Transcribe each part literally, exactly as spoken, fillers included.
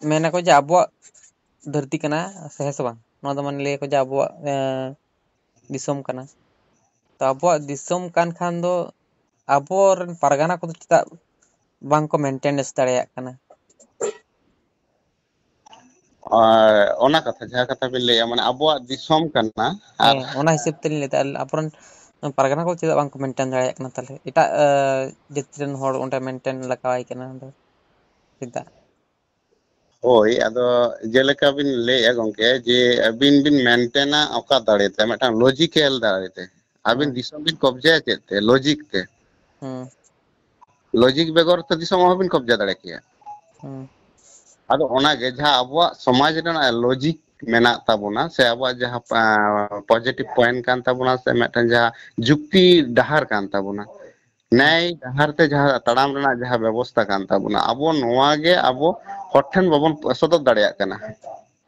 ᱢᱮᱱᱟᱠᱚ ᱡᱮ ᱟᱵᱚᱣᱟᱜ ᱫᱷᱟᱹᱨᱛᱤ ᱠᱟᱱᱟ, ᱥᱮ ᱦᱮᱸ ᱥᱮ ᱵᱟᱝ? ᱱᱚᱣᱟ ᱫᱚ ᱢᱟᱱᱮ ᱞᱟᱹᱭᱟᱠᱚ ᱡᱮ ᱟᱵᱚᱣᱟᱜ ᱮᱸ, ᱫᱤᱥᱚᱢ ᱠᱟᱱᱟ᱾ ᱛᱚ ᱟᱵᱚᱣᱟᱜ ᱫᱤᱥᱚᱢ ᱠᱟᱱ ᱠᱷᱟᱱ ᱫᱚ ᱟᱵᱚᱨᱮᱱ ᱯᱟᱨᱜᱟᱱᱟ ᱠᱚᱫᱚ ᱪᱮᱫᱟᱜ ᱵᱟᱝ ᱠᱚ ᱢᱮᱱᱴᱮᱱᱮᱱᱥ ᱫᱟᱲᱮᱭᱟᱜ ᱠᱟᱱᱟ? ᱟᱨ ᱚᱱᱟ ᱠᱟᱛᱷᱟ, ᱡᱟᱦᱟᱸ ᱠᱟᱛᱷᱟ ᱵᱤᱱ ᱞᱟᱹᱭᱟ, ᱢᱟᱱᱮ ᱟᱵᱚᱣᱟᱜ ᱫᱤᱥᱚᱢ ᱠᱟᱱᱟ᱾ ᱟᱨ ᱦᱮᱸ, ᱚᱱᱟ ᱦᱤᱥᱟᱹᱵ ᱛᱮᱞᱤᱧ ᱞᱟᱹᱭᱫᱟ, ᱟᱵᱚᱨᱮᱱ ᱯᱟᱨᱜᱟᱱᱟ ᱠᱚ ᱪᱮᱫᱟᱜ ᱵᱟᱝ ᱠᱚ ᱢᱮᱱᱴᱮᱱ ᱫᱟᱲᱮᱭᱟᱜ ᱠᱟᱱᱟ? ᱛᱟᱦᱚᱞᱮ ᱮᱴᱟᱜ ᱟᱸ, ᱡᱟᱹᱛᱤ ᱨᱮᱱ ᱦᱚᱲ ᱚᱸᱰᱮ ᱢᱮᱱᱴᱮᱱ ᱞᱟᱜᱟᱣᱟᱭ ᱠᱟᱱᱟ ᱚᱸᱰᱮ, ᱪᱮᱫᱟᱜ? ᱦᱳᱭ, ᱟᱫᱚ ᱡᱮᱞᱮᱠᱟ ᱵᱤᱱ ᱞᱟᱹᱭᱮᱫᱼᱟ ᱜᱚᱢᱠᱮ, ᱡᱮ ᱟᱹᱵᱤᱱ ᱵᱤᱱ ᱢᱮᱱᱴᱮᱱᱟ ᱚᱠᱟ ᱫᱟᱲᱮᱛᱮ? ᱢᱤᱫᱴᱟᱝ ᱞᱚᱡᱤᱠᱮᱞ ᱫᱟᱲᱮᱛᱮ᱾ ᱟᱹᱵᱤᱱ ᱦᱮᱸ᱾ ᱫᱤᱥᱚᱢ ᱵᱤᱱ ᱠᱚᱵᱡᱟᱭᱟ ᱪᱮᱫ ᱛᱮ? ᱞᱚᱡᱤᱠ ᱛᱮ᱾ ᱦᱮᱸ᱾ ᱞᱚᱡᱤᱠ ᱵᱮᱜᱚᱨ ᱛᱮ ᱫᱤᱥᱚᱢ ᱚᱦᱚᱵᱤᱱ ᱠᱚᱵᱡᱟ ᱫᱟᱲᱮ ᱠᱮᱭᱟ᱾ ᱦᱮᱸ᱾ ᱟᱫᱚ ᱚᱱᱟᱜᱮ ᱡᱟᱦᱟᱸ ᱟᱵᱚᱣᱟᱜ ᱥᱚᱢᱟᱡᱽ ᱨᱮᱱᱟᱜ ᱞᱚᱡᱤᱠ ᱢᱮᱱᱟᱜ ᱛᱟᱵᱚᱱᱟ, ᱥᱮ ᱟᱵᱚᱣᱟᱜ ᱡᱟᱦᱟᱸ ᱯᱚᱡᱤᱴᱤᱵᱷ ᱯᱚᱭᱮᱱᱴ ᱠᱟᱱ ᱛᱟᱵᱚᱱᱟ, ᱥᱮ ᱢᱤᱫᱴᱟᱝ ᱡᱟᱦᱟᱸ ᱡᱩᱠᱛᱤ ᱰᱟᱦᱟᱨ ᱠᱟᱱ ᱛᱟᱵᱚᱱᱟ, ᱦᱮᱸ᱾ ᱱᱮᱭ ᱰᱟᱦᱟᱨ ᱛᱮ ᱡᱟᱦᱟᱸ ᱛᱟᱲᱟᱢ ᱨᱮᱱᱟᱜ ᱡᱟᱦᱟᱸ ᱵᱮᱵᱚᱥᱛᱷᱟ ᱠᱟᱱ ᱛᱟᱵᱚᱱᱟ, ᱟᱵᱚ ᱱᱚᱣᱟ ᱜᱮ ᱟᱵᱚ ᱦᱚᱲ ᱴᱷᱮᱱ ᱵᱟᱵᱚᱱ ᱥᱚᱫᱚᱨ ᱫᱟᱲᱮᱭᱟᱜ ᱠᱟᱱᱟ᱾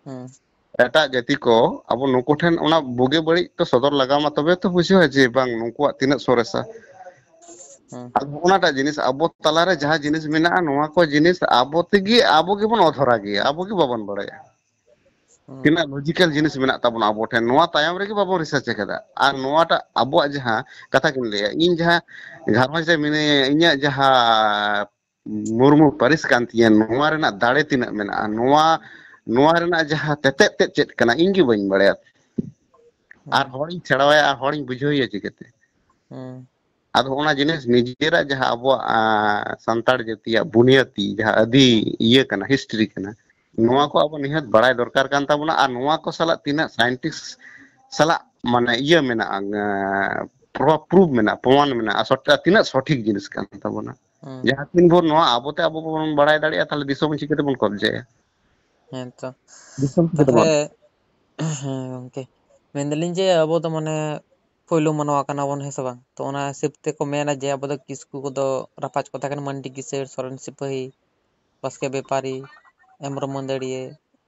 ᱦᱮᱸ᱾ ᱮᱴᱟᱜ ᱡᱟᱹᱛᱤ ᱠᱚ ᱟᱵᱚ ᱱᱩᱠᱩ ᱴᱷᱮᱱ ᱚᱱᱟ ᱵᱩᱜᱤ ᱵᱟᱹᱲᱤᱡ ᱛᱚ ᱥᱚᱫᱚᱨ ᱞᱟᱜᱟᱣ ᱢᱟ, ᱛᱚᱵᱮ ᱛᱚ ᱵᱩᱡᱷᱟᱹᱣᱟ ᱡᱮ ᱵᱟᱝ, ᱱᱩᱠᱩᱣᱟᱜ ᱛᱤᱱᱟᱹᱜ ᱥᱚᱨᱮᱥᱟ᱾ ᱦᱮᱸ᱾ ᱟᱫᱚ ᱚᱱᱟᱴᱟᱜ ᱡᱤᱱᱤᱥ ᱟᱵᱚ ᱛᱟᱞᱟᱨᱮ ᱡᱟᱦᱟᱸ ᱡᱤᱱᱤᱥ ᱢᱮᱱᱟᱜᱼᱟ, ᱱᱚᱣᱟ ᱠᱚ ᱡᱤᱱᱤᱥ ᱟᱵᱚ ᱛᱮᱜᱮ ᱟᱵᱚ ᱜᱮᱵᱚᱱ ᱚᱫᱷᱚᱨᱟ ᱜᱮᱭᱟ, ᱟᱵᱚ ᱜᱮ ᱵᱟᱵᱚᱱ ᱵᱟᱲᱟᱭᱟ᱾ ᱦᱮᱸ᱾ ᱛᱤᱱᱟᱹᱜ ᱞᱚᱡᱤᱠᱮᱞ ᱡᱤᱱᱤᱥ ᱢᱮᱱᱟᱜ ᱛᱟᱵᱚᱱᱟ ᱟᱵᱚ ᱴᱷᱮᱱ, ᱱᱚᱣᱟ ᱛᱟᱭᱚᱢ ᱨᱮᱜᱮ ᱵᱟᱵᱚᱱ ᱨᱤᱥᱟᱨᱪ ᱟᱠᱟᱫᱟ᱾ ᱟᱨ ᱱᱚᱣᱟᱴᱟᱜ ᱟᱵᱚᱣᱟᱜ ᱡᱟᱦᱟᱸ ᱠᱟᱛᱷᱟ ᱠᱤᱱ ᱞᱟᱹᱭᱟ, ᱤᱧ ᱡᱟᱦᱟᱸ ᱜᱷᱟᱨᱚᱸᱡᱽ ᱨᱮ ᱢᱤᱱᱟᱹᱧᱟ, ᱤᱧᱟᱹᱜ ᱡᱟᱦᱟᱸ ᱢᱩᱨᱢᱩ ᱯᱟᱹᱨᱤᱥ ᱠᱟᱱ ᱛᱤᱧᱟᱹ, ᱱᱚᱣᱟ ᱨᱮᱱᱟᱜ ᱫᱟᱲᱮ ᱛᱤᱱᱟᱹᱜ ᱢᱮᱱᱟᱜᱼᱟ, ᱱᱚᱣᱟ ᱱᱚᱣᱟ ᱨᱮᱱᱟᱜ ᱡᱟᱦᱟᱸ ᱛᱮᱛᱮᱫ ᱛᱮᱫ ᱪᱮᱫ ᱠᱟᱱᱟ, ᱤᱧ ᱜᱮ ᱵᱟᱹᱧ ᱵᱟᱲᱟᱭᱟ᱾ ᱟᱨ ᱦᱮᱸ᱾ ᱦᱚᱲᱤᱧ ᱥᱮᱬᱟᱣᱟᱭᱟ, ᱟᱨ ᱦᱚᱲᱤᱧ ᱵᱩᱡᱷᱟᱹᱣᱮᱭᱟ ᱪᱤᱠᱟᱹᱛᱮ? ᱦᱮᱸ᱾ ᱟᱫᱚ ᱚᱱᱟ ᱡᱤᱱᱤᱥ ᱱᱤᱡᱮᱨᱟᱜ ᱡᱟᱦᱟᱸ ᱟᱵᱚᱣᱟᱜ ᱟᱸ, ᱥᱟᱱᱛᱟᱲ ᱡᱟᱹᱛᱤᱭᱟᱜ ᱵᱩᱱᱤᱭᱟᱹᱫᱤ ᱡᱟᱦᱟᱸ ᱟᱹᱫᱤ ᱤᱭᱟᱹ ᱠᱟᱱᱟ, ᱦᱤᱥᱴᱨᱤ ᱠᱟᱱᱟ, ᱱᱚᱣᱟ ᱠᱚ ᱟᱵᱚ ᱱᱤᱦᱟᱹᱛ ᱵᱟᱲᱟᱭ ᱫᱚᱨᱠᱟᱨ ᱠᱟᱱ ᱛᱟᱵᱚᱱᱟ᱾ ᱟᱨ ᱱᱚᱣᱟ ᱠᱚ ᱥᱟᱞᱟᱜ ᱛᱤᱱᱟᱹᱜ ᱥᱟᱭᱮᱱᱴᱤᱥᱴ ᱥᱟᱞᱟᱜ ᱢᱟᱱᱮ ᱤᱭᱟᱹ ᱢᱮᱱᱟᱜᱼᱟ, ᱟᱸ, ᱯᱨᱚᱢᱟᱱ ᱢᱮᱱᱟᱜᱼᱟ, ᱯᱨᱚᱢᱟᱱ ᱢᱮᱱᱟᱜᱼᱟ, ᱥᱚᱴ-, ᱛᱤᱱᱟᱹᱜ ᱥᱚᱴᱷᱤᱠ ᱡᱤᱱᱤᱥ ᱠᱟᱱ ᱛᱟᱵᱚᱱᱟ᱾ ᱦᱮᱸ᱾ ᱡᱟᱦᱟᱸ ᱛᱤᱱ ᱵᱷᱳᱨ ᱱᱚᱣᱟ ᱟᱵᱚᱛᱮ ᱟᱵᱚ ᱵᱟᱵᱚᱱ ᱵᱟᱲᱟᱭ ᱫᱟᱲᱮᱭᱟᱜᱼᱟ, ᱛᱟᱦᱚᱞᱮ ᱫᱤᱥᱚᱢ ᱪᱤᱠᱟᱹ ᱛᱮᱵᱚᱱ ᱠᱚᱵᱡᱟᱭᱟ? ᱦᱮᱸ ᱛᱚ᱾ ᱫᱤᱥᱚᱢ ᱪᱤᱠᱟᱹ ᱛᱟᱦᱚᱞᱮ ᱛᱮᱵᱚᱱ ᱦᱮᱸ ᱜᱚᱝᱠᱮ, ᱢᱮᱱᱫᱟᱞᱤᱧ ᱡᱮ ᱟᱵᱚ ᱫᱚ ᱢᱟᱱᱮ ᱯᱳᱭᱞᱳ ᱢᱟᱱᱣᱟ ᱠᱟᱱᱟ ᱵᱚᱱ, ᱦᱮᱸ ᱥᱮ ᱵᱟᱝ? ᱛᱚ ᱚᱱᱟ ᱦᱤᱥᱟᱹᱵ ᱛᱮᱠᱚ ᱢᱮᱱᱟ ᱡᱮ ᱟᱵᱚ ᱫᱚ ᱠᱤᱥᱠᱩ ᱠᱚᱫᱚ ᱨᱟᱯᱟᱡᱽ ᱠᱚ ᱛᱟᱦᱮᱸ ᱠᱟᱱᱟ, ᱢᱟᱱᱰᱤ ᱠᱤᱥᱟᱹᱬ, ᱥᱚᱨᱮᱱ ᱥᱤᱯᱟᱹᱦᱤ, ᱵᱟᱥᱠᱮ ᱵᱮᱯᱟᱨᱤ, ᱦᱮᱢᱵᱨᱚᱢ ᱢᱟᱹᱫᱟᱹᱲᱤᱭᱟᱹ,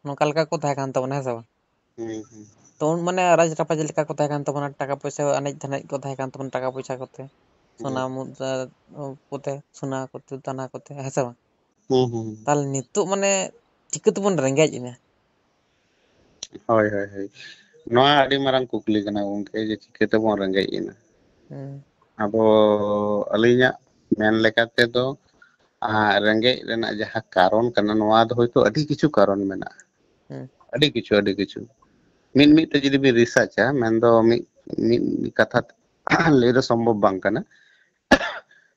ᱱᱚᱝᱠᱟ ᱞᱮᱠᱟ ᱠᱚ ᱛᱟᱦᱮᱸ ᱠᱟᱱ ᱛᱟᱵᱚᱱᱟ, ᱦᱮᱸ ᱥᱮ ᱵᱟᱝ? ᱦᱩᱸ, ᱦᱩᱸ᱾ ᱛᱚ ᱩᱱ ᱢᱟᱱᱮ ᱨᱟᱡᱽ ᱨᱟᱯᱟᱡᱽ ᱞᱮᱠᱟ ᱠᱚ ᱛᱟᱦᱮᱸ ᱠᱟᱱ ᱛᱟᱵᱚᱱᱟ, ᱴᱟᱠᱟ ᱯᱚᱭᱥᱟ ᱟᱱᱮᱡ ᱫᱷᱟᱱᱮᱡ ᱠᱚ ᱛᱟᱦᱮᱸ ᱠᱟᱱ ᱛᱟᱵᱚᱱᱟ, ᱴᱟᱠᱟ ᱯᱚᱭᱥᱟ ᱠᱚᱛᱮ, ᱥᱚᱱᱟ ᱦᱩᱸ᱾ ᱢᱩᱫᱽᱨᱟ ᱠᱚᱛᱮ, ᱥᱚᱱᱟ ᱠᱚᱛᱮ, ᱫᱟᱱᱟ ᱠᱚᱛᱮ, ᱦᱮᱸ ᱥᱮ ᱵᱟᱝ? ᱦᱩᱸ, ᱦᱩᱸ᱾ ᱛᱟᱦᱞᱮ ᱱᱤᱛᱚᱜ ᱢᱟᱱᱮ ᱪᱤᱠᱟᱹ ᱛᱮᱵᱚᱱ ᱨᱮᱸᱜᱮᱡ ᱮᱱᱟ? ᱦᱳᱭ, ᱦᱳᱭ, ᱦᱳᱭ᱾ ᱱᱚᱣᱟ ᱟᱹᱰᱤ ᱢᱟᱨᱟᱝ ᱠᱩᱠᱞᱤ ᱠᱟᱱᱟ ᱜᱚᱝᱠᱮ, ᱡᱮ ᱪᱤᱠᱟᱹ ᱛᱮᱵᱚᱱ ᱨᱮᱸᱜᱮᱡ ᱮᱱᱟ? ᱦᱩᱸ᱾ ᱟᱵᱚ, ᱟᱹᱞᱤᱧᱟᱜ ᱢᱮᱱ ᱞᱮᱠᱟ ᱛᱮᱫᱚ, ᱟᱸ, ᱨᱮᱸᱜᱮᱡ ᱨᱮᱱᱟᱜ ᱡᱟᱦᱟᱸ ᱠᱟᱨᱚᱱ ᱠᱟᱱᱟ, ᱱᱚᱣᱟ ᱫᱚ ᱦᱚᱭᱛᱳ ᱟᱹᱰᱤ ᱠᱤᱪᱷᱩ ᱠᱟᱨᱚᱱ ᱢᱮᱱᱟᱜᱼᱟ᱾ ᱦᱩᱸ᱾ ᱟᱹᱰᱤ ᱠᱤᱪᱷᱩ, ᱟᱹᱰᱤ ᱠᱤᱪᱷᱩ᱾ ᱢᱤᱫ ᱢᱤᱫ ᱛᱮ ᱡᱩᱫᱤ ᱵᱤᱱ ᱨᱤᱥᱟᱨᱪᱟ, ᱢᱮᱱᱫᱚ ᱢᱤᱫ, ᱢᱤᱫ ᱠᱟᱛᱷᱟ ᱞᱟᱹᱭ ᱫᱚ ᱥᱚᱢᱵᱷᱚᱵ ᱵᱟᱝ ᱠᱟᱱᱟ᱾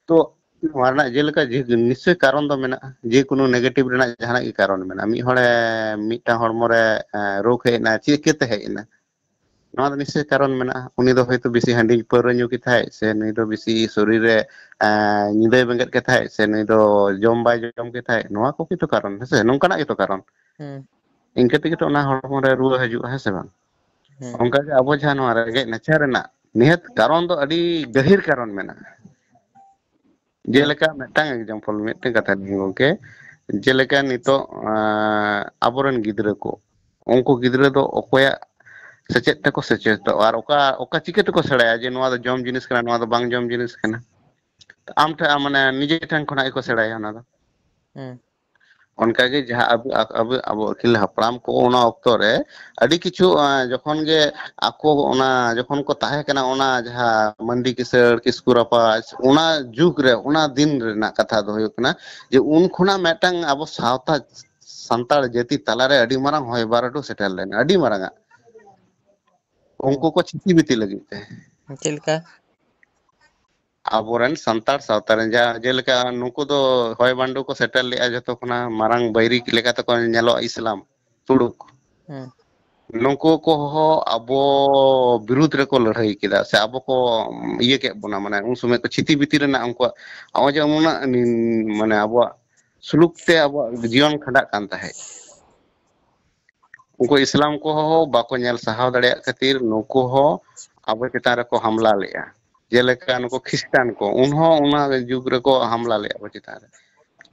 ᱛᱚ ᱱᱚᱣᱟ ᱨᱮᱱᱟᱜ ᱡᱮᱞᱮᱠᱟ ᱡᱮ ᱱᱤᱥᱪᱚᱭ ᱠᱟᱨᱚᱱ ᱫᱚ ᱢᱮᱱᱟᱜᱼᱟ, ᱡᱮᱠᱳᱱᱳ negative ᱨᱮᱱᱟᱜ ᱡᱟᱦᱟᱱᱟᱜ ᱜᱮ ᱠᱟᱨᱚᱱ ᱢᱮᱱᱟᱜᱼᱟ᱾ ᱢᱤᱫ ᱦᱚᱲᱮ, ᱢᱤᱫᱴᱟᱝ ᱦᱚᱲᱢᱚ ᱨᱮ, ᱮᱸ, ᱨᱳᱜᱽ ᱦᱮᱡ ᱮᱱᱟ, ᱪᱤᱠᱟᱹᱛᱮ ᱦᱮᱡ ᱮᱱᱟ? ᱱᱚᱣᱟ ᱫᱚ ᱱᱤᱥᱪᱚᱭ ᱠᱟᱨᱚᱱ ᱢᱮᱱᱟᱜᱼᱟ᱾ ᱩᱱᱤ ᱫᱚ ᱦᱚᱭᱛᱳ ᱵᱮᱥᱤ ᱦᱟᱺᱰᱤ ᱯᱟᱹᱣᱨᱟᱹ ᱧᱩ ᱠᱮᱫᱟᱭ, ᱥᱮ ᱱᱩᱭ ᱫᱚ ᱵᱮᱥᱤ ᱥᱚᱨᱤᱨ ᱨᱮ, ᱮᱸ, ᱧᱤᱫᱟᱹᱭ ᱵᱮᱸᱜᱮᱫ ᱠᱮᱫᱟᱭ, ᱥᱮ ᱱᱩᱭ ᱫᱚ ᱡᱚᱢ ᱵᱟᱭ ᱡᱚᱢ ᱠᱮᱫᱟᱭ, ᱱᱚᱣᱟ ᱠᱚ ᱜᱮᱛᱚ ᱠᱟᱨᱚᱱ, ᱦᱮᱸ ᱥᱮ? ᱱᱚᱝᱠᱟᱱᱟᱜ ᱜᱮᱛᱚ ᱠᱟᱨᱚᱱ᱾ ᱦᱩᱸ᱾ ᱤᱱᱠᱟᱹ ᱛᱮᱜᱮ ᱛᱚ ᱚᱱᱟ ᱦᱚᱲᱢᱚ ᱨᱮ ᱨᱩᱣᱟᱹ ᱦᱤᱡᱩᱜᱼᱟ, ᱦᱮᱸ ᱥᱮ ᱵᱟᱝ? ᱦᱩᱸ᱾ ᱚᱱᱠᱟᱜᱮ ᱟᱵᱚ ᱡᱟᱦᱟᱸ ᱱᱚᱣᱟ ᱨᱮᱸᱜᱮᱡ ᱱᱟᱪᱟᱨ ᱨᱮᱱᱟᱜ ᱱᱤᱦᱟᱹᱛ ᱠᱟᱨᱚᱱ ᱫᱚ ᱟᱹᱰᱤ ᱜᱟᱹᱦᱤᱨ ᱠᱟᱨᱚᱱ ᱢᱮᱱᱟᱜᱼᱟ᱾ ᱦᱩᱸ᱾ ᱡᱮᱞᱮᱠᱟ ᱢᱤᱫᱴᱟᱝ example, ᱢᱤᱫᱴᱟᱝ ᱠᱟᱛᱷᱟ ᱞᱤᱧ ᱜᱚᱝᱠᱮ, ᱡᱮᱞᱮᱠᱟ ᱱᱤᱛᱚᱜ, ᱟᱸ, ᱟᱵᱚᱨᱮᱱ ᱜᱤᱫᱽᱨᱟᱹ ᱠᱚ, ᱩᱱᱠᱩ ᱜᱤᱫᱽᱨᱟᱹ ᱫᱚ ᱚᱠᱚᱭᱟᱜ ᱥᱮᱪᱮᱫ ᱛᱮᱠᱚ ᱥᱮᱪᱮᱫᱚᱜᱼᱟ ᱟᱨ ᱚᱠᱟ, ᱚᱠᱟ ᱪᱤᱠᱟᱹ ᱛᱮᱠᱚ ᱥᱮᱬᱟᱭᱟ ᱡᱮ ᱱᱚᱣᱟ ᱫᱚ ᱡᱚᱢ ᱡᱤᱱᱤᱥ ᱠᱟᱱᱟ, ᱱᱚᱣᱟ ᱫᱚ ᱵᱟᱝ ᱡᱚᱢ ᱡᱤᱱᱤᱥ ᱠᱟᱱᱟ? ᱟᱢ ᱴᱷᱮᱱ, ᱢᱟᱱᱮ ᱱᱤᱡᱮ ᱴᱷᱮᱱ ᱠᱷᱚᱱᱟᱜ ᱜᱮᱠᱚ ᱥᱮᱬᱟᱭᱟ ᱚᱱᱟ ᱫᱚ᱾ ᱦᱩᱸ᱾ ᱚᱱᱠᱟᱜᱮ ᱡᱟᱦᱟᱸ ᱟᱵᱚ, ᱟᱵᱚ, ᱟᱵᱚ ᱟᱹᱜᱤᱞ ᱦᱟᱯᱲᱟᱢ ᱠᱚ ᱚᱱᱟ ᱚᱠᱛᱚ ᱨᱮ ᱟᱹᱰᱤ ᱠᱤᱪᱷᱩ, ᱟᱸ, ᱡᱚᱠᱷᱚᱱ ᱜᱮ ᱟᱠᱚ ᱚᱱᱟ ᱡᱚᱠᱷᱚᱱ ᱠᱚ ᱛᱟᱦᱮᱸ ᱠᱟᱱᱟ, ᱚᱱᱟ ᱡᱟᱦᱟᱸ ᱢᱟᱹᱱᱰᱤ ᱠᱤᱥᱟᱹᱬ, ᱠᱤᱥᱠᱩ ᱨᱟᱯᱟᱡᱽ, ᱚᱱᱟ ᱡᱩᱜᱽ ᱨᱮ, ᱚᱱᱟ ᱫᱤᱱ ᱨᱮᱱᱟᱜ ᱠᱟᱛᱷᱟ ᱫᱚ ᱦᱩᱭᱩᱜ ᱠᱟᱱᱟ ᱡᱮ ᱩᱱ ᱠᱷᱚᱱᱟᱜ ᱢᱤᱫᱴᱟᱝ ᱟᱵᱚ ᱥᱟᱶᱛᱟ, ᱥᱟᱱᱛᱟᱲ ᱡᱟᱹᱛᱤ ᱛᱟᱞᱟᱨᱮ ᱟᱹᱰᱤ ᱢᱟᱨᱟᱝ ᱦᱚᱭ ᱵᱟᱨᱰᱩ ᱥᱮᱴᱮᱨ ᱞᱮᱱᱟ, ᱟᱹᱰᱤ ᱢᱟᱨᱟᱝᱟᱜ᱾ ᱩᱱᱠᱩ ᱠᱚ ᱪᱷᱤᱛᱤ ᱵᱤᱛᱤ ᱞᱟᱹᱜᱤᱫ ᱛᱮ᱾ ᱪᱮᱫ ᱞᱮᱠᱟ? ᱟᱵᱚᱨᱮᱱ ᱥᱟᱱᱛᱟᱲ ᱥᱟᱶᱛᱟ ᱨᱮᱱ ᱡᱟᱦᱟᱸ ᱡᱮᱞᱮᱠᱟ ᱱᱩᱠᱩ ᱫᱚ ᱦᱚᱭ ᱵᱟᱱᱰᱩ ᱠᱚ ᱥᱮᱴᱮᱨ ᱞᱮᱜᱼᱟ, ᱡᱷᱚᱛᱚ ᱠᱷᱚᱱᱟᱜ ᱢᱟᱨᱟᱝ ᱵᱟᱹᱭᱨᱤ ᱞᱮᱠᱟ ᱛᱮᱠᱚ ᱧᱮᱞᱚᱜᱼᱟ ᱤᱥᱞᱟᱢ ᱛᱩᱲᱩᱠ᱾ ᱦᱮᱸ᱾ ᱱᱩᱠᱩ ᱠᱚᱦᱚᱸ ᱟᱵᱚ ᱵᱤᱨᱩᱫᱽ ᱨᱮᱠᱚ ᱞᱟᱹᱲᱦᱟᱹᱭ ᱠᱮᱫᱟ, ᱥᱮ ᱟᱵᱚ ᱠᱚ ᱤᱭᱟᱹ ᱠᱮᱫ ᱵᱚᱱᱟ, ᱢᱟᱱᱮ ᱩᱱ ᱥᱚᱢᱚᱭ ᱠᱚ ᱪᱷᱤᱛᱤ ᱵᱤᱛᱤ ᱨᱮᱱᱟᱜ ᱩᱱᱠᱩᱣᱟᱜ ᱱᱚᱜᱼᱚᱭ ᱡᱮ ᱩᱱᱟᱹᱜ ᱱᱤ-, ᱢᱟᱱᱮ ᱟᱵᱚᱣᱟᱜ ᱥᱩᱞᱩᱠ ᱛᱮ ᱟᱵᱚᱣᱟᱜ ᱡᱤᱭᱚᱱ ᱠᱷᱟᱸᱰᱟᱜ ᱠᱟᱱ ᱛᱟᱦᱮᱸᱫ᱾ ᱩᱱᱠᱩ ᱤᱥᱞᱟᱢ ᱠᱚᱦᱚᱸ ᱵᱟᱠᱚ ᱧᱮᱞ ᱥᱟᱦᱟᱣ ᱫᱟᱲᱮᱭᱟᱜ ᱠᱷᱟᱹᱛᱤᱨ ᱱᱩᱠᱩ ᱦᱚᱸ ᱟᱵᱚ ᱪᱮᱛᱟᱱ ᱨᱮᱠᱚ ᱦᱟᱢᱞᱟ ᱞᱮᱜᱼᱟ᱾ ᱡᱮᱞᱮᱠᱟ ᱱᱩᱠᱩ ᱠᱷᱨᱤᱥᱴᱟᱱ ᱠᱚ, ᱩᱱᱦᱚᱸ ᱚᱱᱟ ᱡᱩᱜᱽ ᱨᱮᱠᱚ ᱦᱟᱢᱞᱟ ᱞᱮᱜᱼᱟ ᱟᱵᱚ ᱪᱮᱛᱟᱱ ᱨᱮ᱾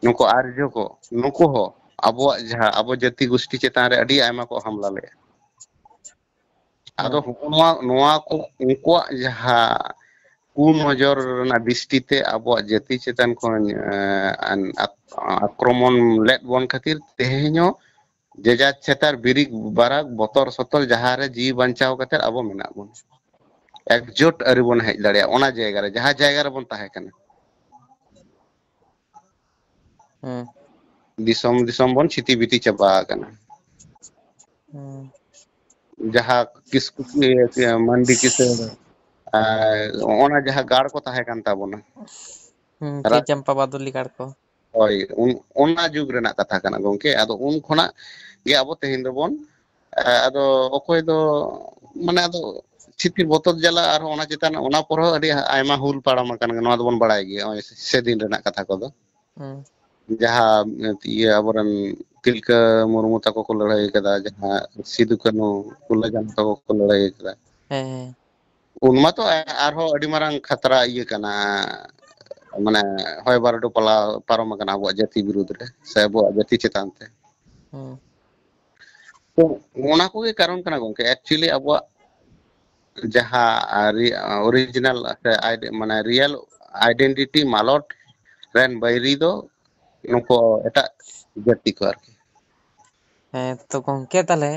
ᱱᱩᱠᱩ ᱟᱨᱡᱚ ᱠᱚ, ᱱᱩᱠᱩ ᱦᱚᱸ ᱟᱵᱚᱣᱟᱜ ᱡᱟᱦᱟᱸ ᱟᱵᱚ ᱡᱟᱹᱛᱤ ᱜᱩᱥᱴᱤ ᱪᱮᱛᱟᱱ ᱨᱮ ᱟᱹᱰᱤ ᱟᱭᱢᱟ ᱠᱚ ᱦᱟᱢᱞᱟ ᱞᱮᱜᱼᱟ᱾ ᱟᱫᱚ ᱦᱩᱸ᱾ ᱦᱚᱸᱜᱼᱚ ᱱᱚᱣᱟ, ᱱᱚᱣᱟ ᱠᱚ ᱩᱱᱠᱩᱣᱟᱜ ᱡᱟᱦᱟᱸ ᱠᱩ ᱱᱚᱡᱚᱨ ᱨᱮᱱᱟᱜ ᱫᱨᱤᱥᱴᱤ ᱛᱮ ᱟᱵᱚᱣᱟᱜ ᱡᱟᱹᱛᱤ ᱪᱮᱛᱟᱱ ᱠᱷᱚᱱ, ᱮ, ᱟᱱ-, ᱟᱠ-, ᱟᱠᱨᱚᱢᱚᱱ ᱞᱮᱫ ᱵᱚᱱ ᱠᱷᱟᱹᱛᱤᱨ ᱛᱮᱦᱮᱧ ᱦᱚᱸ ᱡᱮᱡᱟᱨ ᱪᱷᱮᱛᱟᱨ ᱵᱤᱨᱤᱫ ᱵᱟᱨᱟᱠ ᱵᱚᱛᱚᱨ ᱥᱚᱛᱚᱨ ᱡᱟᱦᱟᱸ ᱨᱮ ᱡᱤᱣᱤ ᱵᱟᱧᱪᱟᱣ ᱠᱟᱛᱮ ᱟᱵᱚ ᱢᱮᱱᱟᱜ ᱵᱚᱱᱟ᱾ ᱮᱠᱡᱳᱴ ᱟᱹᱣᱨᱤ ᱵᱚᱱ ᱦᱮᱡ ᱫᱟᱲᱮᱭᱟᱜᱼᱟ ᱚᱱᱟ ᱡᱟᱭᱜᱟ ᱨᱮ, ᱡᱟᱦᱟᱸ ᱡᱟᱭᱜᱟ ᱨᱮᱵᱚᱱ ᱛᱟᱦᱮᱸ ᱠᱟᱱᱟ᱾ ᱦᱩᱸ᱾ ᱫᱤᱥᱚᱢ ᱫᱤᱥᱚᱢ ᱵᱚᱱ ᱪᱷᱤᱛᱤ ᱵᱤᱛᱤ ᱪᱟᱵᱟ ᱟᱠᱟᱱᱟ᱾ ᱦᱩᱸ᱾ ᱡᱟᱦᱟᱸ ᱠᱤᱥᱠᱩ, ᱤᱭᱟᱹ, ᱢᱟᱱᱰᱤ ᱠᱤᱥᱟᱹᱬ, ᱟᱨ ᱚᱱᱟ ᱡᱟᱦᱟᱸ ᱜᱟᱲ ᱠᱚ ᱛᱟᱦᱮᱸ ᱠᱟᱱ ᱛᱟᱵᱚᱱᱟ᱾ ᱦᱩᱸ, ᱠᱷᱤᱨ ᱪᱟᱢᱯᱟ ᱵᱟᱫᱚᱞᱤ ᱜᱟᱲ ᱠᱚ᱾ ᱦᱳᱭ, ᱩᱱ-, ᱚᱱᱟ ᱡᱩᱜᱽ ᱨᱮᱱᱟᱜ ᱠᱟᱛᱷᱟ ᱠᱟᱱᱟ ᱜᱚᱝᱠᱮ᱾ ᱟᱫᱚ ᱩᱱ ᱠᱷᱚᱱᱟᱜ ᱜᱮ ᱟᱵᱚ ᱛᱮᱦᱮᱧ ᱫᱚᱵᱚᱱ, ᱮ, ᱟᱫᱚ ᱚᱠᱚᱭ ᱫᱚ, ᱢᱟᱱᱮ, ᱟᱫᱚ ᱪᱷᱤᱛᱤᱨ ᱵᱚᱛᱚᱨ ᱡᱟᱞᱟ ᱟᱨᱦᱚᱸ ᱚᱱᱟ ᱪᱮᱛᱟᱱ, ᱚᱱᱟ ᱯᱚᱨ ᱦᱚᱸ ᱟᱹᱰᱤ ᱟᱭᱢᱟ ᱦᱩᱞ ᱯᱟᱲᱟᱢ ᱟᱠᱟᱱ ᱜᱮ, ᱱᱚᱣᱟ ᱫᱚᱵᱚᱱ ᱵᱟᱲᱟᱭ ᱜᱮᱭᱟ, ᱱᱚᱜᱼᱚᱭ ᱥᱮᱫᱤᱱ ᱨᱮᱱᱟᱜ ᱠᱟᱛᱷᱟ ᱠᱚᱫᱚ᱾ ᱦᱩᱸ᱾ ᱡᱟᱦᱟᱸ, ᱤᱭᱟᱹ, ᱟᱵᱚᱨᱮᱱ ᱛᱤᱞᱠᱟᱹ ᱢᱩᱨᱢᱩ ᱛᱟᱠᱚ ᱠᱚ ᱞᱟᱹᱲᱦᱟᱹᱭ ᱠᱟᱫᱟ, ᱡᱟᱦᱟᱸ ᱥᱤᱫᱩ ᱠᱟᱹᱱᱦᱩ ᱯᱷᱩᱞᱳ ᱡᱷᱟᱱᱚ ᱛᱟᱠᱚ ᱠᱚ ᱞᱟᱹᱲᱦᱟᱹᱭ ᱠᱟᱫᱟ, ᱦᱮᱸ, ᱦᱮᱸ᱾ ᱩᱱ ᱢᱟᱛᱚ ᱟᱨᱦᱚᱸ ᱟᱹᱰᱤ ᱢᱟᱨᱟᱝ ᱠᱷᱟᱛᱨᱟ ᱤᱭᱟᱹ ᱠᱟᱱᱟ, ᱢᱟᱱᱮ, ᱦᱚᱭ ᱵᱟᱨᱰᱩ ᱯᱟᱞᱟᱣ ᱯᱟᱨᱚᱢ ᱟᱠᱟᱱᱟ ᱟᱵᱚᱣᱟᱜ ᱡᱟᱹᱛᱤ ᱵᱤᱨᱩᱫᱽ ᱨᱮ ᱥᱮ ᱟᱵᱚᱣᱟᱜ ᱡᱟᱹᱛᱤ ᱪᱮᱛᱟᱱ ᱛᱮ᱾ ᱦᱩᱸ᱾ ᱛᱚ, ᱚᱱᱟ ᱠᱚᱜᱮ ᱠᱟᱨᱚᱱ ᱠᱟᱱᱟ ᱜᱚᱝᱠᱮ, actually ᱟᱵᱚᱣᱟᱜ ᱡᱟᱦᱟᱸ ᱟᱹᱨᱤ-, original ᱥᱮ ᱟᱭᱰᱮ-, ᱢᱟᱱᱮ, real identity ᱢᱟᱞᱚᱴ ᱨᱮᱱ ᱵᱟᱹᱭᱨᱤ ᱫᱚ ᱱᱩᱠᱩ ᱮᱴᱟᱜ ᱡᱟᱹᱛᱤ ᱠᱚ ᱟᱨᱠᱤ᱾ ᱦᱮᱸ, ᱛᱚ ᱜᱚᱝᱠᱮ, ᱛᱟᱦᱞᱮ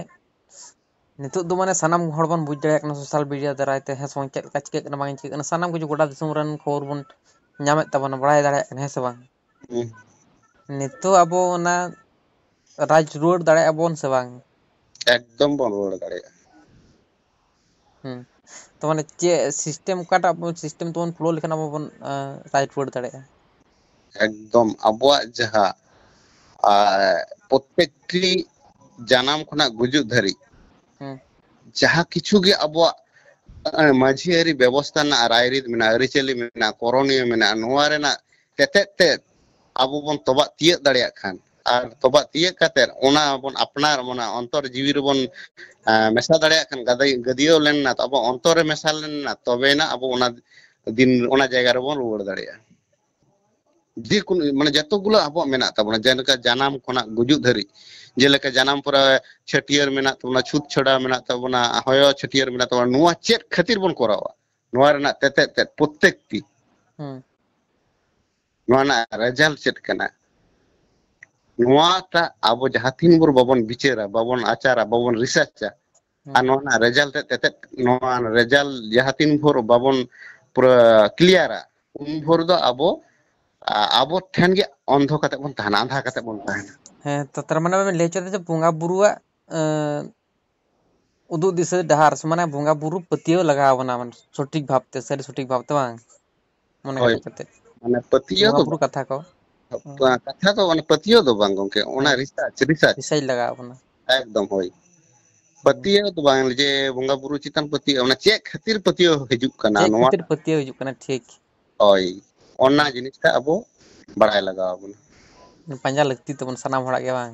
ᱱᱤᱛᱚᱜ ᱫᱚ, ᱢᱟᱱᱮ, ᱥᱟᱱᱟᱢ ᱦᱚᱲ ᱵᱚᱱ ᱵᱩᱡᱽ ᱫᱟᱲᱮᱭᱟᱜ ᱠᱟᱱᱟ social media ᱫᱟᱨᱟᱭ ᱛᱮ, ᱦᱮᱸ ᱥᱮ ᱵᱟᱝ, ᱪᱮᱫ ᱞᱮᱠᱟ ᱪᱤᱠᱟᱹᱜ ᱠᱟᱱᱟ, ᱵᱟᱝ ᱪᱤᱠᱟᱹᱜ ᱠᱟᱱᱟ, ᱥᱟᱱᱟᱢ ᱠᱤᱪᱷᱩ ᱜᱚᱴᱟ ᱫᱤᱥᱚᱢ ᱨᱮᱱ ᱠᱷᱚᱵᱚᱨ ᱵᱚᱱ ᱧᱟᱢᱮᱫ ᱛᱟᱵᱚᱱᱟ, ᱵᱟᱲᱟᱭ ᱫᱟᱲᱮᱭᱟᱜ ᱠᱟᱱᱟ, ᱦᱮᱸ ᱥᱮ ᱵᱟᱝ? ᱦᱩᱸ᱾ ᱱᱤᱛᱚᱜ ᱟᱵᱚ ᱚᱱᱟ ᱨᱟᱡᱽ ᱨᱩᱣᱟᱹᱲ ᱫᱟᱲᱮᱭᱟᱜᱼᱟ ᱵᱚᱱ ᱥᱮ ᱵᱟᱝ? ᱮᱠᱫᱚᱢ ᱵᱚᱱ ᱨᱩᱣᱟᱹᱲ ᱫᱟᱲᱮᱭᱟᱜᱼᱟ᱾ ᱦᱩᱸ᱾ ᱛᱚ, ᱢᱟᱱᱮ, ᱪᱮᱫ system, ᱚᱠᱟᱴᱟᱜ system ᱛᱮᱵᱚᱱ follow ᱞᱮᱠᱷᱟᱱ ᱟᱵᱚ ᱵᱚᱱ, ᱟᱸ, ᱨᱟᱡᱽ ᱨᱩᱣᱟᱹᱲ ᱫᱟᱲᱮᱭᱟᱜᱼᱟ? ᱮᱠᱫᱚᱢ ᱟᱵᱚᱣᱟᱜ ᱡᱟᱦᱟᱸ, ᱟᱨ ᱯᱨᱚᱛᱮᱠᱴᱤ ᱡᱟᱱᱟᱢ ᱠᱷᱚᱱᱟᱜ ᱜᱩᱡᱩᱜ ᱫᱷᱟᱹᱨᱤᱡ ᱦᱩᱸ᱾ ᱡᱟᱦᱟᱸ ᱠᱤᱪᱷᱩ ᱜᱮ ᱟᱵᱚᱣᱟᱜ, ᱮ, ᱢᱟᱹᱡᱷᱤ ᱟᱹᱨᱤ ᱵᱮᱵᱚᱥᱛᱷᱟ ᱨᱮᱱᱟᱜ ᱨᱟᱭᱨᱤᱛ ᱢᱮᱱᱟᱜᱼᱟ, ᱟᱹᱨᱤᱪᱟᱹᱞᱤ ᱢᱮᱱᱟᱜᱼᱟ, ᱠᱚᱨᱚᱱᱤᱭᱚ ᱢᱮᱱᱟᱜᱼᱟ, ᱱᱚᱣᱟ ᱨᱮᱱᱟᱜ ᱛᱮᱛᱮᱫ ᱛᱮᱫ ᱟᱵᱚ ᱵᱚᱱ ᱛᱚᱵᱟᱜ ᱛᱤᱭᱟᱹᱜ ᱫᱟᱲᱮᱭᱟᱜ ᱠᱷᱟᱱ, ᱟᱨ ᱛᱚᱵᱟᱜ ᱛᱤᱭᱟᱹᱜ ᱠᱟᱛᱮᱫ ᱚᱱᱟ ᱵᱚᱱ ᱟᱯᱱᱟᱨ, ᱚᱱᱟ ᱚᱱᱛᱚᱨ ᱡᱤᱣᱤ ᱨᱮᱵᱚᱱ, ᱮ, ᱢᱮᱥᱟ ᱫᱟᱲᱮᱭᱟᱜ ᱠᱷᱟᱱ, ᱜᱟᱫᱟᱹᱭ-, ᱜᱟᱹᱫᱭᱟᱹᱣ ᱞᱮᱱ ᱱᱟ, ᱟᱵᱚ ᱚᱱᱛᱚᱨ ᱨᱮ ᱢᱮᱥᱟ ᱞᱮᱱ ᱱᱟ, ᱛᱚᱵᱮᱭᱮᱱᱟ ᱟᱵᱚ ᱚᱱᱟ ᱫᱤᱱ, ᱚᱱᱟ ᱡᱟᱭᱜᱟ ᱨᱮᱵᱚᱱ ᱨᱩᱣᱟᱹᱲ ᱫᱟᱲᱮᱭᱟᱜᱼᱟ᱾ ᱡᱮᱠᱳᱱᱳ, ᱢᱟᱱᱮ, ᱡᱚᱛᱚ ᱜᱩᱞᱟ ᱟᱵᱚᱣᱟᱜ ᱢᱮᱱᱟᱜ ᱛᱟᱵᱚᱱᱟ, ᱡᱮᱞᱮᱠᱟ ᱡᱟᱱᱟᱢ ᱠᱷᱚᱱᱟᱜ ᱜᱩᱡᱩᱜ ᱫᱷᱟᱹᱨᱤᱡ, ᱡᱮᱞᱮᱠᱟ ᱡᱟᱱᱟᱢ ᱯᱚᱨᱮ ᱪᱷᱟᱹᱴᱭᱟᱹᱨ ᱢᱮᱱᱟᱜ ᱛᱟᱵᱚᱱᱟ, ᱪᱷᱩᱛ ᱪᱷᱟᱹᱰᱟᱣ ᱢᱮᱱᱟᱜ ᱛᱟᱵᱚᱱᱟ, ᱦᱚᱭᱚ ᱪᱷᱟᱹᱴᱭᱟᱹᱨ ᱢᱮᱱᱟᱜ ᱛᱟᱵᱚᱱᱟ, ᱱᱚᱣᱟ ᱪᱮᱫ ᱠᱷᱟᱹᱛᱤᱨ ᱵᱚᱱ ᱠᱚᱨᱟᱣᱟ? ᱱᱚᱣᱟ ᱨᱮᱱᱟᱜ ᱛᱮᱛᱮᱫ ᱛᱮᱫ ᱯᱨᱚᱛᱮᱠᱴᱤ, ᱦᱩᱸ ᱱᱚᱣᱟ ᱨᱮᱱᱟᱜ ᱨᱮᱡᱟᱞᱴ ᱪᱮᱫ ᱠᱟᱱᱟ, ᱱᱚᱣᱟᱴᱟᱜ ᱟᱵᱚ ᱡᱟᱦᱟᱸ ᱛᱤᱱ ᱵᱷᱳᱨ ᱵᱟᱵᱚᱱ ᱵᱤᱪᱟᱹᱨᱟ, ᱵᱟᱵᱚᱱ ᱟᱪᱟᱨᱟ, ᱵᱟᱵᱚᱱ ᱨᱤᱥᱟᱨᱪᱟ, ᱦᱩᱸ ᱟᱨ ᱱᱚᱣᱟ ᱨᱮᱱᱟᱜ ᱨᱮᱡᱟᱞᱴ ᱛᱮᱛᱮᱫ, ᱱᱚᱣᱟ ᱨᱮᱡᱟᱞᱴ ᱡᱟᱦᱟᱸ ᱛᱤᱱ ᱵᱷᱳᱨ ᱵᱟᱵᱚᱱ ᱯᱩᱨᱟᱹ ᱠᱞᱤᱭᱟᱨᱟ, ᱩᱱ ᱵᱷᱳᱨ ᱫᱚ ᱟᱵᱚ ᱟ- ᱟᱵᱚ ᱴᱷᱮᱱ ᱜᱮ ᱚᱱᱫᱷᱚ ᱠᱟᱛᱮ ᱵᱚᱱ ᱛᱟᱦᱮᱱᱟ, ᱟᱸᱫᱷᱟ ᱠᱟᱛᱮ ᱵᱚᱱ ᱛᱟᱦᱮᱱᱟ᱾ ᱦᱮᱸ, ᱛᱚ ᱛᱟᱨ ᱢᱟᱱᱮ ᱵᱮᱱ ᱞᱟᱹᱭ ᱦᱚᱪᱚᱭᱮᱫᱟ ᱡᱮ ᱵᱚᱸᱜᱟ ᱵᱩᱨᱩᱣᱟᱜ ᱮᱸ, ᱩᱫᱩᱜ ᱫᱤᱥᱟᱹ ᱰᱟᱦᱟᱨ ᱥᱮ ᱢᱟᱱᱮ ᱵᱚᱸᱜᱟ ᱵᱩᱨᱩ ᱯᱟᱹᱛᱭᱟᱹᱣ ᱞᱟᱜᱟᱣ ᱟᱵᱚᱱᱟ, ᱢᱟᱱᱮ ᱥᱚᱴᱷᱤᱠ ᱵᱷᱟᱵᱛᱮ, ᱥᱟᱹᱨᱤ ᱥᱚᱴᱷᱤᱠ ᱵᱷᱟᱵᱛᱮ ᱵᱟᱝ ᱢᱚᱱᱮ ᱦᱳᱭ, ᱠᱮᱴᱮᱡ ᱠᱟᱛᱮ ᱢᱟᱱᱮ ᱯᱟᱹᱛᱭᱟᱹᱣ ᱵᱚᱸᱜᱟ ᱫᱚ ᱵᱩᱨᱩ ᱠᱟᱛᱷᱟ ᱠᱚ᱾ ᱵᱟᱝ, ᱠᱟᱛᱷᱟ ᱫᱚ ᱢᱟᱱᱮ ᱯᱟᱹᱛᱭᱟᱹᱣ ᱫᱚ ᱵᱟᱝ ᱜᱚᱝᱠᱮ, ᱚᱱᱟ ᱦᱮᱸ᱾ Research, research. ᱨᱤᱥᱟᱨᱪ ᱞᱟᱜᱟᱣ ᱟᱵᱚᱱᱟ᱾ ᱮᱠᱫᱚᱢ ᱦᱳᱭ᱾ ᱯᱟᱹᱛᱭᱟᱹᱣ ᱫᱚ ᱵᱟᱝ ᱡᱮ ᱵᱚᱸᱜᱟ ᱵᱩᱨᱩ ᱪᱮᱛᱟᱱ ᱯᱟᱹᱛᱭᱟᱹᱣ, ᱚᱱᱟ ᱪᱮᱫ ᱠᱷᱟᱹᱛᱤᱨ ᱯᱟᱹᱛᱭᱟᱹᱣ ᱦᱤᱡᱩᱜ ᱠᱟᱱᱟ, ᱪᱮᱫ ᱱᱚᱣᱟ ᱠᱷᱟᱹᱛᱤᱨ ᱯᱟᱹᱛᱭᱟᱹᱣ ᱦᱤᱡᱩᱜ ᱠᱟᱱᱟ, ᱴᱷᱤᱠ᱾ ᱦᱳᱭ, ᱚᱱᱟ ᱡᱤᱱᱤᱥᱴᱟ ᱟᱵᱚ ᱵᱟᱲᱟᱭ ᱞᱟᱜᱟᱣ ᱟᱵᱚᱱᱟ᱾ ᱯᱟᱸᱡᱟ ᱞᱟᱹᱠᱛᱤ ᱛᱟᱵᱚᱱ ᱥᱟᱱᱟᱢ ᱦᱚᱲᱟᱜ ᱜᱮ, ᱵᱟᱝ?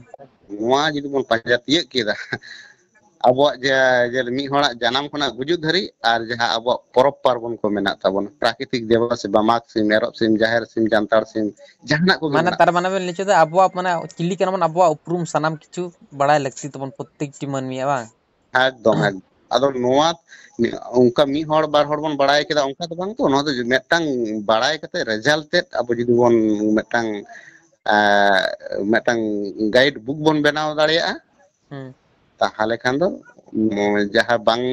ᱱᱚᱣᱟ ᱡᱩᱫᱤ ᱵᱚᱱ ᱯᱟᱸᱡᱟ ᱛᱤᱭᱳᱜ ᱠᱮᱫᱟ, ᱟᱵᱚᱣᱟᱜ ᱡᱮ, ᱡᱮ ᱢᱤᱫ ᱦᱚᱲᱟᱜ ᱡᱟᱱᱟᱢ ᱠᱷᱚᱱᱟᱜ ᱜᱩᱡᱩᱜ ᱫᱷᱟᱹᱨᱤᱡ ᱟᱨ ᱡᱟᱦᱟᱸ ᱟᱵᱚᱣᱟᱜ ᱯᱚᱨᱚᱵᱽ ᱯᱟᱨᱵᱚᱱ ᱠᱚ ᱢᱮᱱᱟᱜ ᱛᱟᱵᱚᱱᱟ, ᱯᱨᱟᱠᱨᱤᱛᱤᱠ ᱫᱮᱵᱟ ᱥᱮᱵᱟ, ᱢᱟᱜᱽ ᱥᱤᱢ, ᱮᱨᱚᱜ ᱥᱤᱢ, ᱡᱟᱦᱮᱨ ᱥᱤᱢ, ᱡᱟᱱᱛᱟᱲ ᱥᱤᱢ, ᱡᱟᱦᱟᱱᱟᱜ ᱠᱚᱜᱮ ᱢᱟᱱᱮ ᱢᱮᱱᱟᱜ ᱛᱟᱨ ᱢᱟᱱᱮ ᱵᱮᱱ ᱞᱟᱹᱭ ᱦᱚᱪᱚᱭᱮᱫᱟ ᱟᱵᱚᱣᱟᱜ ᱢᱟᱱᱮ ᱪᱤᱞᱤ ᱠᱟᱱᱟ ᱵᱚᱱ, ᱟᱵᱚᱣᱟᱜ ᱩᱯᱨᱩᱢ ᱥᱟᱱᱟᱢ ᱠᱤᱪᱷᱩ ᱵᱟᱲᱟᱭ ᱞᱟᱹᱠᱛᱤ ᱛᱟᱵᱚᱱ ᱯᱨᱚᱛᱮᱠᱴᱤ ᱢᱟᱹᱱᱢᱤᱭᱟᱜ, ᱵᱟᱝ? ᱮᱠᱫᱚᱢ, ᱮᱠᱫᱚᱢ᱾ ᱟᱫᱚ ᱱᱚᱣᱟ ᱚᱱᱠᱟ ᱢᱤᱫ ᱦᱚᱲ ᱵᱟᱨ ᱦᱚᱲ ᱵᱚᱱ ᱵᱟᱲᱟᱭ ᱠᱮᱫᱟ, ᱚᱱᱠᱟ ᱫᱚ ᱵᱟᱝ ᱛᱚ᱾ ᱱᱚᱣᱟ ᱫᱚ ᱢᱤᱫᱴᱟᱝ ᱵᱟᱲᱟᱭ ᱠᱟᱛᱮ ᱨᱮᱡᱟᱞᱴ ᱛᱮᱫ ᱟᱵᱚ ᱡᱩᱫᱤ ᱵᱚᱱ ᱢᱤᱫᱴᱟᱝ, ᱮ, ᱢᱤᱫᱴᱟᱝ ᱜᱟᱭᱤᱰ ᱵᱩᱠ ᱵᱚᱱ ᱵᱮᱱᱟᱣ ᱫᱟᱲᱮᱭᱟᱜᱼᱟ, ᱦᱩᱸ᱾ ᱛᱟᱦᱚᱞᱮ ᱠᱷᱟᱱ ᱫᱚ ᱡᱟᱦᱟᱸ ᱵᱟᱝ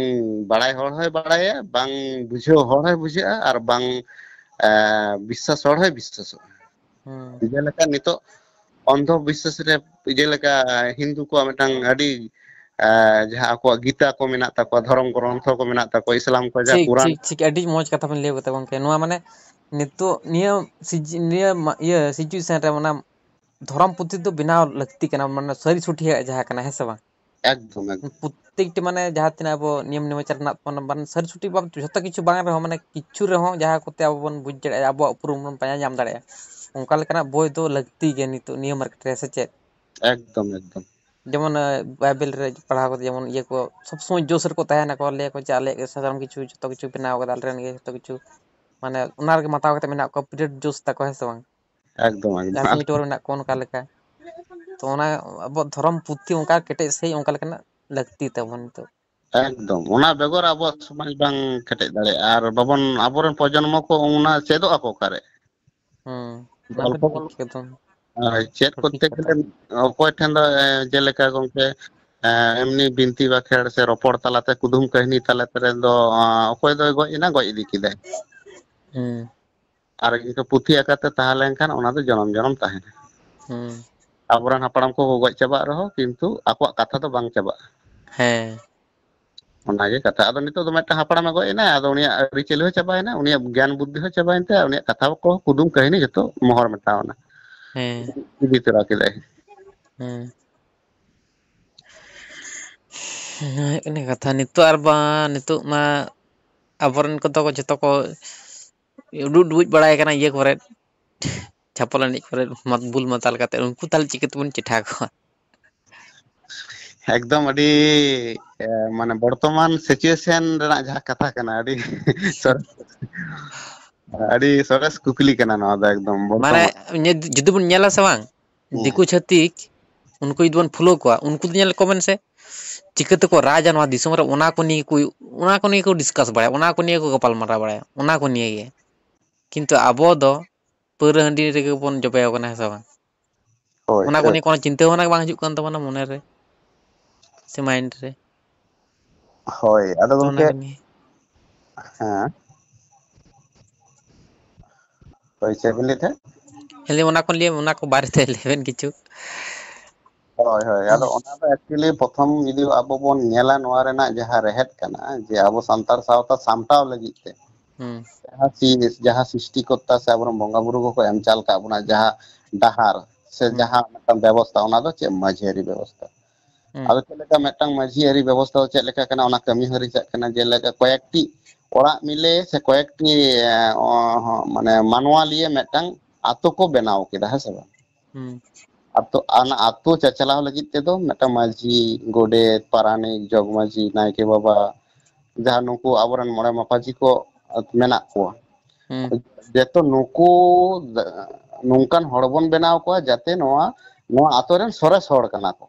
ᱵᱟᱲᱟᱭ ᱦᱚᱲ ᱦᱚᱸᱭ ᱵᱟᱲᱟᱭᱟ, ᱵᱟᱝ ᱵᱩᱡᱷᱟᱹᱣ ᱦᱚᱲ ᱦᱚᱸᱭ ᱵᱩᱡᱷᱟᱹᱜᱼᱟ, ᱟᱨ ᱵᱟᱝ, ᱮ, ᱵᱤᱥᱥᱟᱥ ᱦᱚᱲ ᱦᱚᱸᱭ ᱵᱤᱥᱥᱟᱥᱚᱜᱼᱟ᱾ ᱦᱩᱸ᱾ ᱡᱮᱞᱮᱠᱟ ᱱᱤᱛᱚᱜ ᱚᱱᱫᱷᱚ ᱵᱤᱥᱥᱟᱥ ᱨᱮ, ᱡᱮᱞᱮᱠᱟ ᱦᱤᱱᱫᱩ ᱠᱚᱣᱟᱜ ᱢᱤᱫᱴᱟᱝ ᱟᱹᱰᱤ, ᱮ, ᱡᱟᱦᱟᱸ ᱟᱠᱚᱣᱟᱜ ᱜᱤᱛᱟ ᱠᱚ ᱢᱮᱱᱟᱜ ᱛᱟᱠᱚᱣᱟ, ᱫᱷᱚᱨᱚᱢ ᱜᱨᱚᱱᱛᱷᱚ ᱠᱚ ᱢᱮᱱᱟᱜ ᱛᱟᱠᱚᱣᱟ, ᱤᱥᱞᱟᱢ ᱠᱚᱣᱟᱜ ᱡᱟᱦᱟᱸ ᱴᱷᱤᱠ, ᱠᱩᱨᱟᱱ᱾ ᱴᱷᱤᱠ, ᱴᱷᱤᱠ, ᱟᱹᱰᱤ ᱢᱚᱡᱽ ᱠᱟᱛᱷᱟ ᱵᱮᱱ ᱞᱟᱹᱭ ᱠᱟᱫᱟ ᱜᱚᱝᱠᱮ᱾ ᱱᱚᱣᱟ ᱢᱟᱱᱮ ᱱᱤᱛᱚᱜ ᱱᱤᱭᱟᱹ ᱥᱤᱡ-, ᱱᱤᱭᱟᱹ ᱢᱟ-, ᱤᱭᱟᱹ ᱥᱤᱪᱩᱭᱮᱥᱚᱱ ᱨᱮ ᱚᱱᱟ ᱫᱷᱚᱨᱚᱢ ᱯᱩᱛᱷᱤ ᱫᱚ ᱵᱮᱱᱟᱣ ᱞᱟᱹᱠᱛᱤ ᱠᱟᱱᱟ, ᱢᱟᱱᱮ ᱥᱟᱹᱨᱤ ᱥᱚᱴᱷᱤᱠᱟᱜ ᱡᱟᱦᱟᱸ ᱠᱟᱱᱟ, ᱦᱮᱸ ᱥᱮ ᱵᱟᱝ? ᱮᱠᱫᱚᱢ, ᱮᱠᱫᱚᱢ᱾ ᱯᱨᱚᱛᱮᱠᱴᱤ ᱢᱟᱱᱮ ᱡᱟᱦᱟᱸ ᱛᱤᱱᱟᱹᱜ ᱟᱵᱚ ᱱᱤᱭᱚᱢ ᱱᱮᱢᱟᱪᱟᱨ ᱨᱮᱱᱟᱜ ᱵᱚᱱ, ᱵᱟᱝ ᱥᱟᱹᱨᱤ ᱥᱚᱴᱷᱤᱠ ᱵᱟᱵᱚᱱ, ᱡᱷᱚᱛᱚ ᱠᱤᱪᱷᱩ ᱵᱟᱝ ᱨᱮᱦᱚᱸ, ᱢᱟᱱᱮ ᱠᱤᱪᱷᱩ ᱨᱮᱦᱚᱸ ᱡᱟᱦᱟᱸ ᱠᱚᱛᱮ ᱟᱵᱚ ᱵᱚᱱ ᱵᱩᱡᱽ ᱫᱟᱲᱮᱭᱟᱜᱼᱟ, ᱟᱵᱚᱣᱟᱜ ᱩᱯᱨᱩᱢ ᱵᱚᱱ ᱯᱟᱸᱡᱟ ᱧᱟᱢ ᱫᱟᱲᱮᱭᱟᱜᱼᱟ, ᱚᱱᱠᱟ ᱞᱮᱠᱟᱱᱟᱜ ᱵᱳᱭ ᱫᱚ ᱞᱟᱹᱠᱛᱤ ᱜᱮ ᱱᱤᱛᱚᱜ ᱱᱤᱭᱟᱹ ᱢᱟᱨᱠᱮᱴ ᱨᱮ, ᱥᱮ ᱪᱮᱫ? ᱮᱠᱫᱚᱢ, ᱮᱠᱫᱚᱢ᱾ ᱡᱮᱢᱚᱱ, ᱮ, ᱵᱟᱭᱵᱮᱞ ᱨᱮ ᱯᱟᱲᱦᱟᱣ ᱠᱟᱛᱮ ᱡᱮᱢᱚᱱ ᱤᱭᱟᱹ ᱠᱚ ᱥᱚᱵ ᱥᱚᱢᱚᱭ ᱡᱳᱥ ᱨᱮᱠᱚ ᱛᱟᱦᱮᱱᱟᱠᱚ, ᱞᱟᱹᱭᱟᱠᱚ ᱡᱮ ᱟᱞᱮᱭᱟᱜ ᱜᱮ ᱥᱟᱱᱟᱢ ᱠᱤᱪᱷᱩ, ᱡᱷᱚᱛᱚ ᱠᱤᱪᱷᱩ ᱵᱮᱱᱟᱣ ᱠᱟᱫᱟ, ᱟᱞᱮ ᱨᱮᱱ ᱜᱮ ᱡᱷᱚᱛᱚ ᱠᱤᱪᱷᱩ, ᱢᱟᱱᱮ ᱚᱱᱟ ᱨᱮᱜᱮ ᱢᱟᱛᱟᱣ ᱠᱟᱛᱮ ᱢᱮᱱᱟᱜ ᱠᱚᱣᱟ, ᱯᱤᱨᱤᱭᱚᱰ ᱡᱳᱥ ᱛᱟᱠᱚ, ᱦᱮᱸ ᱥᱮ ᱵᱟᱝ? ᱮᱠᱫᱚᱢ, ᱮᱠᱫᱚᱢ᱾ ᱡᱟᱦᱟᱸ ᱥᱤᱧ ᱴᱚᱨ ᱢᱮᱱᱟᱜ ᱠᱚᱣᱟ ᱚᱱᱠᱟ ᱞᱮᱠᱟ᱾ ᱛᱚ ᱚᱱᱟ ᱟᱵᱚᱣᱟᱜ ᱫᱷᱚᱨᱚᱢ ᱯᱩᱛᱷᱤ ᱚᱱᱠᱟ ᱠᱮᱴᱮᱡ ᱥᱟᱺᱦᱤᱡ ᱚᱱᱠᱟ ᱞᱮᱠᱟᱱᱟᱜ ᱞᱟᱹᱠᱛᱤ ᱛᱟᱵᱚᱱ ᱱᱤᱛᱚᱜ᱾ ᱮᱠᱫᱚᱢ, ᱚᱱᱟ ᱵᱮᱜᱚᱨ ᱟᱵᱚᱣᱟᱜ ᱥᱚᱢᱟᱡᱽ ᱵᱟᱝ ᱠᱮᱴᱮᱡ ᱫᱟᱲᱮᱭᱟᱜᱼᱟ᱾ ᱟᱨ ᱵᱟᱵᱚᱱ, ᱟᱵᱚᱨᱮᱱ ᱯᱨᱚᱡᱚᱱᱢᱚ ᱠᱚ ᱚᱱᱟ ᱪᱮᱫᱚᱜ ᱟᱠᱚ ᱚᱠᱟᱨᱮ? ᱦᱩᱸ, ᱚᱱᱟ ᱫᱚ ᱜᱚᱞᱯᱚ ᱴᱷᱤᱠ ᱜᱮ ᱛᱚ᱾ ᱟᱨ ᱪᱮᱫ ᱥᱚᱴᱷᱤᱠ ᱠᱚᱨᱛᱮ ᱠᱟᱛᱷᱟ᱾ ᱜᱮᱞᱮ ᱚᱠᱚᱭ ᱴᱷᱮᱱ ᱫᱚ, ᱮ, ᱡᱮᱞᱮᱠᱟ ᱜᱚᱝᱠᱮ, ᱮ, ᱮᱢᱱᱤ ᱵᱤᱱᱛᱤ ᱵᱟᱠᱷᱮᱲ ᱥᱮ ᱨᱚᱯᱚᱲ ᱛᱟᱞᱟᱛᱮ, ᱠᱩᱫᱩᱢ ᱠᱟᱹᱦᱱᱤ ᱛᱟᱞᱟ ᱛᱮ ᱨᱮᱱ ᱫᱚ, ᱟ, ᱚᱠᱚᱭ ᱫᱚᱭ ᱜᱚᱡ ᱮᱱᱟ, ᱜᱚᱡ ᱤᱫᱤ ᱠᱮᱫᱟᱭ᱾ ᱦᱩᱸ᱾ ᱟᱨ ᱤᱱᱠᱟᱹ ᱯᱩᱛᱷᱤ ᱟᱠᱟᱨ ᱛᱮ ᱛᱟᱦᱮᱸ ᱞᱮᱱᱠᱷᱟᱱ ᱚᱱᱟ ᱫᱚ ᱡᱚᱱᱚᱢ ᱡᱚᱱᱚᱢ ᱛᱟᱦᱮᱱᱟ᱾ ᱦᱩᱸ᱾ ᱟᱵᱚᱨᱮᱱ ᱦᱟᱯᱲᱟᱢ ᱠᱚᱠᱚ ᱜᱚᱡ ᱪᱟᱵᱟᱜ ᱨᱮᱦᱚᱸ ᱠᱤᱱᱛᱩ ᱟᱠᱚᱣᱟᱜ ᱠᱟᱛᱷᱟ ᱫᱚ ᱵᱟᱝ ᱪᱟᱵᱟᱜᱼᱟ᱾ ᱦᱮᱸ᱾ ᱚᱱᱟᱜᱮ ᱠᱟᱛᱷᱟ᱾ ᱟᱫᱚ ᱱᱤᱛᱚᱜ ᱫᱚ ᱢᱤᱫᱴᱟᱝ ᱦᱟᱯᱲᱟᱢᱮ ᱜᱚᱡ ᱮᱱᱟ, ᱟᱫᱚ ᱩᱱᱤᱭᱟᱜ ᱟᱹᱨᱤᱪᱟᱹᱞᱤ ᱦᱚᱸ ᱪᱟᱵᱟᱭᱮᱱᱟ, ᱩᱱᱤᱭᱟᱜ ᱜᱮᱭᱟᱱ ᱵᱩᱫᱽᱫᱷᱤ ᱦᱚᱸ ᱪᱟᱵᱟᱭᱮᱱ ᱛᱟᱭᱟ, ᱩᱱᱤᱭᱟᱜ ᱠᱟᱛᱷᱟ ᱠᱚ, ᱠᱩᱫᱩᱢ ᱠᱟᱹᱦᱱᱤ ᱡᱚᱛᱚ ᱢᱚᱦᱚᱨ ᱢᱮᱴᱟᱣ ᱮᱱᱟ᱾ ᱦᱮᱸ᱾ ᱤᱫᱤ ᱛᱚᱨᱟ ᱠᱮᱫᱟᱭ᱾ ᱦᱮᱸ᱾ ᱚᱱᱟ ᱦᱩᱭᱩᱜ ᱠᱟᱱᱟ ᱠᱟᱛᱷᱟ᱾ ᱱᱤᱛᱚᱜ ᱟᱨ ᱵᱟᱝ, ᱱᱤᱛᱚᱜ ᱢᱟ ᱟᱵᱚᱨᱮᱱ ᱠᱚᱫᱚ ᱠᱚ ᱡᱷᱚᱛᱚ ᱠᱚ ᱩᱰᱩᱜ ᱰᱩᱵᱩᱡ ᱵᱟᱲᱟᱭ ᱠᱟᱱᱟ ᱤᱭᱟᱹ ᱠᱚᱨᱮ, ᱪᱷᱟᱯᱚᱞ ᱮᱱᱮᱡ ᱠᱚᱨᱮ, ᱢᱟᱛ-, ᱵᱩᱞ ᱢᱟᱛᱟᱞ ᱠᱟᱛᱮ, ᱩᱱᱠᱩ ᱛᱟᱦᱞᱮ ᱪᱤᱠᱟᱹ ᱛᱮᱵᱚᱱ ᱪᱮᱴᱷᱟ ᱠᱚᱣᱟ? ᱮᱠᱫᱚᱢ ᱟᱹᱰᱤ, ᱮ, ᱢᱟᱱᱮ ᱵᱚᱨᱛᱚᱢᱟᱱ situation ᱨᱮᱱᱟᱜ ᱡᱟᱦᱟᱸ ᱠᱟᱛᱷᱟ ᱠᱟᱱᱟ, ᱟᱹᱰᱤ ᱥᱚᱨᱮᱥ, ᱟᱹᱰᱤ ᱥᱚᱨᱮᱥ ᱠᱩᱠᱞᱤ ᱠᱟᱱᱟ ᱱᱚᱣᱟ ᱫᱚ ᱮᱠᱫᱚᱢ ᱢᱟᱱᱮ ᱵᱚᱨᱛᱚᱢᱟᱱ᱾ ᱡᱩᱫᱤ ᱵᱚᱱ ᱧᱮᱞᱟ ᱥᱮ ᱵᱟᱝ, ᱦᱩᱸ᱾ ᱫᱤᱠᱩ ᱪᱷᱟᱹᱛᱤᱠ, ᱩᱱᱠᱩ ᱡᱩᱫᱤ ᱵᱚᱱ follow ᱠᱚᱣᱟ, ᱩᱱᱠᱩ ᱫᱚ ᱧᱮᱞ ᱠᱚ ᱵᱮᱱ ᱥᱮ, ᱪᱤᱠᱟᱹ ᱛᱮᱠᱚ ᱨᱟᱡᱟ ᱱᱚᱣᱟ ᱫᱤᱥᱚᱢ ᱨᱮ, ᱚᱱᱟ ᱠᱚ ᱱᱤᱭᱮ ᱠᱚ, ᱚᱱᱟ ᱠᱚ ᱱᱤᱭᱮ ᱠᱚ discuss ᱵᱟᱲᱟᱭᱟ, ᱚᱱᱟ ᱠᱚ ᱱᱤᱭᱮ ᱠᱚ ᱜᱟᱯᱟᱞ ᱢᱟᱨᱟᱣ ᱵᱟᱲᱟᱭᱟ, ᱚᱱᱟ ᱠᱚ ᱱᱤᱭᱮ ᱜᱮ᱾ ᱠᱤᱱᱛᱩ ᱟᱵᱚ ᱫᱚ ᱯᱟᱹᱣᱨᱟᱹ ᱦᱟᱺᱰᱤ ᱨᱮᱜᱮ ᱵᱚᱱ ᱡᱚᱵᱮ ᱟᱠᱟᱱᱟ, ᱦᱮᱸ ᱥᱮ ᱵᱟᱝ? ᱦᱳᱭ, ᱚᱱᱟ ᱠᱚ ᱦᱳᱭ᱾ ᱱᱤᱭᱮ ᱠᱳᱱᱳ ᱪᱤᱱᱛᱟᱹ ᱵᱷᱟᱵᱽᱱᱟ ᱜᱮ ᱵᱟᱝ ᱦᱤᱡᱩᱜ ᱠᱟᱱ ᱛᱟᱵᱚᱱᱟ ᱢᱚᱱᱮ ᱨᱮ ᱥᱮ mind ᱨᱮ᱾ ᱦᱳᱭ, ᱟᱫᱚ ᱛᱚ ᱚᱱᱟ ᱜᱚᱢᱠᱮ, ᱠᱚ ᱱᱤᱭᱮ ᱦᱮᱸ᱾ ᱦᱳᱭ, ᱪᱮᱫ ᱵᱤᱱ ᱞᱟᱹᱭᱮᱫ ᱛᱟᱦᱮᱸᱫ? ᱞᱟᱹᱭ ᱚᱱᱟ ᱠᱚ ᱞᱟᱹᱭ, ᱚᱱᱟ ᱠᱚ ᱵᱟᱨᱮᱛᱮ ᱞᱟᱹᱭ ᱵᱮᱱ ᱠᱤᱪᱷᱩ᱾ ᱦᱳᱭ, ᱦᱳᱭ᱾ ᱟᱫᱚ ᱚᱱᱟ ᱫᱚ actually ᱯᱨᱚᱛᱷᱚᱢ ᱡᱩᱫᱤ ᱟᱵᱚ ᱵᱚᱱ ᱧᱮᱞᱟ ᱱᱚᱣᱟ ᱨᱮᱱᱟᱜ ᱡᱟᱦᱟᱸ ᱨᱮᱦᱮᱫ ᱠᱟᱱᱟ, ᱡᱮ ᱟᱵᱚ ᱥᱟᱱᱛᱟᱲ ᱥᱟᱶᱛᱟ ᱥᱟᱢᱴᱟᱣ ᱞᱟᱹᱜᱤᱫ ᱛᱮ ᱦᱩᱸ᱾ ᱡᱟᱦᱟᱸ ᱥᱤ-, ᱡᱟᱦᱟᱸ ᱥᱨᱤᱥᱴᱤᱠᱚᱨᱛᱟ ᱥᱮ ᱟᱵᱚᱨᱮᱱ ᱵᱚᱸᱜᱟ ᱵᱩᱨᱩ ᱠᱚᱠᱚ ᱮᱢ ᱪᱟᱞ ᱠᱟᱜ ᱵᱚᱱᱟ, ᱡᱟᱦᱟᱸ ᱰᱟᱦᱟᱨ ᱥᱮ ᱦᱩᱸ᱾ ᱡᱟᱦᱟᱸ ᱢᱤᱫᱴᱟᱝ ᱵᱮᱵᱚᱥᱛᱷᱟ, ᱚᱱᱟ ᱫᱚ ᱪᱮᱫ ᱢᱟᱹᱡᱷᱤ ᱟᱹᱨᱤ ᱵᱮᱵᱚᱥᱛᱷᱟ᱾ ᱦᱩᱸ᱾ ᱟᱫᱚ ᱪᱮᱫ ᱞᱮᱠᱟ ᱢᱤᱫᱴᱟᱝ ᱢᱟᱹᱡᱷᱤ ᱟᱹᱨᱤ ᱵᱮᱵᱚᱥᱛᱷᱟ ᱫᱚ ᱪᱮᱫ ᱞᱮᱠᱟ ᱠᱟᱱᱟ, ᱚᱱᱟ ᱠᱟᱹᱢᱤ ᱦᱚᱨᱟ ᱪᱟᱜ ᱠᱟᱱᱟ, ᱡᱮᱞᱮᱠᱟ ᱠᱚᱭᱮᱠᱴᱤ ᱚᱲᱟᱜ ᱢᱤᱞᱮ ᱥᱮ ᱠᱚᱭᱮᱠᱴᱤ, ᱮ, ᱚ, ᱢᱟᱱᱮ ᱢᱟᱱᱣᱟ ᱞᱤᱭᱮ ᱢᱤᱫᱴᱟᱝ ᱟᱛᱳ ᱠᱚ ᱵᱮᱱᱟᱣ ᱠᱮᱫᱟ, ᱦᱮᱸ ᱥᱮ ᱵᱟᱝ? ᱦᱩᱸ᱾ ᱟᱛᱳ, ᱚᱱᱟ ᱟᱛᱳ ᱪᱟᱪᱞᱟᱣ ᱞᱟᱹᱜᱤᱫ ᱛᱮᱫᱚ ᱢᱤᱫᱴᱟᱝ ᱢᱟᱹᱡᱷᱤ, ᱜᱚᱰᱮᱛ, ᱯᱟᱨᱟᱱᱤᱠ, ᱡᱚᱜᱽ ᱢᱟᱹᱡᱷᱤ, ᱱᱟᱭᱠᱮ ᱵᱟᱵᱟ, ᱡᱟᱦᱟᱸ ᱱᱩᱠᱩ ᱟᱵᱚᱨᱮᱱ ᱢᱚᱬᱮ ᱢᱟᱯᱟᱡᱷᱤ ᱠᱚ ᱢᱮᱱᱟᱜ ᱠᱚᱣᱟ, ᱦᱩᱸ᱾ ᱡᱮᱦᱮᱛᱩ ᱱᱩᱠᱩ ᱱᱚᱝᱠᱟᱱ ᱦᱚᱲ ᱵᱚᱱ ᱵᱮᱱᱟᱣ ᱠᱚᱣᱟ ᱡᱟᱛᱮ ᱱᱚᱣᱟ, ᱱᱚᱣᱟ ᱟᱛᱳ ᱨᱮᱱ ᱥᱚᱨᱮᱥ ᱦᱚᱲ ᱠᱟᱱᱟ ᱠᱚ᱾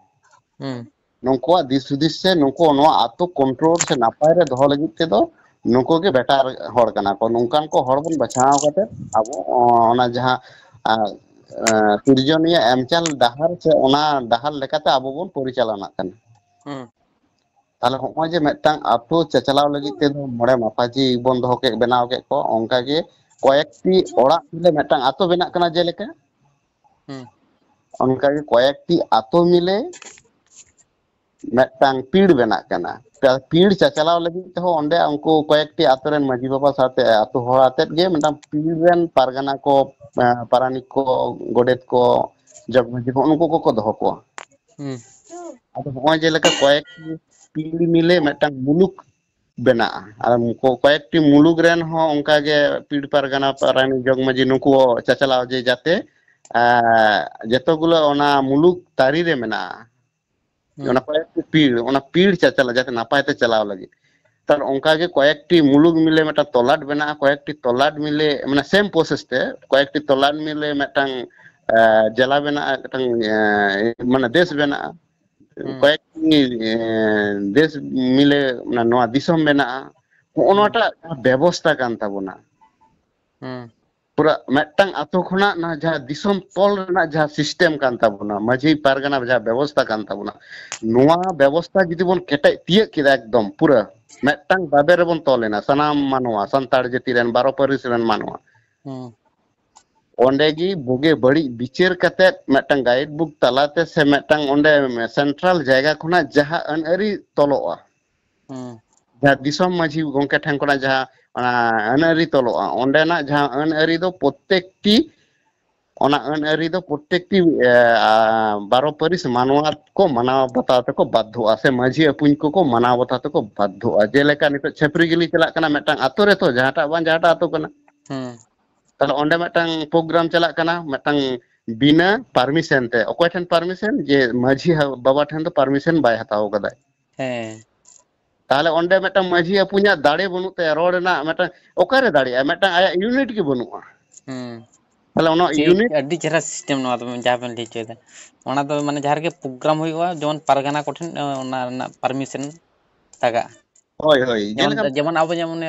ᱦᱩᱸ᱾ ᱱᱩᱠᱩᱣᱟᱜ ᱫᱤᱥ ᱦᱩᱫᱤᱥ ᱥᱮ ᱱᱩᱠᱩ ᱱᱚᱣᱟ ᱟᱛᱳ ᱠᱚᱱᱴᱨᱳᱞ ᱥᱮ ᱱᱟᱯᱟᱭ ᱨᱮ ᱫᱚᱦᱚ ᱞᱟᱹᱜᱤᱫ ᱛᱮᱫᱚ ᱱᱩᱠᱩ ᱜᱮ ᱵᱮᱴᱟᱨ ᱦᱚᱲ ᱠᱟᱱᱟ ᱠᱚ᱾ ᱱᱚᱝᱠᱟᱱ ᱠᱚ ᱦᱚᱲ ᱵᱚᱱ ᱵᱟᱪᱷᱟᱣ ᱠᱟᱛᱮ ᱟᱵᱚ, ᱚ, ᱚᱱᱟ ᱡᱟᱦᱟᱸ, ᱟ, ᱟ, ᱥᱤᱨᱡᱚᱱᱤᱭᱟᱹ ᱮᱢᱪᱟᱞ ᱰᱟᱦᱟᱨ ᱥᱮ ᱚᱱᱟ ᱰᱟᱦᱟᱨ ᱞᱮᱠᱟᱛᱮ ᱟᱵᱚ ᱵᱚᱱ ᱯᱚᱨᱤᱪᱟᱞᱚᱱᱟᱜ ᱠᱟᱱᱟ᱾ ᱦᱩᱸ᱾ ᱛᱟᱦᱞᱮ ᱦᱚᱸᱜᱼᱚᱭ ᱡᱮ ᱢᱤᱫᱴᱟᱝ ᱟᱛᱳ ᱪᱟᱪᱞᱟᱣ ᱞᱟᱹᱜᱤᱫ ᱛᱮᱫᱚ ᱢᱚᱬᱮ ᱢᱟᱯᱟᱡᱤ ᱵᱚᱱ ᱫᱚᱦᱚ ᱠᱮᱫ, ᱵᱮᱱᱟᱣ ᱠᱮᱫ ᱠᱚ, ᱚᱱᱠᱟᱜᱮ ᱠᱚᱭᱮᱠᱴᱤ ᱚᱲᱟᱜ ᱢᱤᱞᱮ ᱢᱤᱫᱴᱟᱝ ᱟᱛᱳ ᱵᱮᱱᱟᱜ ᱠᱟᱱᱟ᱾ ᱡᱮᱞᱮᱠᱟ ᱦᱩᱸ᱾ ᱚᱱᱠᱟᱜᱮ ᱠᱚᱭᱮᱠᱴᱤ ᱟᱛᱳ ᱢᱤᱞᱮ ᱢᱤᱫᱴᱟᱝ ᱯᱤᱲ ᱵᱮᱱᱟᱜ ᱠᱟᱱᱟ᱾ ᱯᱤᱲ ᱪᱟᱪᱞᱟᱣ ᱞᱟᱹᱜᱤᱫ ᱛᱮᱦᱚᱸ ᱚᱸᱰᱮ ᱩᱱᱠᱩ ᱠᱚᱭᱮᱠᱴᱤ ᱟᱛᱳ ᱨᱮᱱ ᱢᱟᱹᱡᱷᱤ ᱵᱟᱵᱟ ᱥᱟᱶᱛᱮ ᱟᱛᱳ ᱦᱚᱲ ᱟᱛᱮᱫ ᱜᱮ ᱢᱤᱫᱴᱟᱝ ᱯᱤᱲ ᱨᱮᱱ ᱯᱟᱨᱜᱟᱱᱟ ᱠᱚ, ᱮᱸ, ᱯᱟᱨᱟᱱᱤᱠ ᱠᱚ, ᱜᱚᱰᱮᱛ ᱠᱚ, ᱡᱚᱜᱽ ᱢᱟᱹᱡᱷᱤ ᱠᱚ, ᱱᱩᱠᱩ ᱠᱚᱠᱚ ᱫᱚᱦᱚ ᱠᱚᱣᱟ᱾ ᱦᱩᱸ᱾ ᱟᱫᱚ ᱦᱚᱸᱜᱼᱚᱭ ᱡᱮᱞᱮᱠᱟ ᱠᱚᱭᱮᱠᱴᱤ ᱯᱤᱲ ᱢᱤᱞᱮ ᱢᱤᱫᱴᱟᱝ ᱢᱩᱞᱩᱠ ᱵᱮᱱᱟᱜᱼᱟ᱾ ᱟᱨ ᱠᱚ-, ᱠᱚᱭᱮᱠᱴᱤ ᱢᱩᱞᱩᱠ ᱨᱮᱱ ᱦᱚᱸ ᱚᱱᱠᱟᱜᱮ ᱯᱤᱲ ᱯᱟᱨᱜᱟᱱᱟ, ᱯᱟᱨᱟᱱᱤᱠ, ᱡᱚᱜᱽ ᱢᱟᱹᱡᱷᱤ ᱱᱩᱠᱩ ᱪᱟᱪᱞᱟᱣ ᱡᱮ ᱡᱟᱛᱮ, ᱮᱸ, ᱡᱚᱛᱚ ᱜᱩᱞᱟᱹ ᱚᱱᱟ ᱢᱩᱞᱩᱠ ᱛᱟᱹᱨᱤ ᱨᱮ ᱢᱮᱱᱟᱜᱼᱟ᱾ ᱦᱩᱸ᱾ ᱚᱱᱟ ᱠᱚᱭᱮᱠᱴᱤ ᱯᱤᱲ, ᱚᱱᱟ ᱯᱤᱲ ᱪᱟᱪᱞᱟᱣ ᱡᱟᱛᱮ ᱱᱟᱯᱟᱭ ᱛᱮ ᱪᱟᱞᱟᱣ ᱞᱟᱹᱜᱤᱫ᱾ ᱛᱟᱦᱞᱮ ᱚᱱᱠᱟᱜᱮ ᱠᱚᱭᱮᱠᱴᱤ ᱢᱩᱞᱩᱠ ᱢᱤᱞᱮ ᱢᱤᱫᱴᱟᱝ ᱛᱚᱞᱟᱴ ᱵᱮᱱᱟᱜᱼᱟ, ᱠᱚᱭᱮᱠᱴᱤ ᱛᱚᱞᱟᱴ ᱢᱤᱞᱮ, ᱢᱟᱱᱮ, ᱥᱮᱢ ᱯᱨᱚᱥᱮᱥ ᱛᱮ ᱠᱚᱭᱮᱠᱴᱤ ᱛᱚᱞᱟᱴ ᱢᱤᱞᱮ ᱢᱤᱫᱴᱟᱝ, ᱮ, ᱡᱮᱞᱟ ᱵᱮᱱᱟᱜᱼᱟ, ᱢᱤᱫᱴᱟᱝ, ᱮ, ᱢᱟᱱᱮ, ᱫᱮᱥ ᱵᱮᱱᱟᱜᱼᱟ᱾ ᱦᱩᱸ᱾ ᱠᱚᱭᱮᱠᱴᱤ, ᱮ, ᱫᱮᱥ ᱢᱤᱞᱮ, ᱢᱟᱱᱮ, ᱱᱚᱣᱟ ᱫᱤᱥᱚᱢ ᱵᱮᱱᱟᱜᱼᱟ᱾ ᱦᱚᱸᱜᱼᱚ ᱦᱩᱸ᱾ ᱱᱚᱣᱟᱴᱟᱜ ᱵᱮᱵᱚᱥᱛᱟ ᱠᱟᱱ ᱛᱟᱵᱚᱱᱟ᱾ ᱦᱩᱸ᱾ ᱯᱩᱨᱟᱹ ᱢᱤᱫᱴᱟᱝ ᱟᱛᱳ ᱠᱷᱚᱱᱟᱜ ᱱᱚᱣᱟ ᱡᱟᱦᱟᱸ ᱫᱤᱥᱚᱢ ᱛᱚᱞ ᱨᱮᱱᱟᱜ ᱡᱟᱦᱟᱸ ᱥᱤᱥᱴᱮᱢ ᱠᱟᱱ ᱛᱟᱵᱚᱱᱟ, ᱢᱟᱹᱡᱷᱤ ᱯᱟᱨᱜᱟᱱᱟ ᱡᱟᱦᱟᱸ ᱵᱮᱵᱚᱥᱛᱟ ᱠᱟᱱ ᱛᱟᱵᱚᱱᱟ, ᱱᱚᱣᱟ ᱵᱮᱵᱚᱥᱛᱟ ᱡᱩᱫᱤ ᱵᱚᱱ ᱠᱮᱴᱮᱡ ᱛᱤᱭᱟᱹᱜ ᱠᱮᱫᱟ ᱮᱠᱫᱚᱢ ᱯᱩᱨᱟᱹ ᱢᱤᱫᱴᱟᱝ ᱵᱟᱵᱮᱨ ᱨᱮᱵᱚᱱ ᱛᱚᱞ ᱮᱱᱟ, ᱥᱟᱱᱟᱢ ᱢᱟᱱᱣᱟ, ᱥᱟᱱᱛᱟᱲ ᱡᱟᱹᱛᱤ ᱨᱮᱱ, ᱵᱟᱨᱚ ᱯᱟᱹᱨᱤᱥ ᱨᱮᱱ ᱢᱟᱱᱣᱟ, ᱦᱩᱸ᱾ ᱚᱸᱰᱮ ᱜᱮ ᱵᱩᱜᱤ ᱵᱟᱹᱲᱤᱡ ᱵᱤᱪᱟᱹᱨ ᱠᱟᱛᱮᱫ ᱢᱤᱫᱴᱟᱝ ᱜᱟᱭᱤᱰ ᱵᱩᱠ ᱛᱟᱞᱟᱛᱮ ᱥᱮ ᱢᱤᱫᱴᱟᱝ ᱚᱸᱰᱮ ᱥᱮᱱᱴᱨᱟᱞ ᱡᱟᱭᱜᱟ ᱠᱷᱚᱱᱟᱜ ᱡᱟᱦᱟᱸ ᱟᱹᱱ ᱟᱹᱨᱤ ᱛᱚᱞᱚᱜᱼᱟ, ᱦᱩᱸ᱾ ᱡᱟᱦᱟᱸ ᱫᱤᱥᱚᱢ ᱢᱟᱹᱡᱷᱤ ᱜᱚᱢᱠᱮ ᱴᱷᱮᱱ ᱠᱷᱚᱱᱟᱜ ᱡᱟᱦᱟᱸ ᱚᱱᱟ ᱟᱹᱱ ᱟᱹᱨᱤ ᱛᱚᱞᱚᱜᱼᱟ, ᱚᱸᱰᱮᱱᱟᱜ ᱡᱟᱦᱟᱸ ᱟᱹᱱ ᱟᱹᱨᱤ ᱫᱚ ᱯᱨᱚᱛᱮᱠᱴᱤ, ᱚᱱᱟ ᱟᱹᱱ ᱟᱹᱨᱤ ᱫᱚ ᱯᱨᱚᱛᱮᱠᱴᱤ, ᱮ, ᱟ, ᱵᱟᱨᱚ ᱯᱟᱹᱨᱤᱥ ᱢᱟᱱᱣᱟ ᱠᱚ ᱢᱟᱱᱟᱣ ᱵᱟᱛᱟᱣ ᱛᱮᱠᱚ ᱵᱟᱫᱽᱫᱷᱚᱜᱼᱟ, ᱥᱮ ᱢᱟᱹᱡᱷᱤ ᱟᱹᱯᱩᱧ ᱠᱚᱠᱚ ᱢᱟᱱᱟᱣ ᱵᱟᱛᱟᱣ ᱛᱮᱠᱚ ᱵᱟᱫᱽᱫᱷᱚᱜᱼᱟ᱾ ᱡᱮᱞᱮᱠᱟ ᱱᱤᱛᱚᱜ ᱪᱷᱟᱹᱯᱨᱤ ᱜᱤᱞᱤ ᱪᱟᱞᱟᱜ ᱠᱟᱱᱟ ᱢᱤᱫᱴᱟᱝ ᱟᱛᱳ ᱨᱮᱛᱚ, ᱡᱟᱦᱟᱸᱴᱟᱜ ᱵᱟᱝ ᱡᱟᱦᱟᱸᱴᱟᱜ ᱟᱛᱳ ᱠᱟᱱᱟ᱾ ᱦᱩᱸ᱾ ᱛᱟᱦᱞᱮ ᱚᱸᱰᱮ ᱢᱤᱫᱴᱟᱝ ᱯᱨᱳᱜᱨᱟᱢ ᱪᱟᱞᱟᱜ ᱠᱟᱱᱟ ᱢᱤᱫᱴᱟᱝ ᱵᱤᱱᱟᱹ ᱯᱟᱨᱢᱤᱥᱚᱱ ᱛᱮ᱾ ᱚᱠᱚᱭ ᱴᱷᱮᱱ ᱯᱟᱨᱢᱤᱥᱚᱱ? ᱡᱮ ᱢᱟᱹᱡᱷᱤ ᱦᱟ-, ᱵᱟᱵᱟ ᱴᱷᱮᱱ ᱫᱚ ᱯᱟᱨᱢᱤᱥᱚᱱ ᱵᱟᱭ ᱦᱟᱛᱟᱣ ᱠᱟᱫᱟᱭ᱾ ᱦᱮᱸ᱾ ᱛᱟᱦᱞᱮ ᱚᱸᱰᱮ ᱢᱤᱫᱴᱟᱝ ᱢᱟᱹᱡᱷᱤ ᱟᱹᱯᱩᱧᱟᱜ ᱫᱟᱲᱮ ᱵᱟᱹᱱᱩᱜ ᱛᱟᱭᱟ, ᱨᱚᱲ ᱨᱮᱱᱟᱜ ᱢᱤᱫᱴᱟᱝ ᱚᱠᱟᱨᱮ ᱫᱟᱲᱮᱭᱟᱜᱼᱟ? ᱢᱤᱫᱴᱟᱝ ᱟᱭᱟᱜ ᱤᱭᱩᱱᱤᱴ ᱜᱮ ᱵᱟᱹᱱᱩᱜᱼᱟ᱾ ᱦᱩᱸ᱾ ᱛᱟᱦᱚᱞᱮ ᱚᱱᱟ ᱴᱷᱤᱠ, ᱤᱭᱩᱱᱤᱴ ᱟᱹᱰᱤ ᱪᱮᱦᱨᱟ ᱥᱤᱥᱴᱮᱢ ᱱᱚᱣᱟ ᱫᱚ, ᱡᱟᱦᱟᱸ ᱵᱮᱱ ᱞᱟᱹᱭ ᱦᱚᱪᱚᱭᱮᱫᱟ᱾ ᱚᱱᱟ ᱫᱚ ᱢᱟᱱᱮ ᱡᱟᱦᱟᱸ ᱨᱮᱜᱮ ᱯᱨᱳᱜᱨᱟᱢ ᱦᱩᱭᱩᱜᱼᱟ, ᱡᱮᱢᱚᱱ ᱯᱟᱨᱜᱟᱱᱟ ᱠᱚᱴᱷᱮᱱ ᱚᱱᱟ ᱨᱮᱱᱟᱜ ᱯᱟᱨᱢᱤᱥᱚᱱ ᱞᱟᱜᱟᱜᱼᱟ᱾ ᱦᱳᱭ, ᱦᱳᱭ, ᱡᱮᱢᱚᱱ ᱡᱮᱞᱮᱠᱟ ᱡᱮᱢᱚᱱ ᱟᱵᱚ ᱡᱮᱢᱚᱱ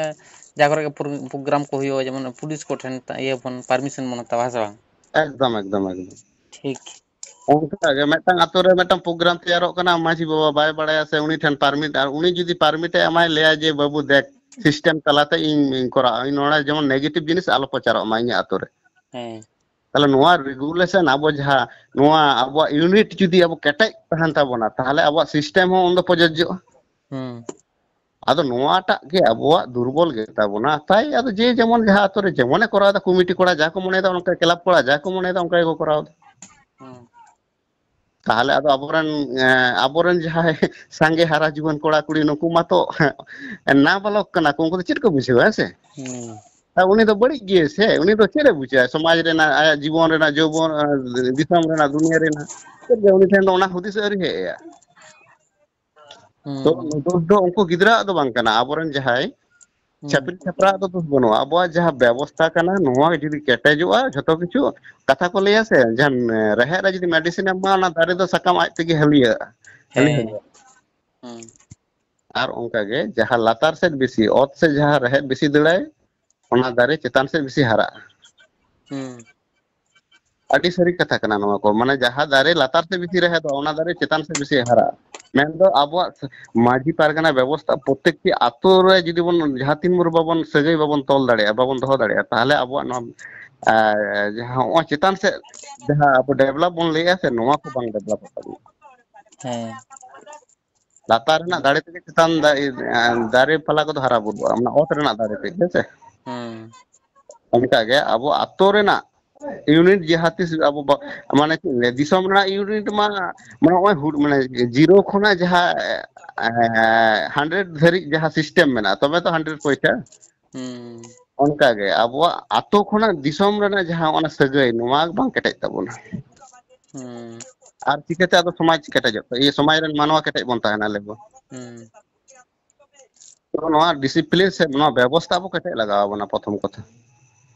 ᱡᱟᱦᱟᱸ ᱠᱚᱨᱮ ᱜᱮ ᱯᱨᱳ-, ᱯᱨᱳᱜᱨᱟᱢ ᱠᱚ ᱦᱩᱭᱩᱜᱼᱟ, ᱡᱮᱢᱚᱱ ᱯᱩᱞᱤᱥ ᱠᱚᱴᱷᱮᱱ ᱤᱭᱟᱹ ᱵᱚᱱ ᱯᱟᱨᱢᱤᱥᱚᱱ ᱵᱚᱱ ᱦᱟᱛᱟᱣᱟ, ᱦᱮᱸ ᱥᱮ ᱵᱟᱝ? ᱮᱠᱫᱚᱢ, ᱮᱠᱫᱚᱢ, ᱮᱠᱫᱚᱢ᱾ ᱴᱷᱤᱠ᱾ ᱚᱱᱠᱟ ᱜᱮ ᱢᱤᱫᱴᱟᱝ ᱟᱛᱳ ᱨᱮ ᱢᱤᱫᱴᱟᱝ ᱯᱨᱳᱜᱨᱟᱢ ᱛᱮᱭᱟᱨᱚᱜ ᱠᱟᱱᱟ, ᱢᱟᱺᱡᱷᱤ ᱵᱟᱵᱟ ᱵᱟᱭ ᱵᱟᱲᱟᱭᱟ ᱥᱮ ᱩᱱᱤ ᱴᱷᱮᱱ ᱯᱟᱨᱢᱤᱴ, ᱟᱨ ᱩᱱᱤ ᱡᱩᱫᱤ ᱯᱟᱨᱢᱤᱴ ᱮ ᱮᱢᱟᱭ, ᱞᱟᱹᱭᱟ ᱡᱮ, "ᱵᱟᱹᱵᱩ ᱫᱮᱠ, ᱥᱤᱥᱴᱮᱢ ᱛᱟᱞᱟᱛᱮ ᱤᱧ, ᱤᱧ ᱠᱚᱨᱟᱣᱟ, ᱤᱧ ᱱᱚᱰᱮ ᱡᱮᱢᱚᱱ ᱱᱮᱜᱮᱴᱤᱵᱷ ᱡᱤᱱᱤᱥ ᱟᱞᱚ ᱯᱨᱚᱪᱟᱨᱚᱜ ᱢᱟ ᱤᱧᱟᱹᱜ ᱟᱛᱳ ᱨᱮ᱾" ᱦᱮᱸ᱾ ᱛᱟᱦᱞᱮ ᱱᱚᱣᱟ ᱨᱮᱜᱩᱞᱮᱥᱚᱱ ᱟᱵᱚ ᱡᱟᱦᱟᱸ, ᱱᱚᱣᱟ ᱟᱵᱚᱣᱟᱜ ᱤᱭᱩᱱᱤᱴ ᱡᱩᱫᱤ ᱟᱵᱚ ᱠᱮᱴᱮᱡ ᱛᱟᱦᱮᱱ ᱛᱟᱵᱚᱱᱟ, ᱛᱟᱦᱞᱮ ᱟᱵᱚᱣᱟᱜ ᱥᱤᱥᱴᱮᱢ ᱦᱚᱸ ᱩᱱᱫᱚ ᱯᱨᱚᱡᱳᱡᱡᱚᱜᱼᱟ᱾ ᱦᱩᱸ᱾ ᱟᱫᱚ ᱱᱚᱣᱟᱴᱟᱜ ᱜᱮ ᱟᱵᱚᱣᱟᱜ ᱫᱩᱨᱵᱚᱞ ᱜᱮ ᱛᱟᱵᱚᱱᱟ᱾ ᱛᱟᱭ ᱟᱫᱚ ᱡᱮ ᱡᱮᱢᱚᱱ ᱡᱟᱦᱟᱸ ᱟᱛᱳ ᱨᱮ ᱡᱮᱢᱚᱱᱮ ᱠᱚᱨᱟᱣ ᱮᱫᱟ, ᱠᱚᱢᱤᱴᱤ ᱠᱚᱲᱟ ᱡᱟ ᱠᱚ ᱢᱚᱱᱮᱭᱮᱫᱟ, ᱚᱱᱠᱟ ᱠᱞᱟᱵᱽ ᱠᱚᱲᱟ ᱡᱟ ᱠᱚ ᱢᱚᱱᱮᱭᱮᱫᱟ, ᱚᱱᱠᱟ ᱜᱮᱠᱚ ᱠᱚᱨᱟᱣ ᱮᱫᱟ᱾ ᱦᱩᱸ᱾ ᱛᱟᱦᱞᱮ ᱟᱫᱚ ᱟᱵᱚᱨᱮᱱ, ᱮᱸ, ᱟᱵᱚᱨᱮᱱ ᱡᱟᱦᱟᱸᱭ ᱥᱟᱸᱜᱮ ᱦᱟᱨᱟ ᱡᱩᱣᱟᱹᱱ ᱠᱚᱲᱟ ᱠᱩᱲᱤ, ᱱᱩᱠᱩ ᱢᱟᱛᱚ ᱱᱟᱵᱟᱞᱚᱠ ᱠᱟᱱᱟ ᱠᱚ, ᱩᱱᱠᱩ ᱫᱚ ᱪᱮᱫ ᱠᱚ ᱵᱩᱡᱷᱟᱹᱣᱟ, ᱦᱮᱸ ᱥᱮ? ᱦᱩᱸ᱾ ᱟᱨ ᱩᱱᱤ ᱫᱚ ᱵᱟᱹᱲᱤᱡ ᱜᱮᱭᱟ ᱥᱮ, ᱩᱱᱤ ᱫᱚ ᱪᱮᱫ ᱮ ᱵᱩᱡᱷᱟᱹᱣᱟ? ᱥᱚᱢᱟᱡᱽ ᱨᱮᱱᱟᱜ, ᱟᱭᱟᱜ ᱡᱤᱵᱚᱱ ᱨᱮᱱᱟᱜ, ᱡᱳᱣᱵᱚᱱ, ᱟᱸ, ᱫᱤᱥᱚᱢ ᱨᱮᱱᱟᱜ, ᱫᱩᱱᱤᱭᱟᱹ ᱨᱮᱱᱟᱜ ᱪᱮᱫ ᱜᱮ ᱩᱱᱤ ᱴᱷᱮᱱ ᱫᱚ ᱚᱱᱟ ᱦᱩᱫᱤᱥ ᱟᱹᱣᱨᱤ ᱦᱮᱡ ᱟᱭᱟ᱾ ᱦᱩᱸ᱾ ᱛᱚ ᱫᱳᱥ ᱫᱚ ᱩᱱᱠᱩ ᱜᱤᱫᱽᱨᱟᱹᱣᱟᱜ ᱫᱚ ᱵᱟᱝ ᱠᱟᱱᱟ, ᱟᱵᱚᱨᱮᱱ ᱡᱟᱦᱟᱸᱭ ᱦᱩᱸ᱾ ᱪᱷᱟᱹᱯᱨᱤ ᱪᱷᱟᱯᱨᱟᱣᱟᱜ ᱫᱚ ᱫᱳᱥ ᱵᱟᱹᱱᱩᱜᱼᱟ᱾ ᱟᱵᱚᱣᱟᱜ ᱡᱟᱦᱟᱸ ᱵᱮᱵᱚᱥᱛᱷᱟ ᱠᱟᱱᱟ, ᱱᱚᱣᱟ ᱜᱮ ᱡᱩᱫᱤ ᱠᱮᱴᱮᱡᱚᱜᱼᱟ, ᱡᱷᱚᱛᱚ ᱠᱤᱪᱷᱩ, ᱠᱟᱛᱷᱟ ᱠᱚ ᱞᱟᱹᱭᱟ ᱥᱮ, ᱡᱟᱦᱟᱸ ᱨᱮᱦᱮᱫ ᱨᱮ ᱡᱩᱫᱤ ᱢᱮᱰᱤᱥᱤᱱ ᱮᱢ ᱮᱢᱟ, ᱚᱱᱟ ᱫᱟᱨᱮ ᱫᱚ ᱥᱟᱠᱟᱢ ᱟᱡ ᱛᱮᱜᱮ ᱦᱟᱹᱞᱭᱟᱹᱜᱼᱟ, ᱦᱟᱹᱞᱭᱟᱹ ᱦᱮᱸ᱾ ᱦᱟᱹᱞᱭᱟᱹᱜᱼᱟ᱾ ᱦᱩᱸ᱾ ᱟᱨ ᱚᱱᱠᱟ ᱜᱮ ᱡᱟᱦᱟᱸ ᱞᱟᱛᱟᱨ ᱥᱮᱫ ᱵᱮᱥᱤ, ᱚᱛ ᱥᱮᱫ ᱡᱟᱦᱟᱸ ᱨᱮᱦᱮᱫ ᱵᱮᱥᱤ ᱫᱟᱹᱲᱟᱭ, ᱚᱱᱟ ᱫᱟᱨᱮ ᱪᱮᱛᱟᱱ ᱥᱮᱫ ᱵᱮᱥᱤ ᱦᱟᱨᱟᱜᱼᱟ᱾ ᱦᱩᱸ᱾ ᱟᱹᱰᱤ ᱥᱟᱹᱨᱤ ᱠᱟᱛᱷᱟ ᱠᱟᱱᱟ ᱱᱚᱣᱟ ᱠᱚ, ᱢᱟᱱᱮ ᱡᱟᱦᱟᱸ ᱫᱟᱨᱮ ᱞᱟᱛᱟᱨ ᱥᱮᱫ ᱵᱮᱥᱤ ᱨᱮᱦᱮᱫᱚᱜᱼᱟ, ᱚᱱᱟ ᱫᱟᱨᱮ ᱪᱮᱛᱟᱱ ᱥᱮᱫ ᱵᱮᱥᱤ ᱦᱟᱨᱟᱜᱼᱟ᱾ ᱢᱮᱱᱫᱚ ᱟᱵᱚᱣᱟᱜ ᱢᱟᱹᱡᱷᱤ ᱯᱟᱨᱜᱟᱱᱟ ᱵᱮᱵᱚᱥᱛᱷᱟ, ᱯᱨᱚᱛᱮᱠᱴᱤ ᱟᱛᱳ ᱨᱮ ᱡᱩᱫᱤ ᱵᱚᱱ, ᱡᱟᱦᱟᱸ ᱛᱤᱱ ᱵᱷᱳᱨ ᱵᱟᱵᱚᱱ ᱥᱟᱹᱜᱟᱹᱭ ᱵᱟᱵᱚᱱ ᱛᱚᱞ ᱫᱟᱲᱮᱭᱟᱜᱼᱟ, ᱵᱟᱵᱚᱱ ᱫᱚᱦᱚ ᱫᱟᱲᱮᱭᱟᱜᱼᱟ, ᱛᱟᱦᱚᱞᱮ ᱟᱵᱚᱣᱟᱜ ᱱᱚᱣᱟ, ᱟᱨ, ᱡᱟᱦᱟᱸ ᱦᱚᱸᱜᱼᱚᱭ ᱪᱮᱛᱟᱱ ᱥᱮᱫ ᱡᱟᱦᱟᱸ ᱟᱵᱚ ᱰᱮᱵᱷᱞᱚᱯ ᱵᱚᱱ ᱞᱟᱹᱭᱮᱜᱼᱟ ᱥᱮ, ᱱᱚᱣᱟ ᱠᱚ ᱵᱟᱝ ᱰᱮᱵᱷᱞᱚᱯᱚᱜ ᱛᱟᱵᱚᱱᱟ᱾ ᱦᱮᱸ᱾ ᱞᱟᱛᱟᱨ ᱨᱮᱱᱟᱜ ᱫᱟᱨᱮ ᱛᱮᱜᱮ ᱪᱮᱛᱟᱱ ᱫᱟ-, ᱫᱟᱨᱮ ᱯᱟᱞᱟ ᱠᱚᱫᱚ ᱦᱟᱨᱟ ᱵᱩᱨᱩᱜᱼᱟ, ᱚᱱᱟ ᱚᱛ ᱨᱮᱱᱟᱜ ᱫᱟᱨᱮ ᱛᱮᱜᱮ, ᱦᱮᱸ ᱥᱮ? ᱦᱩᱸ᱾ ᱚᱱᱠᱟᱜᱮ ᱟᱵᱚ ᱟᱛᱳ ᱨᱮᱱᱟᱜ ᱤᱭᱩᱱᱤᱴ ᱡᱟᱦᱟᱸ ᱛᱤᱥ ᱟᱵᱚ ᱵᱟ-, ᱢᱟᱱᱮ ᱪᱮᱫ ᱤᱧ ᱞᱟᱹᱭᱟ, ᱫᱤᱥᱚᱢ ᱨᱮᱱᱟᱜ ᱤᱭᱩᱱᱤᱴ ᱢᱟ, ᱢᱟᱱᱮ ᱱᱚᱜᱼᱚᱭ ᱦᱩᱰ-, ᱢᱟᱱᱮ ᱡᱤᱨᱳ ᱠᱷᱚᱱᱟᱜ ᱡᱟᱦᱟᱸ, ᱮ, ᱦᱟᱱᱰᱨᱮᱰ ᱫᱷᱟᱹᱨᱤᱡ ᱡᱟᱦᱟᱸ ᱥᱤᱥᱴᱮᱢ ᱢᱮᱱᱟᱜᱼᱟ, ᱛᱚᱵᱮ ᱛᱚ ᱦᱟᱱᱰᱨᱮᱰ ᱯᱚᱭᱥᱟ᱾ ᱦᱩᱸ᱾ ᱚᱱᱠᱟᱜᱮ ᱟᱵᱚᱣᱟᱜ ᱟᱛᱳ ᱠᱷᱚᱱᱟᱜ ᱫᱤᱥᱚᱢ ᱨᱮᱱᱟᱜ ᱡᱟᱦᱟᱸ ᱚᱱᱟ ᱥᱟᱹᱜᱟᱹᱭ, ᱱᱚᱣᱟ ᱵᱟᱝ ᱠᱮᱴᱮᱡ ᱛᱟᱵᱚᱱᱟ᱾ ᱦᱩᱸ᱾ ᱟᱨ ᱪᱤᱠᱟᱹᱛᱮ ᱟᱫᱚ ᱥᱚᱢᱟᱡᱽ ᱠᱮᱴᱮᱡᱚᱜ ᱛᱮ, ᱤᱭᱟᱹ, ᱥᱚᱢᱟᱡᱽ ᱨᱮᱱ ᱢᱟᱱᱣᱟ ᱠᱮᱴᱮᱡ ᱵᱚᱱ ᱛᱟᱦᱮᱱᱟ, ᱞᱟᱹᱭ ᱵᱚᱱ? ᱦᱩᱸ᱾ ᱛᱚ ᱱᱚᱣᱟ ᱰᱤᱥᱤᱯᱞᱤᱱ ᱥᱮ ᱱᱚᱣᱟ ᱵᱮᱵᱚᱥᱛᱷᱟ ᱟᱵᱚ ᱠᱮᱴᱮᱡ ᱞᱟᱜᱟᱣ ᱟᱵᱚᱱᱟ ᱯᱨᱚᱛᱷᱚᱢ ᱠᱟᱛᱷᱟ᱾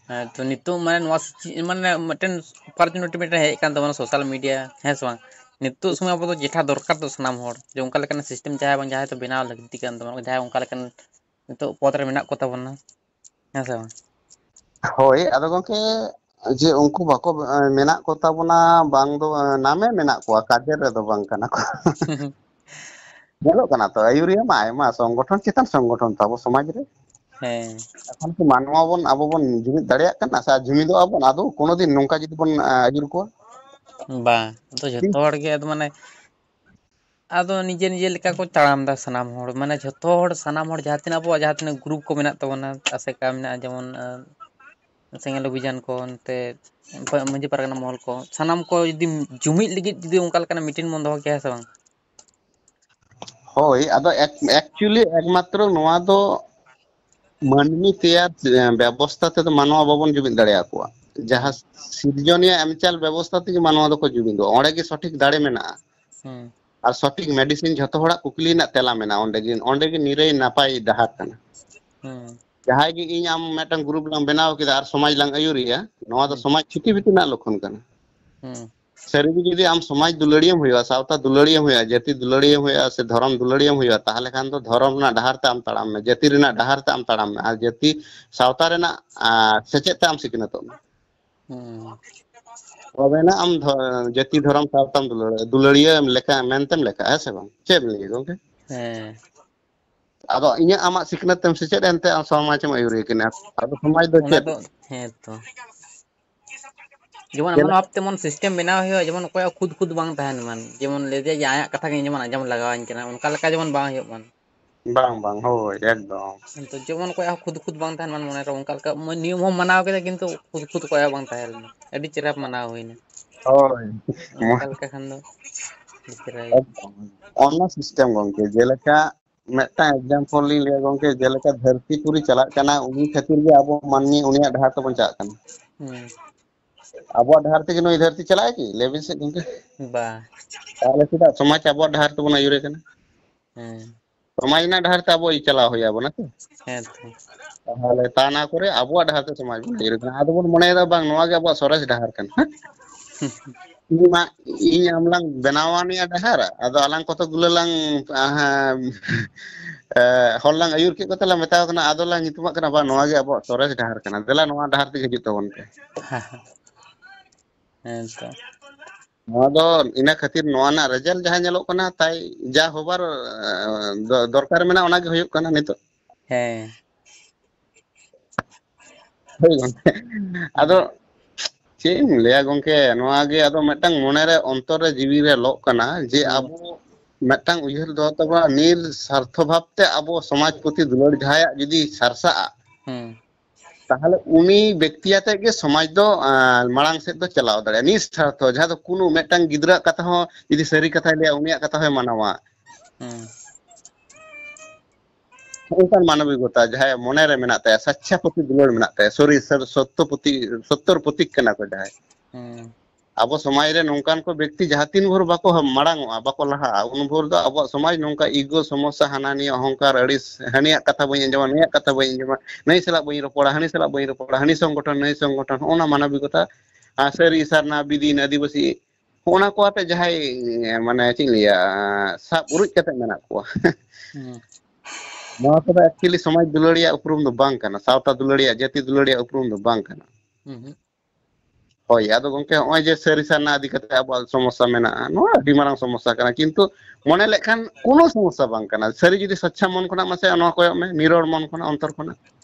ᱦᱮᱸ, ᱛᱚ ᱱᱤᱛᱚᱜ ᱢᱟᱱᱮ ᱱᱚᱣᱟ ᱥᱤᱪᱩ-, ᱢᱟᱱᱮ ᱢᱤᱫᱴᱮᱱ opportunity ᱢᱤᱫᱴᱮᱱ ᱦᱮᱡ ᱟᱠᱟᱱ ᱛᱟᱵᱚᱱᱟ social media, ᱦᱮᱸ ᱥᱮ ᱵᱟᱝ? ᱱᱤᱛᱚᱜ ᱥᱚᱢᱚᱭ ᱟᱵᱚ ᱫᱚ ᱡᱮᱴᱷᱟ ᱫᱚᱨᱠᱟᱨ ᱫᱚ ᱥᱟᱱᱟᱢ ᱦᱚᱲ ᱡᱮ ᱚᱱᱠᱟ ᱞᱮᱠᱟᱱᱟᱜ system ᱡᱟᱦᱟᱸᱭ ᱵᱟᱝ ᱡᱟᱦᱟᱸᱭ ᱫᱚ ᱵᱮᱱᱟᱣ ᱞᱟᱹᱠᱛᱤ ᱠᱟᱱ ᱛᱟᱵᱚᱱᱟ, ᱡᱟᱦᱟᱸᱭ ᱚᱱᱠᱟ ᱞᱮᱠᱟᱱ ᱱᱤᱛᱚᱜ ᱯᱚᱫᱽ ᱨᱮ ᱢᱮᱱᱟᱜ ᱠᱚ ᱛᱟᱵᱚᱱᱟ, ᱦᱮᱸ ᱥᱮ ᱵᱟᱝ? ᱦᱳᱭ, ᱟᱫᱚ ᱜᱚᱢᱠᱮ, ᱡᱮ ᱩᱱᱠᱩ ᱵᱟᱠᱚ, ᱮ, ᱢᱮᱱᱟᱜ ᱠᱚ ᱛᱟᱵᱚᱱᱟ, ᱵᱟᱝ ᱫᱚ, ᱮ, ᱱᱟᱢᱮ ᱢᱮᱱᱟᱜ ᱠᱚᱣᱟ, ᱠᱟᱡᱮᱨ ᱨᱮᱫᱚ ᱵᱟᱝ ᱠᱟᱱᱟ ᱠᱚ᱾ ᱧᱮᱞᱚᱜ ᱠᱟᱱᱟ ᱛᱚ, ᱟᱹᱭᱩᱨᱤᱭᱟᱹ ᱢᱟ ᱟᱭᱢᱟ ᱥᱚᱝᱜᱚᱴᱷᱚᱱ ᱪᱮᱛᱟᱱ ᱥᱚᱝᱜᱚᱴᱷᱚᱱ ᱛᱟᱵᱚ ᱥᱚᱢᱟᱡᱽ ᱨᱮ᱾ ᱦᱮᱸ᱾ ᱮᱠᱷᱚᱱ ᱠᱤ ᱢᱟᱱᱣᱟ ᱵᱚᱱ, ᱟᱵᱚ ᱵᱚᱱ ᱡᱩᱢᱤᱫ ᱫᱟᱲᱮᱭᱟᱜ ᱠᱟᱱᱟ ᱥᱮ ᱟᱨ ᱡᱩᱢᱤᱫᱚᱜᱼᱟ ᱵᱚᱱ ᱟᱫᱚ ᱠᱳᱱᱳ ᱫᱤᱱ ᱱᱚᱝᱠᱟ ᱡᱩᱫᱤ ᱵᱚᱱ, ᱟ, ᱟᱹᱭᱩᱨ ᱠᱚᱣᱟ? ᱵᱟᱝ, ᱟᱫᱚ ᱡᱷᱚᱛᱚ ᱦᱚᱲ ᱜᱮ ᱟᱫᱚ ᱢᱟᱱᱮ, ᱟᱫᱚ ᱱᱤᱡᱮ ᱱᱤᱡᱮ ᱞᱮᱠᱟ ᱠᱚ ᱛᱟᱲᱟᱢ ᱮᱫᱟ ᱥᱟᱱᱟᱢ ᱦᱚᱲ, ᱢᱟᱱᱮ ᱡᱷᱚᱛᱚ ᱦᱚᱲ, ᱥᱟᱱᱟᱢ ᱦᱚᱲ ᱡᱟᱦᱟᱸ ᱛᱤᱱᱟᱹᱜ ᱟᱵᱚᱣᱟᱜ ᱡᱟᱦᱟᱸ ᱛᱤᱱᱟᱹᱜ group ᱠᱚ ᱢᱮᱱᱟᱜ ᱛᱟᱵᱚᱱᱟ, ᱟᱥᱮᱠᱟ ᱢᱮᱱᱟᱜᱼᱟ, ᱡᱮᱢᱚᱱ, ᱟ, ᱥᱮᱸᱜᱮᱞ ᱚᱵᱷᱤᱡᱟᱱ ᱠᱚ, ᱱᱚᱛᱮ ᱢᱟᱹᱡᱷᱤ ᱯᱟᱨᱜᱟᱱᱟ ᱢᱚᱦᱚᱞ ᱠᱚ, ᱥᱟᱱᱟᱢ ᱠᱚ ᱡᱩᱫᱤ ᱡᱩᱢᱤᱫ ᱞᱟᱹᱜᱤᱫ ᱡᱩᱫᱤ ᱚᱱᱠᱟ ᱞᱮᱠᱟᱱᱟᱜ meeting ᱵᱚᱱ ᱫᱚᱦᱚ ᱠᱮᱭᱟ, ᱦᱮᱸ ᱥᱮ ᱵᱟᱝ? ᱦᱳᱭ, ᱟᱫᱚ ᱮᱠ-, actually ᱮᱠᱢᱟᱛᱨᱚ ᱱᱚᱣᱟ ᱫᱚ ᱢᱟᱹᱱᱢᱤ ᱛᱮᱭᱟᱨ, ᱮ, ᱵᱮᱵᱚᱥᱛᱷᱟ ᱛᱮᱫᱚ ᱢᱟᱱᱣᱟ ᱵᱟᱵᱚᱱ ᱡᱩᱢᱤᱫ ᱫᱟᱲᱮᱭᱟᱠᱚᱣᱟ᱾ ᱦᱩᱸ᱾ ᱡᱟᱦᱟᱸ ᱥᱤᱨᱡᱚᱱᱤᱭᱟᱹ ᱮᱢ ᱪᱟᱞ ᱵᱮᱵᱚᱥᱛᱷᱟ ᱛᱮᱜᱮ ᱢᱟᱱᱣᱟ ᱫᱚᱠᱚ ᱡᱩᱢᱤᱫᱚᱜᱼᱟ᱾ ᱚᱸᱰᱮ ᱜᱮ ᱥᱚᱴᱷᱤᱠ ᱫᱟᱲᱮ ᱢᱮᱱᱟᱜᱼᱟ᱾ ᱦᱩᱸ᱾ ᱟᱨ ᱥᱚᱴᱷᱤᱠ medicine ᱡᱷᱚᱛᱚ ᱦᱚᱲᱟᱜ ᱠᱩᱠᱞᱤ ᱨᱮᱱᱟᱜ ᱛᱮᱞᱟ ᱢᱮᱱᱟᱜᱼᱟ᱾ ᱚᱸᱰᱮ ᱜᱮ, ᱚᱸᱰᱮ ᱜᱮ ᱱᱤᱨᱟᱹᱭ ᱱᱟᱯᱟᱭ ᱰᱟᱦᱟᱨ ᱠᱟᱱᱟ᱾ ᱦᱩᱸ᱾ ᱡᱟᱦᱟᱸᱭ ᱜᱮ ᱤᱧ ᱟᱢ ᱢᱤᱫᱴᱟᱝ group ᱞᱟᱝ ᱵᱮᱱᱟᱣ ᱠᱮᱫᱟ ᱟᱨ ᱥᱚᱢᱟᱡᱽ ᱞᱟᱝ ᱟᱹᱭᱩᱨᱮᱜᱼᱟ, ᱱᱚᱣᱟ ᱫᱚ ᱦᱩᱸ᱾ ᱥᱚᱢᱟᱡᱽ ᱠᱷᱤᱛᱤ ᱵᱤᱛᱤ ᱨᱮᱱᱟᱜ ᱞᱚᱠᱠᱷᱚᱱ ᱠᱟᱱᱟ᱾ ᱦᱩᱸ᱾ ᱥᱟᱹᱨᱤᱜᱮ ᱡᱩᱫᱤ ᱟᱢ ᱥᱚᱢᱟᱡᱽ ᱫᱩᱞᱟᱹᱲᱤᱭᱟᱹᱢ ᱦᱩᱭᱩᱜᱼᱟ, ᱥᱟᱶᱛᱟ ᱫᱩᱞᱟᱹᱲᱤᱭᱟᱹᱢ ᱦᱩᱭᱩᱜᱼᱟ, ᱡᱟᱹᱛᱤ ᱫᱩᱞᱟᱹᱲᱤᱭᱟᱹᱢ ᱦᱩᱭᱩᱜᱼᱟ, ᱥᱮ ᱫᱷᱚᱨᱚᱢ ᱫᱩᱞᱟᱹᱲᱤᱭᱟᱹᱢ ᱦᱩᱭᱩᱜᱼᱟ, ᱛᱟᱦᱚᱞᱮ ᱠᱷᱟᱱ ᱫᱚ ᱫᱷᱚᱨᱚᱢ ᱨᱮᱱᱟᱜ ᱰᱟᱦᱟᱨ ᱛᱮ ᱟᱢ ᱛᱟᱲᱟᱢ ᱢᱮ᱾ ᱟᱨ ᱡᱟᱹᱛᱤ ᱥᱟᱶᱛᱟ ᱨᱮᱱᱟᱜ, ᱟ, ᱥᱮᱪᱮᱫ ᱛᱮ ᱟᱢ ᱥᱤᱠᱷᱱᱟᱹᱛᱚᱜ ᱢᱮ᱾ ᱦᱩᱸ᱾ ᱛᱚᱵᱮᱱᱟᱜ ᱟᱢ ᱫᱷᱚ-, ᱡᱟᱹᱛᱤ ᱫᱷᱚᱨᱚᱢ ᱥᱟᱶᱛᱟᱢ ᱫᱩᱞᱟᱹᱲ-, ᱫᱩᱞᱟᱹᱲᱤᱭᱟᱹ ᱞᱮᱠᱟ ᱢᱮᱱᱛᱮᱢ ᱞᱮᱠᱷᱟᱜᱼᱟ, ᱦᱮᱸ ᱥᱮ ᱵᱟᱝ? ᱪᱮᱫ ᱵᱮᱱ ᱞᱟᱹᱭᱟ ᱜᱚᱝᱠᱮ? ᱦᱮᱸ᱾ ᱟᱫᱚ ᱤᱧᱟᱹᱜ ᱟᱢᱟᱜ ᱥᱤᱠᱷᱱᱟᱹᱛ ᱛᱮᱢ ᱥᱮᱪᱮᱫ ᱮᱱᱛᱮ ᱟᱢ ᱥᱚᱢᱟᱡᱽ ᱮᱢ ᱟᱹᱭᱩᱨᱤᱭᱟᱹ ᱠᱟᱱᱟ᱾ ᱟᱫᱚ ᱥᱚᱢᱟᱡᱽ ᱫᱚ ᱚᱱᱟ ᱪᱮᱫ? ᱫᱚ, ᱦᱮᱸ ᱛᱚ᱾ ᱡᱮᱢᱚᱱ ᱮᱢᱚᱱ ᱪᱮᱫᱟᱜ? ᱵᱷᱟᱵ ᱛᱮᱢᱚᱱ system ᱵᱮᱱᱟᱣ ᱦᱩᱭᱩᱜᱼᱟ, ᱡᱮᱢᱚᱱ ᱚᱠᱚᱭᱟᱜ ᱠᱷᱩᱫ ᱠᱷᱩᱫ ᱵᱟᱝ ᱛᱟᱦᱮᱱ ᱢᱟ, ᱡᱮᱢᱚᱱ ᱞᱟᱹᱭ ᱫᱟᱭ ᱡᱮ ᱟᱭᱟᱜ ᱠᱟᱛᱷᱟ ᱜᱮ ᱡᱮᱢᱚᱱ ᱟᱸᱡᱚᱢ ᱞᱟᱜᱟᱣᱟᱹᱧ ᱠᱟᱱᱟ, ᱚᱱᱠᱟ ᱞᱮᱠᱟ ᱡᱮᱢᱚᱱ ᱵᱟᱝ ᱦᱩᱭᱩᱜ ᱢᱟ᱾ ᱵᱟᱝ, ᱵᱟᱝ, ᱦᱳᱭ, ᱮᱠᱫᱚᱢ᱾ ᱛᱚ ᱡᱮᱢᱚᱱ ᱚᱠᱚᱭᱟᱜ ᱦᱚᱸ ᱠᱷᱩᱫ ᱠᱷᱩᱫ ᱵᱟᱝ ᱛᱟᱦᱮᱱ ᱢᱟ, ᱢᱚᱱᱮ ᱨᱮ ᱚᱱᱠᱟ ᱞᱮᱠᱟ ᱢᱟ-, ᱱᱤᱭᱚᱢ ᱦᱚᱸ ᱢᱟᱱᱟᱣ ᱠᱮᱫᱟ, ᱠᱤᱱᱛᱩ ᱠᱷᱩᱫ ᱠᱷᱩᱫ ᱚᱠᱚᱭᱟᱜ ᱦᱚᱸ ᱵᱟᱝ ᱛᱟᱦᱮᱸ ᱞᱮᱱᱟ, ᱟᱹᱰᱤ ᱪᱮᱦᱨᱟ ᱢᱟᱱᱟᱣ ᱦᱩᱭᱱᱟ᱾ ᱦᱳᱭ᱾ ᱚᱱᱠᱟ ᱞᱮᱠᱟ ᱠᱷᱟᱱ ᱫᱚ ᱟᱹᱰᱤ ᱪᱮᱦᱨᱟ ᱦᱩᱭᱩᱜᱼᱟ᱾ ᱮᱠᱫᱚᱢ᱾ ᱚᱱᱟ system ᱜᱚᱝᱠᱮ, ᱡᱮᱞᱮᱠᱟ ᱢᱤᱫᱴᱟᱝ example ᱞᱤᱧ ᱞᱟᱹᱭᱟ ᱜᱚᱝᱠᱮ, ᱡᱮᱞᱮᱠᱟ ᱫᱷᱟᱹᱨᱛᱤ ᱯᱩᱨᱤ ᱪᱟᱞᱟᱜ ᱠᱟᱱᱟ, ᱩᱱᱤ ᱠᱷᱟᱹᱛᱤᱨ ᱜᱮ ᱟᱵᱚ ᱢᱟᱹᱱᱢᱤ ᱩᱱᱤᱭᱟᱜ ᱰᱟᱦᱟᱨ ᱛᱮᱵᱚᱱ ᱪᱟᱞᱟᱜ ᱠᱟᱱᱟ᱾ ᱦᱩᱸ᱾ ᱟᱵᱚᱣᱟᱜ ᱰᱟᱦᱟᱨ ᱛᱮᱜᱮ ᱱᱩᱭ ᱫᱷᱟᱹᱨᱛᱤ ᱪᱟᱞᱟᱜᱼᱟ ᱠᱤ? ᱞᱟᱹᱭ ᱵᱤᱱ ᱥᱮ ᱜᱚᱝᱠᱮ᱾ ᱵᱟ᱾ ᱛᱟᱦᱚᱞᱮ ᱪᱮᱫᱟᱜ ᱥᱚᱢᱟᱡᱽ ᱟᱵᱚᱣᱟᱜ ᱰᱟᱦᱟᱨ ᱛᱮᱵᱚᱱ ᱟᱹᱭᱩᱨᱮ ᱠᱟᱱᱟ? ᱦᱮᱸ᱾ ᱥᱚᱢᱟᱡᱽ ᱨᱮᱱᱟᱜ ᱰᱟᱦᱟᱨ ᱛᱮ ᱟᱵᱚ ᱪᱟᱞᱟᱣ ᱦᱩᱭ ᱟᱵᱚᱱᱟ ᱛᱚ᱾ ᱦᱮᱸ ᱛᱚ᱾ ᱛᱟᱦᱚᱞᱮ ᱛᱟᱱᱟ ᱠᱚᱨᱮ ᱟᱵᱚᱣᱟᱜ ᱰᱟᱦᱟᱨ ᱛᱮ ᱥᱚᱢᱟᱡᱽ ᱵᱚᱱ ᱟᱹᱭᱩᱨ ᱠᱟᱱᱟ᱾ ᱟᱫᱚ ᱵᱚᱱ ᱢᱚᱱᱮᱭᱮᱫᱟ ᱵᱟᱝ, ᱱᱚᱣᱟ ᱜᱮ ᱟᱵᱚᱣᱟᱜ ᱥᱚᱨᱮᱥ ᱰᱟᱦᱟᱨ ᱠᱟᱱᱟ᱾ ᱤᱧ ᱢᱟ, ᱤᱧ ᱟᱢ ᱞᱟᱝ ᱵᱮᱱᱟᱣ ᱟᱱᱤᱡ ᱰᱟᱦᱟᱨ, ᱟᱫᱚ ᱟᱞᱟᱝ ᱠᱚᱛᱚ ᱜᱩᱞᱟᱹ ᱞᱟᱝ, ᱟᱦᱟ, ᱮ, ᱦᱚᱲ ᱞᱟᱝ ᱟᱹᱭᱩᱨ ᱠᱮᱫ ᱠᱚᱛᱮ ᱞᱟᱝ ᱢᱮᱛᱟᱣ ᱠᱟᱱᱟ, ᱟᱫᱚ ᱞᱟᱝ ᱧᱩᱛᱩᱢᱟᱜ ᱠᱟᱱᱟ, ᱵᱟᱝ, ᱱᱚᱣᱟ ᱜᱮ ᱟᱵᱚᱣᱟᱜ ᱥᱚᱨᱮᱥ ᱰᱟᱦᱟᱨ ᱠᱟᱱᱟ, ᱫᱮᱞᱟ ᱱᱚᱣᱟ ᱰᱟᱦᱟᱨ ᱛᱮᱜᱮ ᱦᱤᱡᱩᱜ ᱛᱟᱵᱚᱱ ᱯᱮ᱾ ᱦᱮᱸ ᱛᱚ᱾ ᱱᱚᱣᱟ ᱫᱚ ᱤᱱᱟᱹ ᱠᱷᱟᱹᱛᱤᱨ ᱱᱚᱣᱟ ᱨᱮᱱᱟᱜ ᱨᱮᱡᱟᱞᱴ ᱡᱟᱦᱟᱸ ᱧᱮᱞᱚᱜ ᱠᱟᱱᱟ, ᱛᱟᱭ ᱡᱟ ᱦᱚᱵᱟᱨ, ᱮ, ᱫᱚ-, ᱫᱚᱨᱠᱟᱨ ᱢᱮᱱᱟᱜᱼᱟ, ᱚᱱᱟ ᱜᱮ ᱦᱩᱭᱩᱜ ᱠᱟᱱᱟ ᱱᱤᱛᱚᱜ᱾ ᱦᱮᱸ᱾ ᱦᱳᱭ ᱜᱚᱝᱠᱮ᱾ ᱦᱩᱸ᱾ ᱟᱫᱚ ᱪᱮᱫ ᱮᱢ ᱞᱟᱹᱭᱟ ᱜᱚᱝᱠᱮ, ᱱᱚᱣᱟ ᱜᱮ ᱟᱫᱚ ᱢᱤᱫᱴᱟᱝ ᱢᱚᱱᱮᱨᱮ, ᱚᱱᱛᱚᱨ ᱨᱮ, ᱡᱤᱣᱤ ᱨᱮ ᱞᱚᱜ ᱠᱟᱱᱟ ᱡᱮ ᱦᱩᱸ᱾ ᱟᱵᱚ ᱢᱤᱫᱴᱟᱝ ᱩᱭᱦᱟᱹᱨ ᱫᱚᱦᱚ ᱛᱟᱵᱚᱱᱟ, ᱱᱤᱨ ᱥᱟᱨᱛᱷᱚ ᱵᱷᱟᱵ ᱛᱮ ᱟᱵᱚ ᱥᱚᱢᱟᱡᱽ ᱯᱨᱚᱛᱤ ᱫᱩᱞᱟᱹᱲ ᱡᱟᱦᱟᱸᱭᱟᱜ ᱡᱩᱫᱤ ᱥᱟᱨᱥᱟᱜᱼᱟ, ᱦᱩᱸ᱾ ᱛᱟᱦᱚᱞᱮ ᱩᱱᱤ ᱵᱮᱠᱛᱤ ᱟᱛᱮ ᱜᱮ ᱥᱚᱢᱟᱡᱽ ᱫᱚ, ᱟᱸ, ᱢᱟᱲᱟᱝ ᱥᱮᱫ ᱫᱚ ᱪᱟᱞᱟᱣ ᱫᱟᱲᱮᱭᱟᱜᱼᱟ᱾ ᱱᱤᱥᱴᱷᱟᱨᱛᱷᱚ, ᱡᱟᱦᱟᱸ ᱫᱚ ᱠᱳᱱᱳ ᱢᱤᱫᱴᱟᱝ ᱜᱤᱫᱽᱨᱟᱹᱣᱟᱜ ᱠᱟᱛᱷᱟ ᱦᱚᱸ ᱡᱩᱫᱤ ᱥᱟᱹᱨᱤ ᱠᱟᱛᱷᱟᱭ ᱞᱟᱹᱭᱟ, ᱩᱱᱤᱭᱟᱜ ᱠᱟᱛᱷᱟ ᱦᱚᱸᱭ ᱢᱟᱱᱟᱣᱟ᱾ ᱦᱩᱸ᱾ ᱚᱱᱠᱟᱱ ᱢᱟᱱᱚᱵᱤᱠᱚᱛᱟ ᱡᱟᱦᱟᱸᱭᱟᱜ ᱢᱚᱱᱮ ᱨᱮ ᱢᱮᱱᱟᱜ ᱛᱟᱭᱟ, ᱥᱟᱪᱪᱷᱟ ᱯᱨᱚᱛᱤ ᱫᱩᱞᱟᱹᱲ ᱢᱮᱱᱟᱜ ᱛᱟᱭᱟ, ᱥᱚᱨᱤ ᱥᱟᱹᱨ-, ᱥᱚᱛᱛᱚ ᱯᱨᱚᱛᱤ, ᱥᱚᱛᱛᱚᱨ ᱯᱨᱚᱛᱤᱠ ᱠᱟᱱᱟ ᱠᱚ ᱡᱟᱦᱟᱸᱭ᱾ ᱦᱩᱸ᱾ ᱟᱵᱚ ᱥᱚᱢᱟᱡᱽ ᱨᱮ ᱱᱚᱝᱠᱟᱱ ᱠᱚ ᱵᱮᱠᱛᱤ ᱡᱟᱦᱟᱸ ᱛᱤᱱ ᱵᱷᱳᱨ ᱵᱟᱠᱚ ᱢᱟᱲᱟᱝ ᱚᱜᱼᱟ, ᱵᱟᱠᱚ ᱞᱟᱦᱟᱜᱼᱟ, ᱩᱱ ᱵᱷᱳᱨ ᱫᱚ ᱟᱵᱚᱣᱟᱜ ᱥᱚᱢᱟᱡᱽ ᱱᱚᱝᱠᱟ ᱤᱜᱳ ᱥᱚᱢᱚᱥᱥᱟ, ᱦᱟᱱᱟ ᱱᱤᱭᱟᱹ ᱚᱦᱚᱝᱠᱟᱨ, ᱟᱹᱲᱤᱥ, ᱦᱟᱹᱱᱤᱭᱟᱜ ᱠᱟᱛᱷᱟ ᱵᱟᱹᱧ ᱟᱸᱡᱚᱢᱟ, ᱱᱩᱭᱟᱜ ᱠᱟᱛᱷᱟ ᱵᱟᱹᱧ ᱟᱸᱡᱚᱢᱟ, ᱱᱩᱭ ᱥᱟᱞᱟᱜ ᱵᱟᱹᱧ ᱨᱚᱯᱚᱲᱟ, ᱦᱟᱹᱱᱤ ᱥᱟᱞᱟᱜ ᱵᱟᱹᱧ ᱨᱚᱯᱚᱲᱟ, ᱦᱟᱹᱱᱤ ᱥᱚᱝᱜᱚᱴᱷᱚᱱ, ᱱᱩᱭ ᱥᱚᱝᱜᱚᱴᱷᱚᱱ, ᱦᱚᱸᱜᱼᱚ ᱱᱟ ᱢᱟᱱᱚᱵᱤᱠᱚᱛᱟ, ᱟᱨ ᱥᱟᱹᱨᱤ ᱥᱟᱨᱱᱟ, ᱵᱤᱫᱤᱱ, ᱟᱹᱫᱤᱵᱟᱹᱥᱤ, ᱦᱚᱸᱜᱼᱚ ᱱᱟ ᱠᱚ ᱟᱛᱮ ᱡᱟᱦᱟᱸᱭ, ᱢᱟᱱᱮ ᱪᱮᱫ ᱤᱧ ᱞᱟᱹᱭᱟ, ᱥᱟᱵ ᱩᱨᱩᱡ ᱠᱟᱛᱮ ᱢᱮᱱᱟᱜ ᱠᱚᱣᱟ᱾ ᱦᱩᱸ᱾ ᱱᱚᱣᱟ ᱠᱚᱫᱚ actually ᱥᱚᱢᱟᱡᱽ ᱫᱩᱞᱟᱹᱲᱤᱭᱟᱜ ᱩᱯᱨᱩᱢ ᱫᱚ ᱵᱟᱝ ᱠᱟᱱᱟ, ᱥᱟᱶᱛᱟ ᱫᱩᱞᱟᱹᱲᱤᱭᱟᱜ, ᱡᱟᱹᱛᱤ ᱫᱩᱞᱟᱹᱲᱤᱭᱟᱜ ᱩᱯᱨᱩᱢ ᱫᱚ ᱵᱟᱝ ᱠᱟᱱᱟ᱾ ᱦᱩᱸ ᱦᱩᱸ᱾ ᱦᱳᱭ, ᱟᱫᱚ ᱜᱚᱝᱠᱮ, ᱦᱚᱸᱜᱼᱚᱭ ᱡᱮ ᱥᱟᱹᱨᱤ ᱥᱟᱨᱱᱟ ᱤᱫᱤ ᱠᱟᱛᱮ ᱟᱵᱚᱣᱟᱜ ᱥᱚᱢᱚᱥᱥᱟ ᱢᱮᱱᱟᱜᱼᱟ, ᱱᱚᱣᱟ ᱟᱹᱰᱤ ᱢᱟᱨᱟᱝ ᱥᱚᱢᱚᱥᱥᱟ ᱠᱟᱱᱟ, ᱠᱤᱱᱛᱩ ᱢᱚᱱᱮ ᱞᱮᱠᱷᱟᱱ ᱠᱳᱱᱳ ᱥᱚᱢᱚᱥᱥᱟ ᱵᱟᱝ ᱠᱟᱱᱟ᱾ ᱥᱟᱹᱨᱤ ᱡᱩᱫᱤ ᱥᱟᱪᱪᱷᱟ ᱢᱚᱱ ᱠᱷᱚᱱᱟᱜ ᱢᱟᱥᱮ ᱱᱚᱣᱟ ᱠᱚᱭᱚᱜ ᱢᱮ, ᱱᱤᱨᱚᱲ ᱢᱚᱱ ᱠᱷᱚᱱᱟᱜ, ᱚᱱᱛᱚᱨ ᱠᱷᱚᱱᱟᱜ᱾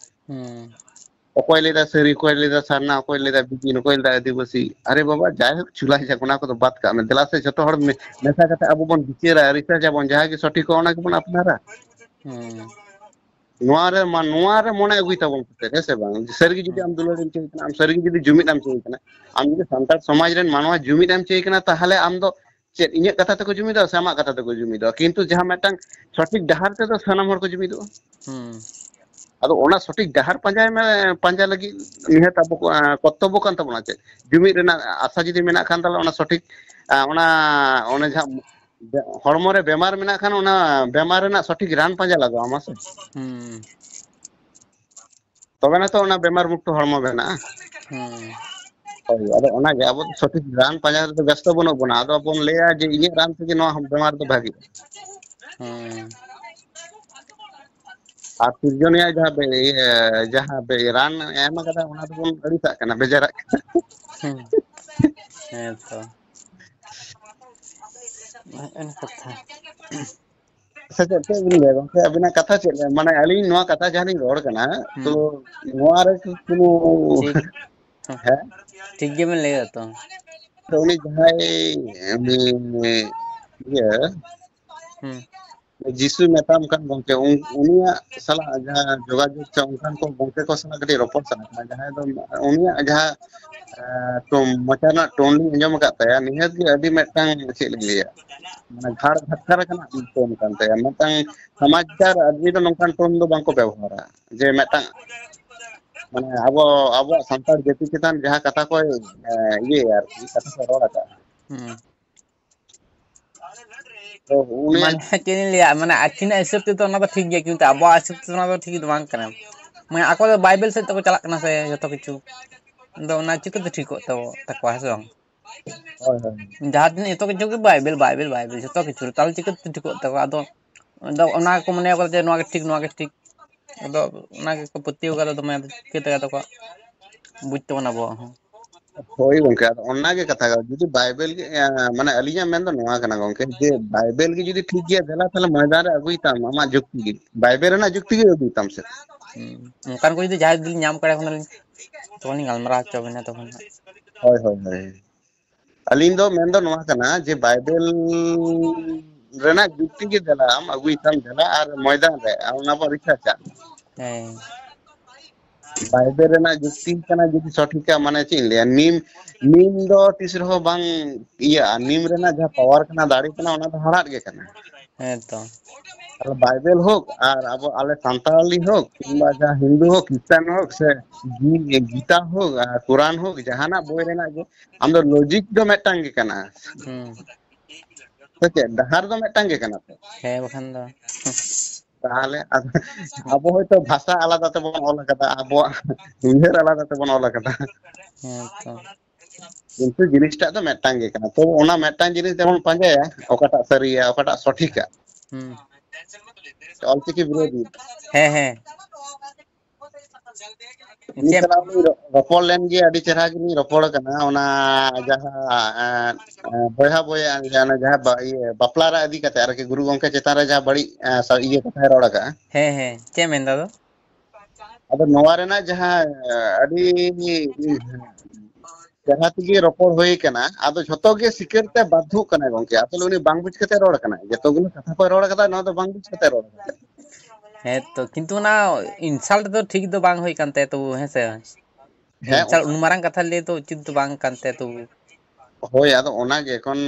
ᱦᱩᱸ᱾ ᱚᱠᱚᱭ ᱞᱟᱹᱭᱫᱟ ᱥᱟᱹᱨᱤ, ᱚᱠᱚᱭ ᱞᱟᱹᱭᱫᱟ ᱥᱟᱨᱱᱟ, ᱚᱠᱚᱭ ᱞᱟᱹᱭᱫᱟ ᱵᱤᱫᱤᱱ, ᱚᱠᱚᱭ ᱞᱟᱹᱭᱫᱟ ᱟᱹᱫᱤᱵᱟᱹᱥᱤ᱾ ᱟᱨᱮ ᱵᱟᱵᱟ, ᱡᱟᱭᱦᱳᱠ, ᱪᱩᱞᱟᱭ ᱡᱟᱠ, ᱚᱱᱟ ᱠᱚᱫᱚ ᱵᱟᱫ ᱠᱟᱜ ᱢᱮ᱾ ᱫᱮᱞᱟ ᱥᱮ ᱡᱷᱚᱛᱚ ᱦᱚᱲ ᱢᱮ-, ᱢᱮᱥᱟ ᱠᱟᱛᱮ ᱟᱵᱚ ᱵᱚᱱ ᱵᱤᱪᱟᱹᱨᱟ, ᱨᱤᱥᱟᱨᱪ ᱟᱵᱚᱱ, ᱡᱟᱦᱟᱸ ᱜᱮ ᱥᱚᱴᱷᱤᱠ ᱚᱱᱟ ᱜᱮᱵᱚᱱ ᱟᱯᱱᱟᱨᱟ᱾ ᱦᱩᱸ᱾ ᱱᱚᱣᱟ ᱨᱮ ᱢᱟ-, ᱱᱚᱣᱟ ᱨᱮ ᱢᱚᱱᱮ ᱟᱹᱜᱩᱭ ᱛᱟᱵᱚᱱ ᱯᱮ, ᱦᱮᱸ ᱥᱮ ᱵᱟᱝ? ᱥᱟᱹᱨᱤ ᱜᱮ ᱡᱩᱫᱤ ᱦᱩᱸ᱾ ᱟᱢ ᱫᱩᱞᱟᱹᱲ ᱮᱢ ᱪᱟᱹᱭ ᱠᱟᱱᱟ, ᱟᱢ ᱥᱟᱹᱨᱤ ᱜᱮ ᱡᱩᱫᱤ ᱡᱩᱢᱤᱫ ᱮᱢ ᱪᱟᱹᱭ ᱠᱟᱱᱟ, ᱟᱢ ᱡᱩᱫᱤ ᱥᱟᱱᱛᱟᱲ ᱥᱚᱢᱟᱡᱽ ᱨᱮᱱ ᱢᱟᱱᱣᱟ ᱡᱩᱢᱤᱫ ᱮᱢ ᱪᱟᱹᱭ ᱠᱟᱱᱟ, ᱛᱟᱦᱚᱞᱮ ᱟᱢ ᱫᱚ ᱪᱮᱫ ᱤᱧᱟᱹᱜ ᱠᱟᱛᱷᱟ ᱛᱮᱠᱚ ᱡᱩᱢᱤᱫᱚᱜᱼᱟ ᱥᱮ ᱟᱢᱟᱜ ᱠᱟᱛᱷᱟ ᱛᱮᱠᱚ ᱡᱩᱢᱤᱫᱚᱜᱼᱟ? ᱠᱤᱱᱛᱩ ᱡᱟᱦᱟᱸ ᱢᱤᱫᱴᱟᱝ ᱥᱚᱴᱷᱤᱠ ᱰᱟᱦᱟᱨ ᱛᱮᱫᱚ ᱥᱟᱱᱟᱢ ᱦᱚᱲ ᱠᱚ ᱡᱩᱢᱤᱫᱚᱜᱼᱟ᱾ ᱦᱩᱸ᱾ ᱟᱫᱚ ᱚᱱᱟ ᱥᱚᱴᱷᱤᱠ ᱰᱟᱦᱟᱨ ᱯᱟᱸᱡᱟᱭ ᱢᱮ, ᱯᱟᱸᱡᱟ ᱞᱟᱹᱜᱤᱫ ᱱᱤᱦᱟᱹᱛ ᱟᱵᱚ ᱠᱚ, ᱟᱸ, ᱠᱚᱨᱛᱚᱵᱵᱚ ᱠᱟᱱ ᱛᱟᱵᱚᱱᱟ᱾ ᱪᱮᱫ ᱡᱩᱢᱤᱫ ᱨᱮᱱᱟᱜ ᱟᱥᱟ ᱡᱩᱫᱤ ᱢᱮᱱᱟᱜ ᱠᱷᱟᱱ, ᱛᱟᱦᱚᱞᱮ ᱚᱱᱟ ᱥᱚᱴᱷᱤᱠ, ᱟᱸ, ᱚᱱᱟ, ᱚᱱᱮ ᱡᱟᱦᱟᱸ ᱦᱚᱲᱢᱚ ᱨᱮ ᱵᱮᱢᱟᱨ ᱢᱮᱱᱟᱜ ᱠᱷᱟᱱ, ᱚᱱᱟ ᱵᱮᱢᱟᱨ ᱨᱮᱱᱟᱜ ᱥᱚᱴᱷᱤᱠ ᱨᱟᱱ ᱯᱟᱸᱡᱟ ᱞᱟᱜᱟᱣ ᱟᱢᱟ ᱥᱮ᱾ ᱦᱩᱸ᱾ ᱛᱚᱵᱮ ᱱᱟ ᱛᱚ ᱚᱱᱟ ᱵᱮᱢᱟᱨ ᱢᱩᱠᱛᱚ ᱦᱚᱲᱢᱚ ᱵᱮᱱᱟᱜᱼᱟ᱾ ᱦᱩᱸ᱾ ᱦᱳᱭ, ᱟᱫᱚ ᱚᱱᱟᱜᱮ, ᱟᱵᱚ ᱫᱚ ᱥᱚᱴᱷᱤᱠ ᱨᱟᱱ ᱯᱟᱸᱡᱟ ᱨᱮᱫᱚ ᱵᱮᱥᱛᱚ ᱵᱟᱹᱱᱩᱜ ᱵᱚᱱᱟ᱾ ᱟᱫᱚ ᱵᱚᱱ ᱞᱟᱹᱭᱟ ᱡᱮ ᱤᱧᱟᱹᱜ ᱨᱟᱱ ᱛᱮᱜᱮ ᱱᱚᱣᱟ ᱵᱮᱢᱟᱨ ᱫᱚ ᱵᱷᱟᱜᱤᱜᱼᱟ᱾ ᱦᱩᱸ᱾ ᱟᱨ ᱥᱤᱨᱡᱚᱱᱤᱭᱟᱹ ᱡᱟᱦᱟᱸ ᱵᱮ-, ᱤᱭᱟᱹ, ᱡᱟᱦᱟᱸ ᱵᱮ-, ᱨᱟᱱ ᱮ ᱮᱢ ᱟᱠᱟᱫᱟ, ᱚᱱᱟ ᱫᱚᱵᱚᱱ ᱟᱹᱲᱤᱥᱟᱜ ᱠᱟᱱᱟ, ᱵᱮᱡᱟᱨᱟᱜ ᱠᱟᱱᱟ᱾ ᱦᱩᱸ᱾ ᱦᱮᱸ ᱛᱚ᱾ ᱚᱱᱟ ᱠᱟᱛᱷᱟ᱾ ᱥᱮ ᱪᱮᱫ, ᱪᱮᱫ ᱵᱤᱱ ᱞᱟᱹᱭᱟ ᱜᱚᱝᱠᱮ, ᱟᱹᱵᱤᱱᱟᱜ ᱠᱟᱛᱷᱟ ᱪᱮᱫ? ᱢᱟᱱᱮ ᱟᱹᱞᱤᱧ ᱱᱚᱣᱟ ᱠᱟᱛᱷᱟ ᱡᱟᱦᱟᱸ ᱞᱤᱧ ᱨᱚᱲ ᱠᱟᱱᱟ, ᱦᱩᱸ᱾ ᱛᱚ ᱱᱚᱣᱟ ᱨᱮ ᱠᱤ ᱠᱳᱱᱳ ᱴᱷᱤᱠ᱾ ᱦᱮᱸ? ᱴᱷᱤᱠ ᱜᱮᱵᱮᱱ ᱞᱟᱹᱭ ᱫᱟ ᱛᱚ᱾ ᱛᱚ ᱩᱱᱤ ᱡᱟᱦᱟᱸᱭ, ᱩᱱᱤ, ᱤᱭᱟᱹ, ᱦᱩᱸ᱾ ᱡᱤᱥᱩ ᱢᱮᱛᱟᱢ ᱠᱟᱱ ᱜᱚᱝᱠᱮ, ᱩᱱ-, ᱩᱱᱤᱭᱟᱜ ᱥᱟᱞᱟᱜ ᱡᱟᱦᱟᱸ ᱡᱳᱜᱟᱡᱳᱜᱽ ᱥᱮ ᱚᱱᱠᱟᱱ ᱠᱚ ᱜᱚᱝᱠᱮ ᱠᱚ ᱥᱟᱞᱟᱜ ᱠᱟᱹᱴᱤᱡ ᱨᱚᱯᱚᱲ ᱥᱟᱱᱟ ᱠᱟᱱᱟ, ᱡᱟᱦᱟᱸᱭ ᱫᱚ ᱩᱱᱤᱭᱟᱜ ᱡᱟᱦᱟᱸ, ᱮ, ᱛᱚ ᱢᱚᱪᱟ ᱨᱮᱱᱟᱜ ᱴᱳᱱ ᱞᱤᱧ ᱟᱸᱡᱚᱢ ᱟᱠᱟᱫ ᱛᱟᱭᱟ, ᱱᱤᱦᱟᱹᱛ ᱜᱮ ᱟᱹᱰᱤ ᱢᱤᱫᱴᱟᱝ, ᱪᱮᱫ ᱞᱤᱧ ᱞᱟᱹᱭᱟ, ᱢᱟᱱᱮ ᱜᱷᱟᱲ ᱜᱷᱟᱛᱠᱟᱨ ᱟᱠᱟᱱᱟᱜ ᱴᱳᱱ ᱠᱟᱱ ᱛᱟᱭᱟ᱾ ᱢᱤᱫᱴᱟᱝ ᱥᱚᱢᱟᱡᱽ ᱟᱨ ᱟᱹᱫᱢᱤ ᱫᱚ ᱱᱚᱝᱠᱟᱱ ᱴᱳᱱ ᱫᱚ ᱵᱟᱝᱠᱚ ᱵᱮᱵᱚᱦᱟᱨᱟ, ᱡᱮ ᱢᱤᱫᱴᱟᱝ, ᱢᱟᱱᱮ ᱟᱵᱚ, ᱟᱵᱚᱣᱟᱜ ᱥᱟᱱᱛᱟᱲ ᱡᱟᱹᱛᱤ ᱪᱮᱛᱟᱱ ᱡᱟᱦᱟᱸ ᱠᱟᱛᱷᱟ ᱠᱚᱭ, ᱮ, ᱤᱭᱟᱹᱭᱟ ᱟᱨᱠᱤ, ᱠᱟᱛᱷᱟ ᱠᱚ ᱨᱚᱲ ᱟᱠᱟᱫᱼᱟ᱾ ᱦᱩᱸ᱾ ᱛᱚ ᱩᱱᱤᱭᱟᱜ ᱢᱟᱱᱮ ᱪᱮᱫ ᱤᱧ ᱞᱟᱹᱭᱟ, ᱢᱟᱱᱮ ᱟᱹᱠᱤᱱᱟᱜ ᱦᱤᱥᱟᱹᱵ ᱛᱮᱫᱚ ᱚᱱᱟ ᱫᱚ ᱴᱷᱤᱠ ᱜᱮᱭᱟ, ᱠᱤᱱᱛᱩ ᱟᱵᱚᱣᱟᱜ ᱦᱤᱥᱟᱹᱵ ᱛᱮᱫᱚ ᱚᱱᱟ ᱫᱚ ᱴᱷᱤᱠ ᱫᱚ ᱵᱟᱝ ᱠᱟᱱᱟ᱾ ᱢᱟᱱᱮ ᱟᱠᱚ ᱫᱚ ᱵᱟᱭᱵᱮᱞ ᱥᱮᱫ ᱛᱮᱠᱚ ᱪᱟᱞᱟᱜ ᱠᱟᱱᱟ ᱥᱮ ᱡᱚᱛᱚ ᱠᱤᱪᱷᱩ, ᱟᱫᱚ ᱚᱱᱟ ᱪᱤᱠᱟᱹᱛᱮ ᱴᱷᱤᱠᱚᱜ ᱛᱟᱵᱚ, ᱛᱟᱠᱚᱣᱟ, ᱦᱮᱸ ᱥᱮ ᱵᱟᱝ? ᱦᱳᱭ, ᱦᱳᱭ᱾ ᱡᱟᱦᱟᱸ ᱛᱤᱱᱟᱹᱜ ᱡᱚᱛᱚ ᱠᱤᱪᱷᱩ ᱜᱮ ᱵᱟᱭᱵᱮᱞ, ᱵᱟᱭᱵᱮᱞ, ᱵᱟᱭᱵᱮᱞ, ᱡᱚᱛᱚ ᱠᱤᱪᱷᱩ, ᱛᱟᱦᱚᱞᱮ ᱪᱤᱠᱟᱹᱛᱮ ᱴᱷᱤᱠᱚᱜ ᱛᱟᱠᱚᱣᱟ? ᱟᱫᱚ, ᱟᱫᱚ ᱚᱱᱟ ᱜᱮᱠᱚ ᱢᱚᱱᱮᱭᱟ ᱵᱚᱞᱮ ᱡᱮ ᱱᱚᱣᱟ ᱜᱮ ᱴᱷᱤᱠ, ᱱᱚᱣᱟ ᱜᱮ ᱴᱷᱤᱠ᱾ ᱟᱫᱚ ᱚᱱᱟ ᱜᱮᱠᱚ ᱯᱟᱹᱛᱭᱟᱹᱣ ᱠᱟᱫᱟ ᱫᱚᱢᱮ, ᱟᱫᱚ ᱪᱤᱠᱟᱹᱛᱮ ᱟᱫᱚ ᱠᱚ ᱵᱩᱡᱽ ᱛᱟᱵᱚᱱᱟ ᱟᱵᱚᱣᱟᱜ ᱦᱚᱸ? ᱦᱳᱭ ᱜᱚᱝᱠᱮ, ᱟᱫᱚ ᱚᱱᱟ ᱜᱮ ᱠᱟᱛᱷᱟ ᱠᱟᱱᱟ᱾ ᱡᱩᱫᱤ ᱵᱟᱭᱵᱮᱞ ᱜᱮ, ᱮ, ᱢᱟᱱᱮ ᱟᱹᱞᱤᱧᱟᱜ ᱢᱮᱱ ᱫᱚ ᱱᱚᱣᱟ ᱠᱟᱱᱟ ᱜᱚᱝᱠᱮ, ᱡᱮ ᱵᱟᱭᱵᱮᱞ ᱜᱮ ᱡᱩᱫᱤ ᱴᱷᱤᱠ ᱜᱮᱭᱟ, ᱫᱮᱞᱟ ᱛᱟᱦᱞᱮ ᱢᱚᱭᱫᱟᱱ ᱨᱮ ᱟᱹᱜᱩᱭ ᱛᱟᱢ, ᱟᱢᱟᱜ ᱡᱩᱠᱛᱤ ᱜᱮ, ᱵᱟᱭᱵᱮᱞ ᱨᱮᱱᱟᱜ ᱡᱩᱠᱛᱤ ᱜᱮ ᱟᱹᱜᱩᱭ ᱛᱟᱢ ᱥᱮ᱾ ᱦᱩᱸ᱾ ᱚᱱᱠᱟᱱ ᱠᱚ ᱡᱩᱫᱤ ᱡᱟᱦᱟᱸᱭ ᱡᱩᱫᱤ ᱞᱤᱧ ᱧᱟᱢ ᱠᱚᱣᱟ, ᱛᱚᱠᱷᱚᱱ ᱞᱤᱧ ᱜᱟᱞᱢᱟᱨᱟᱣ ᱦᱚᱪᱚ ᱵᱤᱱᱟ ᱛᱚᱠᱷᱚᱱ ᱦᱟᱸᱜ᱾ ᱦᱳᱭ, ᱦᱳᱭ, ᱦᱳᱭ᱾ ᱟᱹᱞᱤᱧ ᱫᱚ ᱢᱮᱱ ᱫᱚ ᱱᱚᱣᱟ ᱠᱟᱱᱟ ᱡᱮ ᱵᱟᱭᱵᱮᱞ ᱨᱮᱱᱟᱜ ᱡᱩᱠᱛᱤ ᱜᱮ ᱫᱮᱞᱟ, ᱟᱢ ᱟᱹᱜᱩᱭ ᱛᱟᱢ ᱫᱮᱞᱟ ᱟᱨ ᱢᱚᱭᱫᱟᱱ ᱨᱮ ᱟᱢ ᱚᱱᱟ ᱵᱚᱱ ᱨᱤᱥᱟᱨᱪᱟ᱾ ᱦᱮᱸ᱾ ᱵᱟᱭᱵᱮᱞ ᱨᱮᱱᱟᱜ ᱡᱩᱠᱛᱤ ᱠᱟᱱᱟ ᱡᱩᱫᱤ ᱥᱚᱴᱷᱤᱠᱟ, ᱢᱟᱱᱮ ᱪᱮᱫ ᱤᱧ ᱞᱟᱹᱭᱟ, ᱱᱤᱢ, ᱱᱤᱢ ᱫᱚ ᱛᱤᱥ ᱨᱮᱦᱚᱸ ᱵᱟᱝ ᱤᱭᱟᱹᱜᱼᱟ᱾ ᱱᱤᱢ ᱨᱮᱱᱟᱜ ᱡᱟᱦᱟᱸ ᱯᱟᱣᱟᱨ ᱠᱟᱱᱟ, ᱫᱟᱲᱮ ᱠᱟᱱᱟ, ᱚᱱᱟ ᱫᱚ ᱦᱟᱲᱦᱟᱫ ᱜᱮ ᱠᱟᱱᱟ᱾ ᱦᱮᱸ ᱛᱚ᱾ ᱛᱟᱦᱞᱮ ᱵᱟᱭᱵᱮᱞ ᱦᱳᱠ ᱟᱨ ᱟᱵᱚ ᱟᱞᱮ ᱥᱟᱱᱛᱟᱲᱤ ᱦᱳᱠ ᱠᱤᱝᱵᱟ ᱡᱟᱦᱟᱸ ᱦᱤᱱᱫᱩ ᱦᱳᱠ, ᱠᱷᱨᱤᱥᱴᱟᱱ ᱦᱳᱠ ᱥᱮ ᱜᱤ-, ᱜᱤᱛᱟ ᱦᱳᱠ ᱟᱨ ᱠᱳᱨᱟᱱ ᱦᱳᱠ, ᱡᱟᱦᱟᱱᱟᱜ ᱵᱳᱭ ᱨᱮᱱᱟᱜ ᱜᱮ ᱟᱢ ᱫᱚ ᱞᱚᱡᱤᱠ ᱫᱚ ᱢᱤᱫᱴᱟᱝ ᱜᱮ ᱠᱟᱱᱟ᱾ ᱦᱩᱸ᱾ ᱥᱮ ᱪᱮᱫ? ᱰᱟᱦᱟᱨ ᱫᱚ ᱢᱤᱫᱴᱟᱝ ᱜᱮ ᱠᱟᱱᱟ ᱛᱚ᱾ ᱦᱮᱸ, ᱵᱟᱠᱷᱟᱱ ᱫᱚ᱾ ᱛᱟᱦᱚᱞᱮ ᱟᱫᱚ ᱟᱵᱚ ᱦᱚᱭᱛᱚ ᱵᱷᱟᱥᱟ ᱟᱞᱟᱫᱟ ᱛᱮᱵᱚᱱ ᱚᱞ ᱟᱠᱟᱫᱟ, ᱟᱵᱚᱣᱟᱜ ᱩᱭᱦᱟᱹᱨ ᱟᱞᱟᱫᱟ ᱛᱮᱵᱚᱱ ᱚᱞ ᱟᱠᱟᱫᱟ᱾ ᱦᱮᱸ ᱛᱚ᱾ ᱠᱤᱱᱛᱩ ᱡᱤᱱᱤᱥᱴᱟᱜ ᱫᱚ ᱢᱤᱫᱴᱟᱝ ᱜᱮ ᱠᱟᱱᱟ᱾ ᱛᱚ ᱚᱱᱟ ᱢᱤᱫᱴᱟᱝ ᱡᱤᱱᱤᱥ ᱡᱮᱢᱚᱱ ᱯᱟᱸᱡᱟᱭᱟ, ᱚᱠᱟᱴᱟᱜ ᱥᱟᱹᱨᱤᱭᱟ, ᱚᱠᱟᱴᱟᱜ ᱥᱚᱴᱷᱤᱠᱟ᱾ ᱦᱩᱸ᱾ ᱚᱞᱪᱤᱠᱤ ᱵᱤᱨᱳᱫᱷᱤ᱾ ᱦᱮᱸ, ᱦᱮᱸ᱾ ᱩᱱᱤ ᱪᱮᱫ? ᱥᱟᱞᱟᱜ ᱞᱤᱧ ᱨᱚ-, ᱨᱚᱯᱚᱲ ᱞᱮᱱ ᱜᱮ, ᱟᱹᱰᱤ ᱪᱮᱦᱨᱟ ᱜᱮᱞᱤᱧ ᱨᱚᱯᱚᱲ ᱠᱟᱱᱟ᱾ ᱚᱱᱟ ᱡᱟᱦᱟᱸ, ᱮᱸ, ᱮᱸ, ᱵᱚᱭᱦᱟ ᱵᱚᱭᱦᱟ, ᱚᱱᱟ ᱡᱟᱦᱟᱸ ᱵᱟ-, ᱤᱭᱟᱹ, ᱵᱟᱯᱞᱟ ᱨᱮ ᱤᱫᱤ ᱠᱟᱛᱮ ᱟᱨᱠᱤ, ᱜᱩᱨᱩ ᱜᱚᱢᱠᱮ ᱪᱮᱛᱟᱱ ᱨᱮ ᱡᱟᱦᱟᱸ ᱵᱟᱹᱲᱤᱡ, ᱮᱸ, ᱥᱟ-, ᱤᱭᱟᱹ ᱠᱟᱛᱷᱟᱭ ᱨᱚᱲ ᱟᱠᱟᱫᱼᱟ᱾ ᱦᱮᱸ, ᱦᱮᱸ, ᱪᱮᱫ ᱢᱮᱱ ᱫᱟ ᱟᱫᱚ? ᱟᱫᱚ ᱱᱚᱣᱟ ᱨᱮᱱᱟᱜ ᱡᱟᱦᱟᱸ, ᱮᱸ, ᱟᱹᱰᱤ ᱪᱮᱦᱨᱟ ᱛᱮᱜᱮ ᱨᱚᱯᱚᱲ ᱦᱩᱭ ᱠᱟᱱᱟ, ᱟᱫᱚ ᱡᱷᱚᱛᱚ ᱜᱮ ᱥᱤᱠᱟᱹᱨ ᱛᱮ ᱵᱟᱫᱽᱫᱷᱚᱜ ᱠᱟᱱᱟᱭ ᱜᱚᱢᱠᱮ᱾ ᱟᱥᱚᱞᱮ ᱩᱱᱤ ᱵᱟᱝ ᱵᱩᱡᱽ ᱠᱟᱛᱮ ᱨᱚᱲ ᱠᱟᱱᱟᱭ, ᱡᱚᱛᱚ ᱜᱩᱞᱳ ᱠᱟᱛᱷᱟ ᱠᱚᱭ ᱨᱚᱲ ᱠᱟᱫᱟ, ᱱᱚᱣᱟ ᱫᱚ ᱵᱟᱝ ᱵᱩᱡᱽ ᱠᱟᱛᱮ ᱨᱚᱲ ᱠᱟᱱᱟᱭ᱾ ᱦᱮᱸ ᱛᱚ, ᱠᱤᱱᱛᱩ ᱚᱱᱟ insult ᱫᱚ ᱴᱷᱤᱠ ᱫᱚ ᱵᱟᱝ ᱦᱩᱭ ᱠᱟᱱ ᱛᱟᱭᱟ ᱛᱚᱵᱩ, ᱦᱮᱸ ᱥᱮ? ᱦᱮᱸ, insult ᱚᱱᱟ ᱩᱱ ᱢᱟᱨᱟᱝ ᱠᱟᱛᱷᱟ ᱞᱟᱹᱭ ᱫᱚ ᱩᱪᱤᱛ ᱫᱚ ᱵᱟᱝ ᱠᱟᱱ ᱛᱟᱭᱟ ᱛᱚᱵᱩ᱾ ᱦᱳᱭ, ᱟᱫᱚ ᱚᱱᱟᱜᱮ ᱮᱠᱷᱚᱱ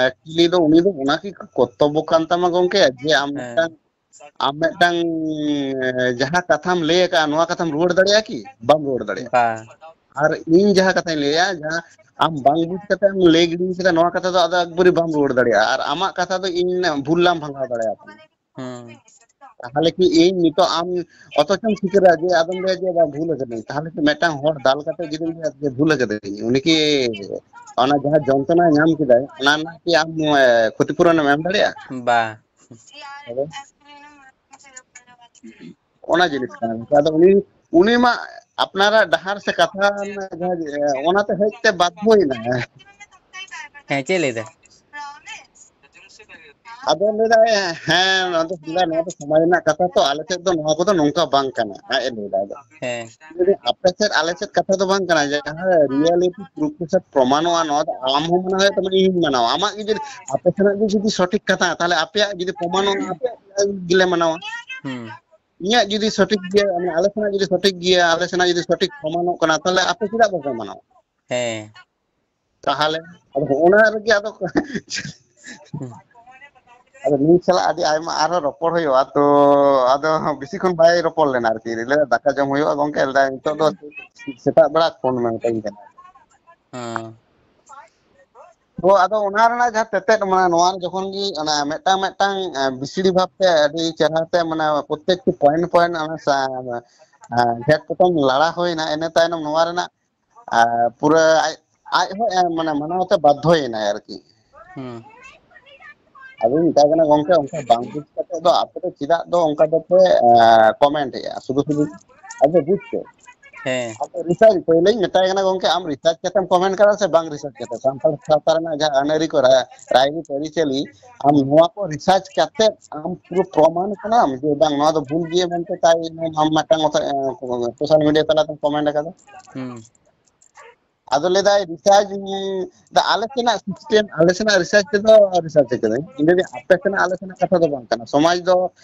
actually ᱫᱚ ᱩᱱᱤ ᱫᱚ ᱚᱱᱟ ᱠᱤ ᱠᱚᱨᱛᱚᱵᱵᱚ ᱠᱟᱱ ᱛᱟᱢᱟ ᱜᱚᱢᱠᱮ, ᱡᱮ ᱟᱢ ᱦᱮᱸ᱾ ᱢᱤᱫᱴᱟᱝ, ᱟᱢ ᱢᱤᱫᱴᱟᱝ, ᱮ, ᱡᱟᱦᱟᱸ ᱠᱟᱛᱷᱟᱢ ᱞᱟᱹᱭ ᱟᱠᱟᱫᱼᱟ, ᱱᱚᱣᱟ ᱠᱟᱛᱷᱟᱢ ᱨᱩᱣᱟᱹᱲ ᱫᱟᱲᱮᱭᱟᱜᱼᱟ ᱠᱤ? ᱵᱟᱢ ᱨᱩᱣᱟᱹᱲ ᱫᱟᱲᱮᱭᱟᱜᱼᱟ᱾ ᱵᱟ᱾ ᱟᱨ ᱤᱧ ᱡᱟᱦᱟᱸ ᱠᱟᱛᱷᱟᱧ ᱞᱟᱹᱭᱟ, ᱡᱟᱦᱟᱸ ᱟᱢ ᱵᱟᱝ ᱵᱩᱡᱽ ᱠᱟᱛᱮ ᱮᱢ ᱞᱟᱹᱭ ᱜᱤᱰᱤ ᱠᱟᱫᱟ, ᱱᱚᱣᱟ ᱠᱟᱛᱷᱟ ᱫᱚ ᱟᱫᱚ ᱮᱠᱵᱟᱨᱮ ᱵᱟᱢ ᱨᱩᱣᱟᱹᱲ ᱫᱟᱲᱮᱭᱟᱜᱼᱟ᱾ ᱟᱨ ᱟᱢᱟᱜ ᱠᱟᱛᱷᱟ ᱫᱚ ᱤᱧ ᱵᱷᱩᱞ ᱞᱟᱢ ᱵᱷᱟᱸᱜᱟᱣ ᱫᱟᱲᱮᱭᱟᱜᱼᱟ᱾ ᱦᱩᱸ᱾ ᱛᱟᱦᱚᱞᱮ ᱠᱤ ᱤᱧ ᱱᱤᱛᱚᱜ ᱟᱢ ᱚᱛᱚᱪᱚᱢ ᱥᱤᱠᱟᱹᱨᱟ ᱡᱮ ᱟᱫᱚᱢ ᱞᱟᱹᱭᱟ ᱡᱮ ᱵᱟᱝ ᱵᱷᱩᱞ ᱟᱠᱟᱫᱟᱹᱧ, ᱛᱟᱦᱚᱞᱮ ᱠᱤ ᱢᱤᱫᱴᱟᱝ ᱦᱚᱲ ᱫᱟᱞ ᱠᱟᱛᱮ ᱡᱩᱫᱤᱢ ᱞᱟᱹᱭᱟ ᱡᱮ ᱵᱷᱩᱞ ᱟᱠᱟᱫᱟᱹᱧ, ᱩᱱᱤ ᱠᱤ ᱚᱱᱟ ᱡᱟᱦᱟᱸ ᱡᱚᱱᱛᱨᱚᱱᱟᱭ ᱧᱟᱢ ᱠᱮᱫᱟᱭ, ᱚᱱᱟ ᱨᱮᱱᱟᱜ ᱠᱤ ᱟᱢ, ᱮ, ᱠᱷᱚᱛᱤ ᱯᱩᱨᱚᱱᱮᱢ ᱮᱢ ᱫᱟᱲᱮᱭᱟᱜᱼᱟ? ᱵᱟ᱾ ᱛᱚᱵᱮ? ᱚᱱᱟ ᱡᱤᱱᱤᱥ ᱠᱟᱱᱟ ᱜᱚᱝᱠᱮ᱾ ᱟᱫᱚ ᱩᱱᱤ, ᱩᱱᱤ ᱢᱟ ᱟᱯᱱᱟᱨᱟᱜ ᱰᱟᱦᱟᱨ ᱥᱮ ᱠᱟᱛᱷᱟ ᱨᱮᱱᱟᱜ ᱡᱟᱦᱟᱸ, ᱚᱱᱟᱛᱮ ᱦᱮᱡ ᱛᱮ ᱵᱟᱫᱽᱫᱷᱚᱭᱮᱱᱟᱭ᱾ ᱦᱮᱸ, ᱪᱮᱫ ᱞᱟᱹᱭ ᱫᱟᱭ? ᱟᱫᱚ ᱞᱟᱹᱭ ᱫᱟᱭ, ᱦᱮᱸ, ᱱᱚᱣᱟ ᱫᱚ, ᱱᱚᱣᱟ ᱫᱚ ᱥᱚᱢᱟᱡᱽ ᱨᱮᱱᱟᱜ ᱠᱟᱛᱷᱟ ᱛᱚ, ᱟᱞᱮ ᱥᱮᱫ ᱫᱚ ᱱᱚᱣᱟ ᱠᱚᱫᱚ ᱱᱚᱝᱠᱟ ᱵᱟᱝ ᱠᱟᱱᱟ, ᱟᱡ ᱮ ᱞᱟᱹᱭ ᱫᱟ᱾ ᱟᱫᱚ ᱦᱮᱸ᱾ ᱞᱟᱹᱭ ᱫᱟᱹᱧ, ᱟᱯᱮ ᱥᱮᱫ ᱟᱞᱮ ᱥᱮᱫ ᱠᱟᱛᱷᱟ ᱫᱚ ᱵᱟᱝ ᱠᱟᱱᱟ, ᱡᱟᱦᱟᱸ reality proof ᱠᱟᱛᱮ ᱯᱨᱚᱢᱟᱱᱚᱜᱼᱟ, ᱱᱚᱣᱟ ᱫᱚ ᱟᱢ ᱦᱚᱸ ᱢᱟᱱᱟᱣ ᱦᱩᱭᱩᱜ ᱛᱟᱢᱟ, ᱤᱧ ᱦᱚᱸᱧ ᱢᱟᱱᱟᱣᱟ᱾ ᱟᱢᱟᱜ ᱜᱮ ᱡᱩᱫᱤ, ᱟᱯᱮ ᱥᱮᱱᱟᱜ ᱜᱮ ᱡᱩᱫᱤ ᱥᱚᱴᱷᱤᱠ ᱠᱟᱛᱷᱟ, ᱛᱟᱦᱞᱮ ᱟᱯᱮᱭᱟᱜ ᱡᱩᱫᱤ ᱯᱨᱚᱢᱟᱱᱚᱜᱼᱟ, ᱟᱯᱮᱭᱟᱜ ᱜᱮᱞᱮ ᱢᱟᱱᱟᱣᱟ᱾ ᱦᱩᱸ᱾ ᱤᱧᱟᱹᱜ ᱡᱩᱫᱤ ᱥᱚᱴᱷᱤᱠ ᱜᱮᱭᱟ, ᱢᱟᱱᱮ ᱟᱞᱮ ᱥᱮᱱᱟᱜ ᱡᱩᱫᱤ ᱥᱚᱴᱷᱤᱠ ᱜᱮᱭᱟ, ᱟᱞᱮ ᱥᱮᱱᱟᱜ ᱡᱩᱫᱤ ᱥᱚᱴᱷᱤᱠ ᱯᱨᱚᱢᱟᱱᱚᱜ ᱠᱟᱱᱟ, ᱛᱟᱦᱞᱮ ᱟᱯᱮ ᱪᱮᱫᱟᱜ ᱵᱟᱯᱮ ᱢᱟᱱᱟᱣᱟ? ᱦᱮᱸ᱾ ᱛᱟᱦᱞᱮ ᱟᱫᱚ ᱦᱚᱸᱜᱼᱚ ᱱᱟ ᱨᱮᱜᱮ ᱟᱫᱚ ᱦᱩᱸ᱾ ᱟᱫᱚ ᱱᱩᱭ ᱥᱟᱞᱟᱜ ᱟᱹᱰᱤ ᱟᱭᱢᱟ ᱟᱨᱦᱚᱸ ᱨᱚᱯᱚᱲ ᱦᱩᱭᱩᱜᱼᱟ, ᱛᱚ ᱟᱫᱚ ᱵᱮᱥᱤ ᱠᱷᱚᱱ ᱵᱟᱭ ᱨᱚᱯᱚᱲ ᱞᱮᱱᱟ ᱟᱨᱠᱤ, ᱞᱟᱹᱭ ᱫᱟ ᱫᱟᱠᱟ ᱡᱚᱢ ᱦᱩᱭᱩᱜᱼᱟ ᱜᱚᱝᱠᱮ, ᱞᱟᱹᱭ ᱫᱟ ᱱᱤᱛᱚᱜ ᱫᱚ ᱥᱮᱛᱟᱜ ᱵᱮᱲᱟ ᱯᱷᱳᱱ ᱢᱮ ᱢᱮᱛᱟᱹᱧ ᱠᱟᱱᱟ᱾ ᱦᱮᱸ᱾ ᱛᱚ ᱟᱫᱚ ᱚᱱᱟ ᱨᱮᱱᱟᱜ ᱡᱟᱦᱟᱸ ᱛᱮᱛᱮᱫ, ᱢᱟᱱᱮ ᱱᱚᱣᱟ ᱨᱮ ᱡᱚᱠᱷᱚᱱ ᱜᱮ ᱚᱱᱟ ᱢᱤᱫᱴᱟᱝ ᱢᱤᱫᱴᱟᱝ ᱮ, ᱵᱤᱥᱲᱤ ᱵᱷᱟᱵ ᱛᱮ ᱟᱹᱰᱤ ᱪᱮᱦᱨᱟ ᱛᱮ, ᱢᱟᱱᱮ ᱯᱨᱚᱛᱛᱮᱠᱴᱤ ᱯᱚᱭᱮᱱᱴ ᱯᱚᱭᱮᱱᱴ ᱚᱱᱟ ᱥᱟ-, ᱮ, ᱡᱷᱮᱴ ᱯᱚᱴᱚᱢ ᱞᱟᱲᱟ ᱦᱩᱭᱱᱟ, ᱤᱱᱟᱹ ᱛᱟᱭᱱᱚᱢ ᱱᱚᱣᱟ ᱨᱮᱱᱟᱜ ᱮ, ᱯᱩᱨᱟᱹ ᱟᱡ ᱟᱡ ᱦᱚᱸ ᱮ, ᱢᱟᱱᱮ ᱢᱟᱱᱟᱣ ᱛᱮ ᱵᱟᱫᱽᱫᱷᱚᱭᱮᱱᱟᱭ ᱟᱨᱠᱤ᱾ ᱦᱩᱸ᱾ ᱟᱫᱚᱧ ᱢᱮᱛᱟᱭ ᱠᱟᱱᱟ, "ᱜᱚᱝᱠᱮ, ᱚᱱᱠᱟ ᱵᱟᱝ ᱵᱩᱡᱽ ᱠᱟᱛᱮ ᱫᱚ ᱟᱯᱮ ᱫᱚ ᱪᱮᱫᱟᱜ ᱫᱚ ᱚᱱᱠᱟ ᱫᱚᱯᱮ ᱮ, ᱠᱚᱢᱮᱱᱴ ᱮᱜᱼᱟ? ᱥᱩᱫᱷᱩ ᱥᱩᱫᱷᱩ ᱟᱫᱚ ᱵᱩᱡᱽ ᱯᱮ᱾" ᱦᱮᱸ᱾ ᱟᱫᱚ ᱨᱤᱥᱟᱨᱪ, ᱯᱳᱭᱞᱳᱧ ᱢᱮᱛᱟᱭ ᱠᱟᱱᱟ, "ᱜᱚᱝᱠᱮ, ᱟᱢ ᱨᱤᱥᱟᱨᱪ ᱠᱟᱛᱮᱢ ᱠᱚᱢᱮᱱᱴ ᱠᱟᱫᱟ ᱥᱮ ᱵᱟᱝ ᱨᱤᱥᱟᱨᱪ ᱠᱟᱛᱮ? ᱥᱟᱱᱛᱟᱲ ᱥᱟᱶᱛᱟ ᱨᱮᱱᱟᱜ ᱡᱟᱦᱟᱸ ᱟᱹᱱ ᱟᱹᱨᱤ ᱠᱚ, ᱨᱟ-, ᱨᱟᱭᱨᱤᱛ ᱟᱹᱨᱤᱪᱟᱹᱞᱤ, ᱟᱢ ᱱᱚᱣᱟ ᱠᱚ ᱨᱤᱥᱟᱨᱪ ᱠᱟᱛᱮ ᱟᱢ ᱯᱩᱨᱟᱹ ᱯᱨᱚᱢᱟᱱ ᱠᱟᱱᱟᱢ ᱡᱮ ᱵᱟᱝ, ᱱᱚᱣᱟ ᱫᱚ ᱵᱷᱩᱞ ᱜᱮᱭᱟ ᱢᱮᱱᱛᱮ, ᱛᱟᱭ ᱟᱢ ᱢᱤᱫᱴᱟᱝ ᱥᱳᱥᱟᱞ ᱢᱤᱰᱤᱭᱟ ᱛᱟᱞᱟᱛᱮᱢ ᱠᱚᱢᱮᱱᱴ ᱠᱟᱫᱟ?" ᱦᱩᱸ᱾ ᱟᱫᱚ ᱞᱟᱹᱭᱫᱟᱭ, "ᱨᱤᱥᱟᱨᱪ, ᱩᱸ, ᱫᱟ ᱟᱞᱮ ᱥᱮᱱᱟᱜ ᱥᱤᱥᱴᱮᱢ, ᱟᱞᱮ ᱥᱮᱱᱟᱜ ᱨᱤᱥᱟᱨᱪ ᱛᱮᱫᱚ ᱨᱤᱥᱟᱨᱪ ᱠᱟᱹᱫᱟᱹᱧ᱾ ᱤᱧ ᱫᱚ ᱟᱯᱮ ᱥᱮᱱᱟᱜ, ᱟᱞᱮ ᱥᱮᱱᱟᱜ ᱠᱟᱛᱷᱟ ᱫᱚ ᱵᱟᱝ ᱠᱟᱱᱟ᱾ ᱥᱚᱢᱟᱡᱽ ᱫᱚ,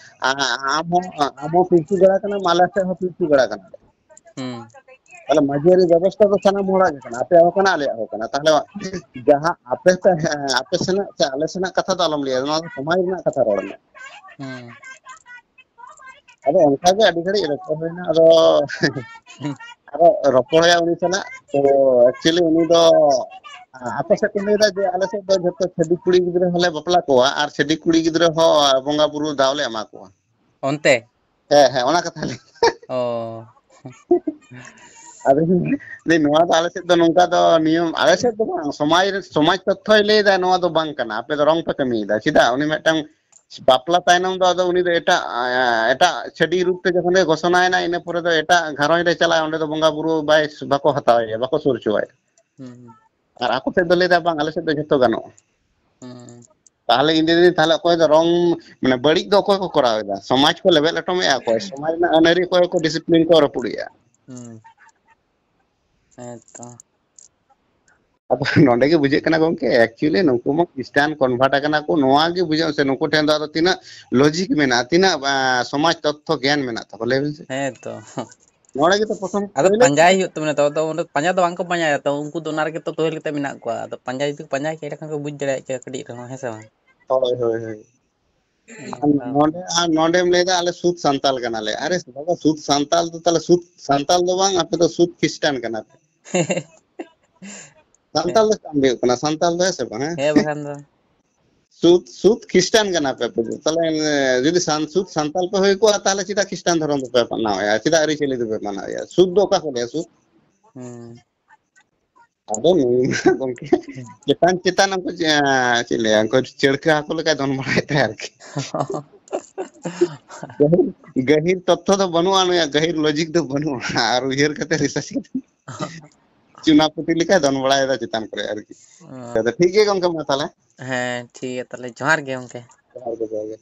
ᱟ-, ᱟᱢ ᱦᱚᱸ, ᱟᱢ ᱦᱚᱸ ᱯᱤᱞᱪᱩ ᱜᱟᱲᱟ ᱠᱟᱱᱟᱢ, ᱟᱞᱮ ᱥᱮᱫ ᱦᱚᱸ ᱯᱤᱞᱪᱩ ᱜᱟᱲᱟ ᱠᱟᱱᱟ᱾ ᱦᱩᱸ᱾ ᱛᱟᱦᱞᱮ ᱢᱟᱹᱡᱷᱤ ᱟᱹᱨᱤ ᱵᱮᱵᱚᱥᱛᱷᱟ ᱫᱚ ᱥᱟᱱᱟᱢ ᱦᱚᱲᱟᱜ ᱜᱮ ᱠᱟᱱᱟ, ᱟᱯᱮᱭᱟᱜ ᱦᱚᱸ ᱠᱟᱱᱟ, ᱟᱞᱮᱭᱟᱜ ᱦᱚᱸ ᱠᱟᱱᱟ᱾ ᱛᱟᱦᱞᱮ ᱡᱟᱦᱟᱸ ᱟᱯᱮ ᱯᱮ, ᱟᱯᱮ ᱥᱮᱱᱟᱜ ᱥᱮ ᱟᱞᱮ ᱥᱮᱱᱟᱜ ᱠᱟᱛᱷᱟ ᱫᱚ ᱟᱞᱚᱢ ᱞᱟᱹᱭᱟ, ᱱᱚᱣᱟ ᱫᱚ ᱥᱚᱢᱟᱡᱽ ᱨᱮᱱᱟᱜ ᱠᱟᱛᱷᱟ ᱨᱚᱲ ᱢᱮ᱾" ᱦᱩᱸ᱾ ᱟᱫᱚ ᱚᱱᱠᱟ ᱜᱮ ᱟᱹᱰᱤ ᱜᱷᱟᱹᱲᱤᱡ ᱨᱚᱯᱚᱲ ᱦᱩᱭᱱᱟ᱾ ᱟᱫᱚ ᱟᱫᱚ ᱨᱚᱯᱚᱲᱟᱭᱟ ᱩᱱᱤ ᱥᱟᱞᱟᱜ᱾ ᱛᱚ actually ᱩᱱᱤ ᱫᱚ ᱟᱯᱮ ᱥᱮᱫ ᱠᱚ ᱞᱟᱹᱭᱫᱟ ᱡᱮ ᱟᱞᱮ ᱥᱮᱫ ᱫᱚ ᱡᱷᱚᱛᱚ ᱪᱷᱟᱹᱰᱤ ᱠᱩᱲᱤ ᱜᱤᱫᱽᱨᱟᱹ ᱦᱚᱸᱞᱮ ᱵᱟᱯᱞᱟ ᱠᱚᱣᱟ ᱟᱨ ᱪᱷᱟᱹᱰᱤ ᱠᱩᱲᱤ ᱜᱤᱫᱽᱨᱟᱹ ᱦᱚᱸ ᱵᱚᱸᱜᱟ ᱵᱩᱨᱩ ᱫᱟᱣ ᱞᱮ ᱮᱢᱟ ᱠᱚᱣᱟ᱾ ᱚᱱᱛᱮ? ᱦᱮᱸ, ᱦᱮᱸ, ᱚᱱᱟ ᱠᱟᱛᱷᱟ ᱞᱟᱹᱭ᱾ ᱚ᱾ ᱟᱫᱚ ᱱᱚᱣᱟ ᱫᱚ ᱟᱞᱮ ᱥᱮᱫ ᱫᱚ ᱱᱚᱝᱠᱟ ᱫᱚ ᱱᱤᱭᱚᱢ, ᱟᱞᱮ ᱥᱮᱫ ᱫᱚ ᱵᱟᱝ, ᱥᱚᱢᱟᱡᱽ ᱨᱮ, ᱥᱚᱢᱟᱡᱽ ᱛᱚᱛᱛᱷᱚᱭ ᱞᱟᱹᱭᱫᱟ, ᱱᱚᱣᱟ ᱫᱚ ᱵᱟᱝ ᱠᱟᱱᱟ, ᱟᱯᱮ ᱫᱚ ᱨᱚᱝ ᱯᱮ ᱠᱟᱹᱢᱤᱭᱮᱫᱟ᱾ ᱪᱮᱫᱟᱜ? ᱩᱱᱤ ᱢᱤᱫᱴᱟᱝ ᱵᱟᱯᱞᱟ ᱛᱟᱭᱱᱚᱢ ᱫᱚ ᱟᱫᱚ ᱩᱱᱤ ᱫᱚ ᱮᱴᱟᱜ, ᱮᱴᱟᱜ ᱪᱷᱟᱹᱰᱤ ᱨᱩᱯ ᱛᱮ ᱡᱚᱠᱷᱚᱱ ᱜᱮ ᱜᱷᱳᱥᱚᱱᱟᱭᱮᱱᱟ, ᱤᱱᱟᱹ ᱯᱚᱨᱮ ᱫᱚ ᱮᱴᱟᱜ ᱜᱷᱟᱨᱚᱸᱡᱽ ᱨᱮ ᱪᱟᱞᱟᱜᱼᱟ, ᱚᱸᱰᱮ ᱫᱚ ᱵᱚᱸᱜᱟ ᱵᱩᱨᱩ ᱵᱟᱭ, ᱵᱟᱠᱚ ᱦᱟᱛᱟᱣᱮᱭᱟ, ᱵᱟᱠᱚ ᱥᱩᱨ ᱦᱚᱪᱚᱣᱟᱭᱟ᱾ ᱦᱩᱸ᱾ ᱟᱨ ᱟᱠᱚ ᱥᱮᱫ ᱫᱚ ᱞᱟᱹᱭᱫᱟ, "ᱵᱟᱝ, ᱟᱞᱮ ᱥᱮᱫ ᱫᱚ ᱡᱷᱚᱛᱚ ᱜᱟᱱᱚᱜᱼᱟ᱾" ᱦᱩᱸ᱾ ᱛᱟᱦᱚᱞᱮ ᱤᱧ ᱫᱚᱧ ᱞᱟᱹᱭᱫᱟ, ᱛᱟᱦᱚᱞᱮ ᱚᱠᱚᱭ ᱫᱚ ᱨᱚᱝ, ᱢᱟᱱᱮ ᱵᱟᱹᱲᱤᱡ ᱫᱚ ᱚᱠᱚᱭ ᱠᱚ ᱠᱚᱨᱟᱣ ᱮᱫᱟ? ᱥᱚᱢᱟᱡᱽ ᱠᱚ ᱞᱮᱵᱮᱫ ᱞᱚᱴᱚᱢᱮᱜᱼᱟ ᱚᱠᱚᱭ? ᱥᱚᱢᱟᱡᱽ ᱨᱮᱱᱟᱜ ᱟᱹᱱ ᱟᱹᱨᱤ ᱚᱠᱚᱭ ᱠᱚ ᱰᱤᱥᱤᱯᱞᱤᱱ ᱠᱚ ᱨᱟᱹᱯᱩᱫᱮᱜᱼᱟ? ᱦᱩᱸ᱾ ᱦᱮᱸ ᱛᱚ᱾ ᱟᱫᱚ ᱱᱚᱰᱮ ᱜᱮ ᱵᱩᱡᱷᱟᱹᱜ ᱠᱟᱱᱟ ᱜᱚᱝᱠᱮ, actually ᱱᱩᱠᱩ ᱢᱟ ᱠᱷᱨᱤᱥᱴᱟᱱ ᱠᱚᱱᱵᱷᱟᱨᱴ ᱟᱠᱟᱱᱟ ᱠᱚ, ᱱᱚᱣᱟ ᱜᱮ ᱵᱩᱡᱷᱟᱹᱜ ᱥᱮ ᱱᱩᱠᱩ ᱴᱷᱮᱱ ᱫᱚ ᱟᱫᱚ ᱛᱤᱱᱟᱹᱜ ᱞᱚᱡᱤᱠ ᱢᱮᱱᱟᱜᱼᱟ, ᱛᱤᱱᱟᱹᱜ, ᱟ, ᱥᱚᱢᱟᱡᱽ ᱛᱚᱛᱛᱷᱚ ᱜᱮᱭᱟᱱ ᱢᱮᱱᱟᱜ ᱛᱟᱠᱚᱣᱟ, ᱞᱟᱹᱭ ᱵᱤᱱ ᱥᱮ? ᱦᱮᱸ ᱛᱚ᱾ ᱱᱚᱰᱮ ᱜᱮ ᱛᱚ ᱯᱨᱚᱛᱷᱚᱢ ᱟᱫᱚ ᱯᱳᱭᱞᱳ ᱯᱟᱸᱡᱟᱭ ᱦᱩᱭᱩᱜ ᱛᱟᱵᱚᱱᱟ ᱛᱚ, ᱟᱫᱚ ᱚᱸᱰᱮ ᱯᱟᱸᱡᱟ ᱫᱚ ᱵᱟᱝ ᱠᱚ ᱯᱟᱸᱡᱟᱭᱟ ᱛᱚ, ᱩᱱᱠᱩ ᱫᱚ ᱚᱱᱟ ᱨᱮᱜᱮ ᱛᱚ ᱛᱩᱦᱮᱞ ᱠᱟᱛᱮ ᱢᱮᱱᱟᱜ ᱠᱚᱣᱟ᱾ ᱟᱫᱚ ᱯᱟᱸᱡᱟ ᱡᱩᱫᱤ ᱠᱚ ᱯᱟᱸᱡᱟ ᱠᱮᱭᱟ, ᱮᱸᱰᱮᱠᱷᱟᱱ ᱠᱚ ᱵᱩᱡᱽ ᱫᱟᱲᱮᱭᱟᱜ ᱠᱮᱭᱟ ᱠᱟᱹᱴᱤᱡ ᱨᱮᱦᱚᱸ, ᱦᱮᱸ ᱥᱮ ᱵᱟᱝ? ᱦᱳᱭ, ᱦᱳᱭ, ᱦᱳᱭ᱾ ᱟᱨ ᱱᱚᱰᱮ, ᱟᱨ ᱱᱚᱰᱮᱢ ᱞᱟᱹᱭᱫᱟ, "ᱟᱞᱮ ᱥᱩᱫ ᱥᱟᱱᱛᱟᱞ ᱠᱟᱱᱟᱞᱮ᱾" ᱟᱨᱮ ᱵᱟᱵᱟ, ᱥᱩᱫ ᱥᱟᱱᱛᱟᱞ ᱫᱚ ᱛᱟᱦᱞᱮ ᱥᱩᱫ ᱥᱟᱱᱛᱟᱞ ᱫᱚ ᱵᱟᱝ, ᱟᱯᱮ ᱫᱚ ᱥᱩᱫ ᱠᱷᱨᱤᱥᱴᱟᱱ ᱠᱟᱱᱟ ᱯᱮ᱾ ᱥᱟᱱᱛᱟᱲ ᱫᱚ ᱪᱮᱫ ᱮᱢ ᱞᱟᱹᱭ ᱦᱩᱭᱩᱜ ᱠᱟᱱᱟ? ᱥᱟᱱᱛᱟᱲ ᱫᱚ, ᱦᱮᱸ ᱥᱮ ᱵᱟᱝ? ᱦᱮᱸ? ᱦᱮᱸ, ᱵᱟᱠᱷᱟᱱ ᱫᱚ᱾ ᱥᱩᱫ, ᱥᱩᱫ ᱠᱷᱨᱤᱥᱴᱟᱱ ᱠᱟᱱᱟ ᱯᱮ ᱟᱯᱮ ᱫᱚ᱾ ᱛᱟᱦᱞᱮ, ᱮ, ᱡᱩᱫᱤ ᱥᱟᱱ-, ᱥᱩᱫ ᱥᱟᱱᱛᱟᱲ ᱯᱮ ᱦᱩᱭ ᱠᱚᱜᱼᱟ, ᱛᱟᱦᱞᱮ ᱪᱮᱫᱟᱜ ᱠᱷᱨᱤᱥᱴᱟᱱ ᱫᱷᱚᱨᱚᱢ ᱫᱚᱯᱮ ᱢᱟᱱᱟᱣᱮᱫᱼᱟ? ᱪᱮᱫᱟᱜ ᱟᱹᱨᱤᱪᱟᱹᱞᱤ ᱫᱚᱯᱮ ᱢᱟᱱᱟᱣᱮᱫᱼᱟ? ᱥᱩᱫ ᱫᱚ ᱚᱠᱟ ᱠᱚ ᱞᱟᱹᱭᱟ ᱥᱩᱫ? ᱦᱩᱸ᱾ ᱟᱫᱚ ᱱᱩᱭ ᱢᱟ ᱜᱚᱝᱠᱮ ᱪᱮᱛᱟᱱ ᱪᱮᱛᱟᱱ ᱩᱱᱠᱩ ᱪᱮ-, ᱪᱮᱫ ᱞᱟᱹᱭᱟ, ᱩᱱᱠᱩ ᱪᱟᱹᱲᱠᱟᱹ ᱦᱟᱹᱠᱩ ᱞᱮᱠᱟᱭ ᱫᱚᱱ ᱵᱟᱲᱟᱭᱮᱫ ᱛᱟᱭᱟ ᱟᱨᱠᱤ᱾ ᱜᱟᱹᱦᱤᱨ, ᱜᱟᱹᱦᱤᱨ ᱛᱚᱛᱛᱷᱚ ᱫᱚ ᱵᱟᱹᱱᱩᱜᱼᱟ, ᱱᱩᱭᱟᱜ ᱜᱟᱹᱦᱤᱨ logic ᱫᱚ ᱵᱟᱹᱱᱩᱜᱼᱟ᱾ ᱟᱨ ᱩᱭᱦᱟᱹᱨ ᱠᱟᱛᱮ research ᱠᱟᱛᱮ ᱪᱩᱱᱟ ᱯᱩᱴᱤ ᱞᱮᱠᱟᱭ ᱫᱚᱱ ᱵᱟᱲᱟᱭᱮᱫᱟ ᱪᱮᱛᱟᱱ ᱠᱚᱨᱮ ᱟᱨᱠᱤ᱾ ᱚ᱾ ᱟᱫᱚ ᱴᱷᱤᱠ ᱜᱮᱭᱟ ᱜᱚᱝᱠᱮ, ᱢᱟ ᱛᱟᱦᱞᱮ᱾ ᱦᱮᱸ, ᱴᱷᱤᱠ ᱜᱮᱭᱟ ᱛᱟᱦᱞᱮ, ᱡᱚᱦᱟᱨ ᱜᱮ ᱜᱚᱝᱠᱮ᱾ ᱡᱚᱦᱟᱨ ᱜᱮ, ᱡᱚᱦᱟᱨ ᱜᱮ᱾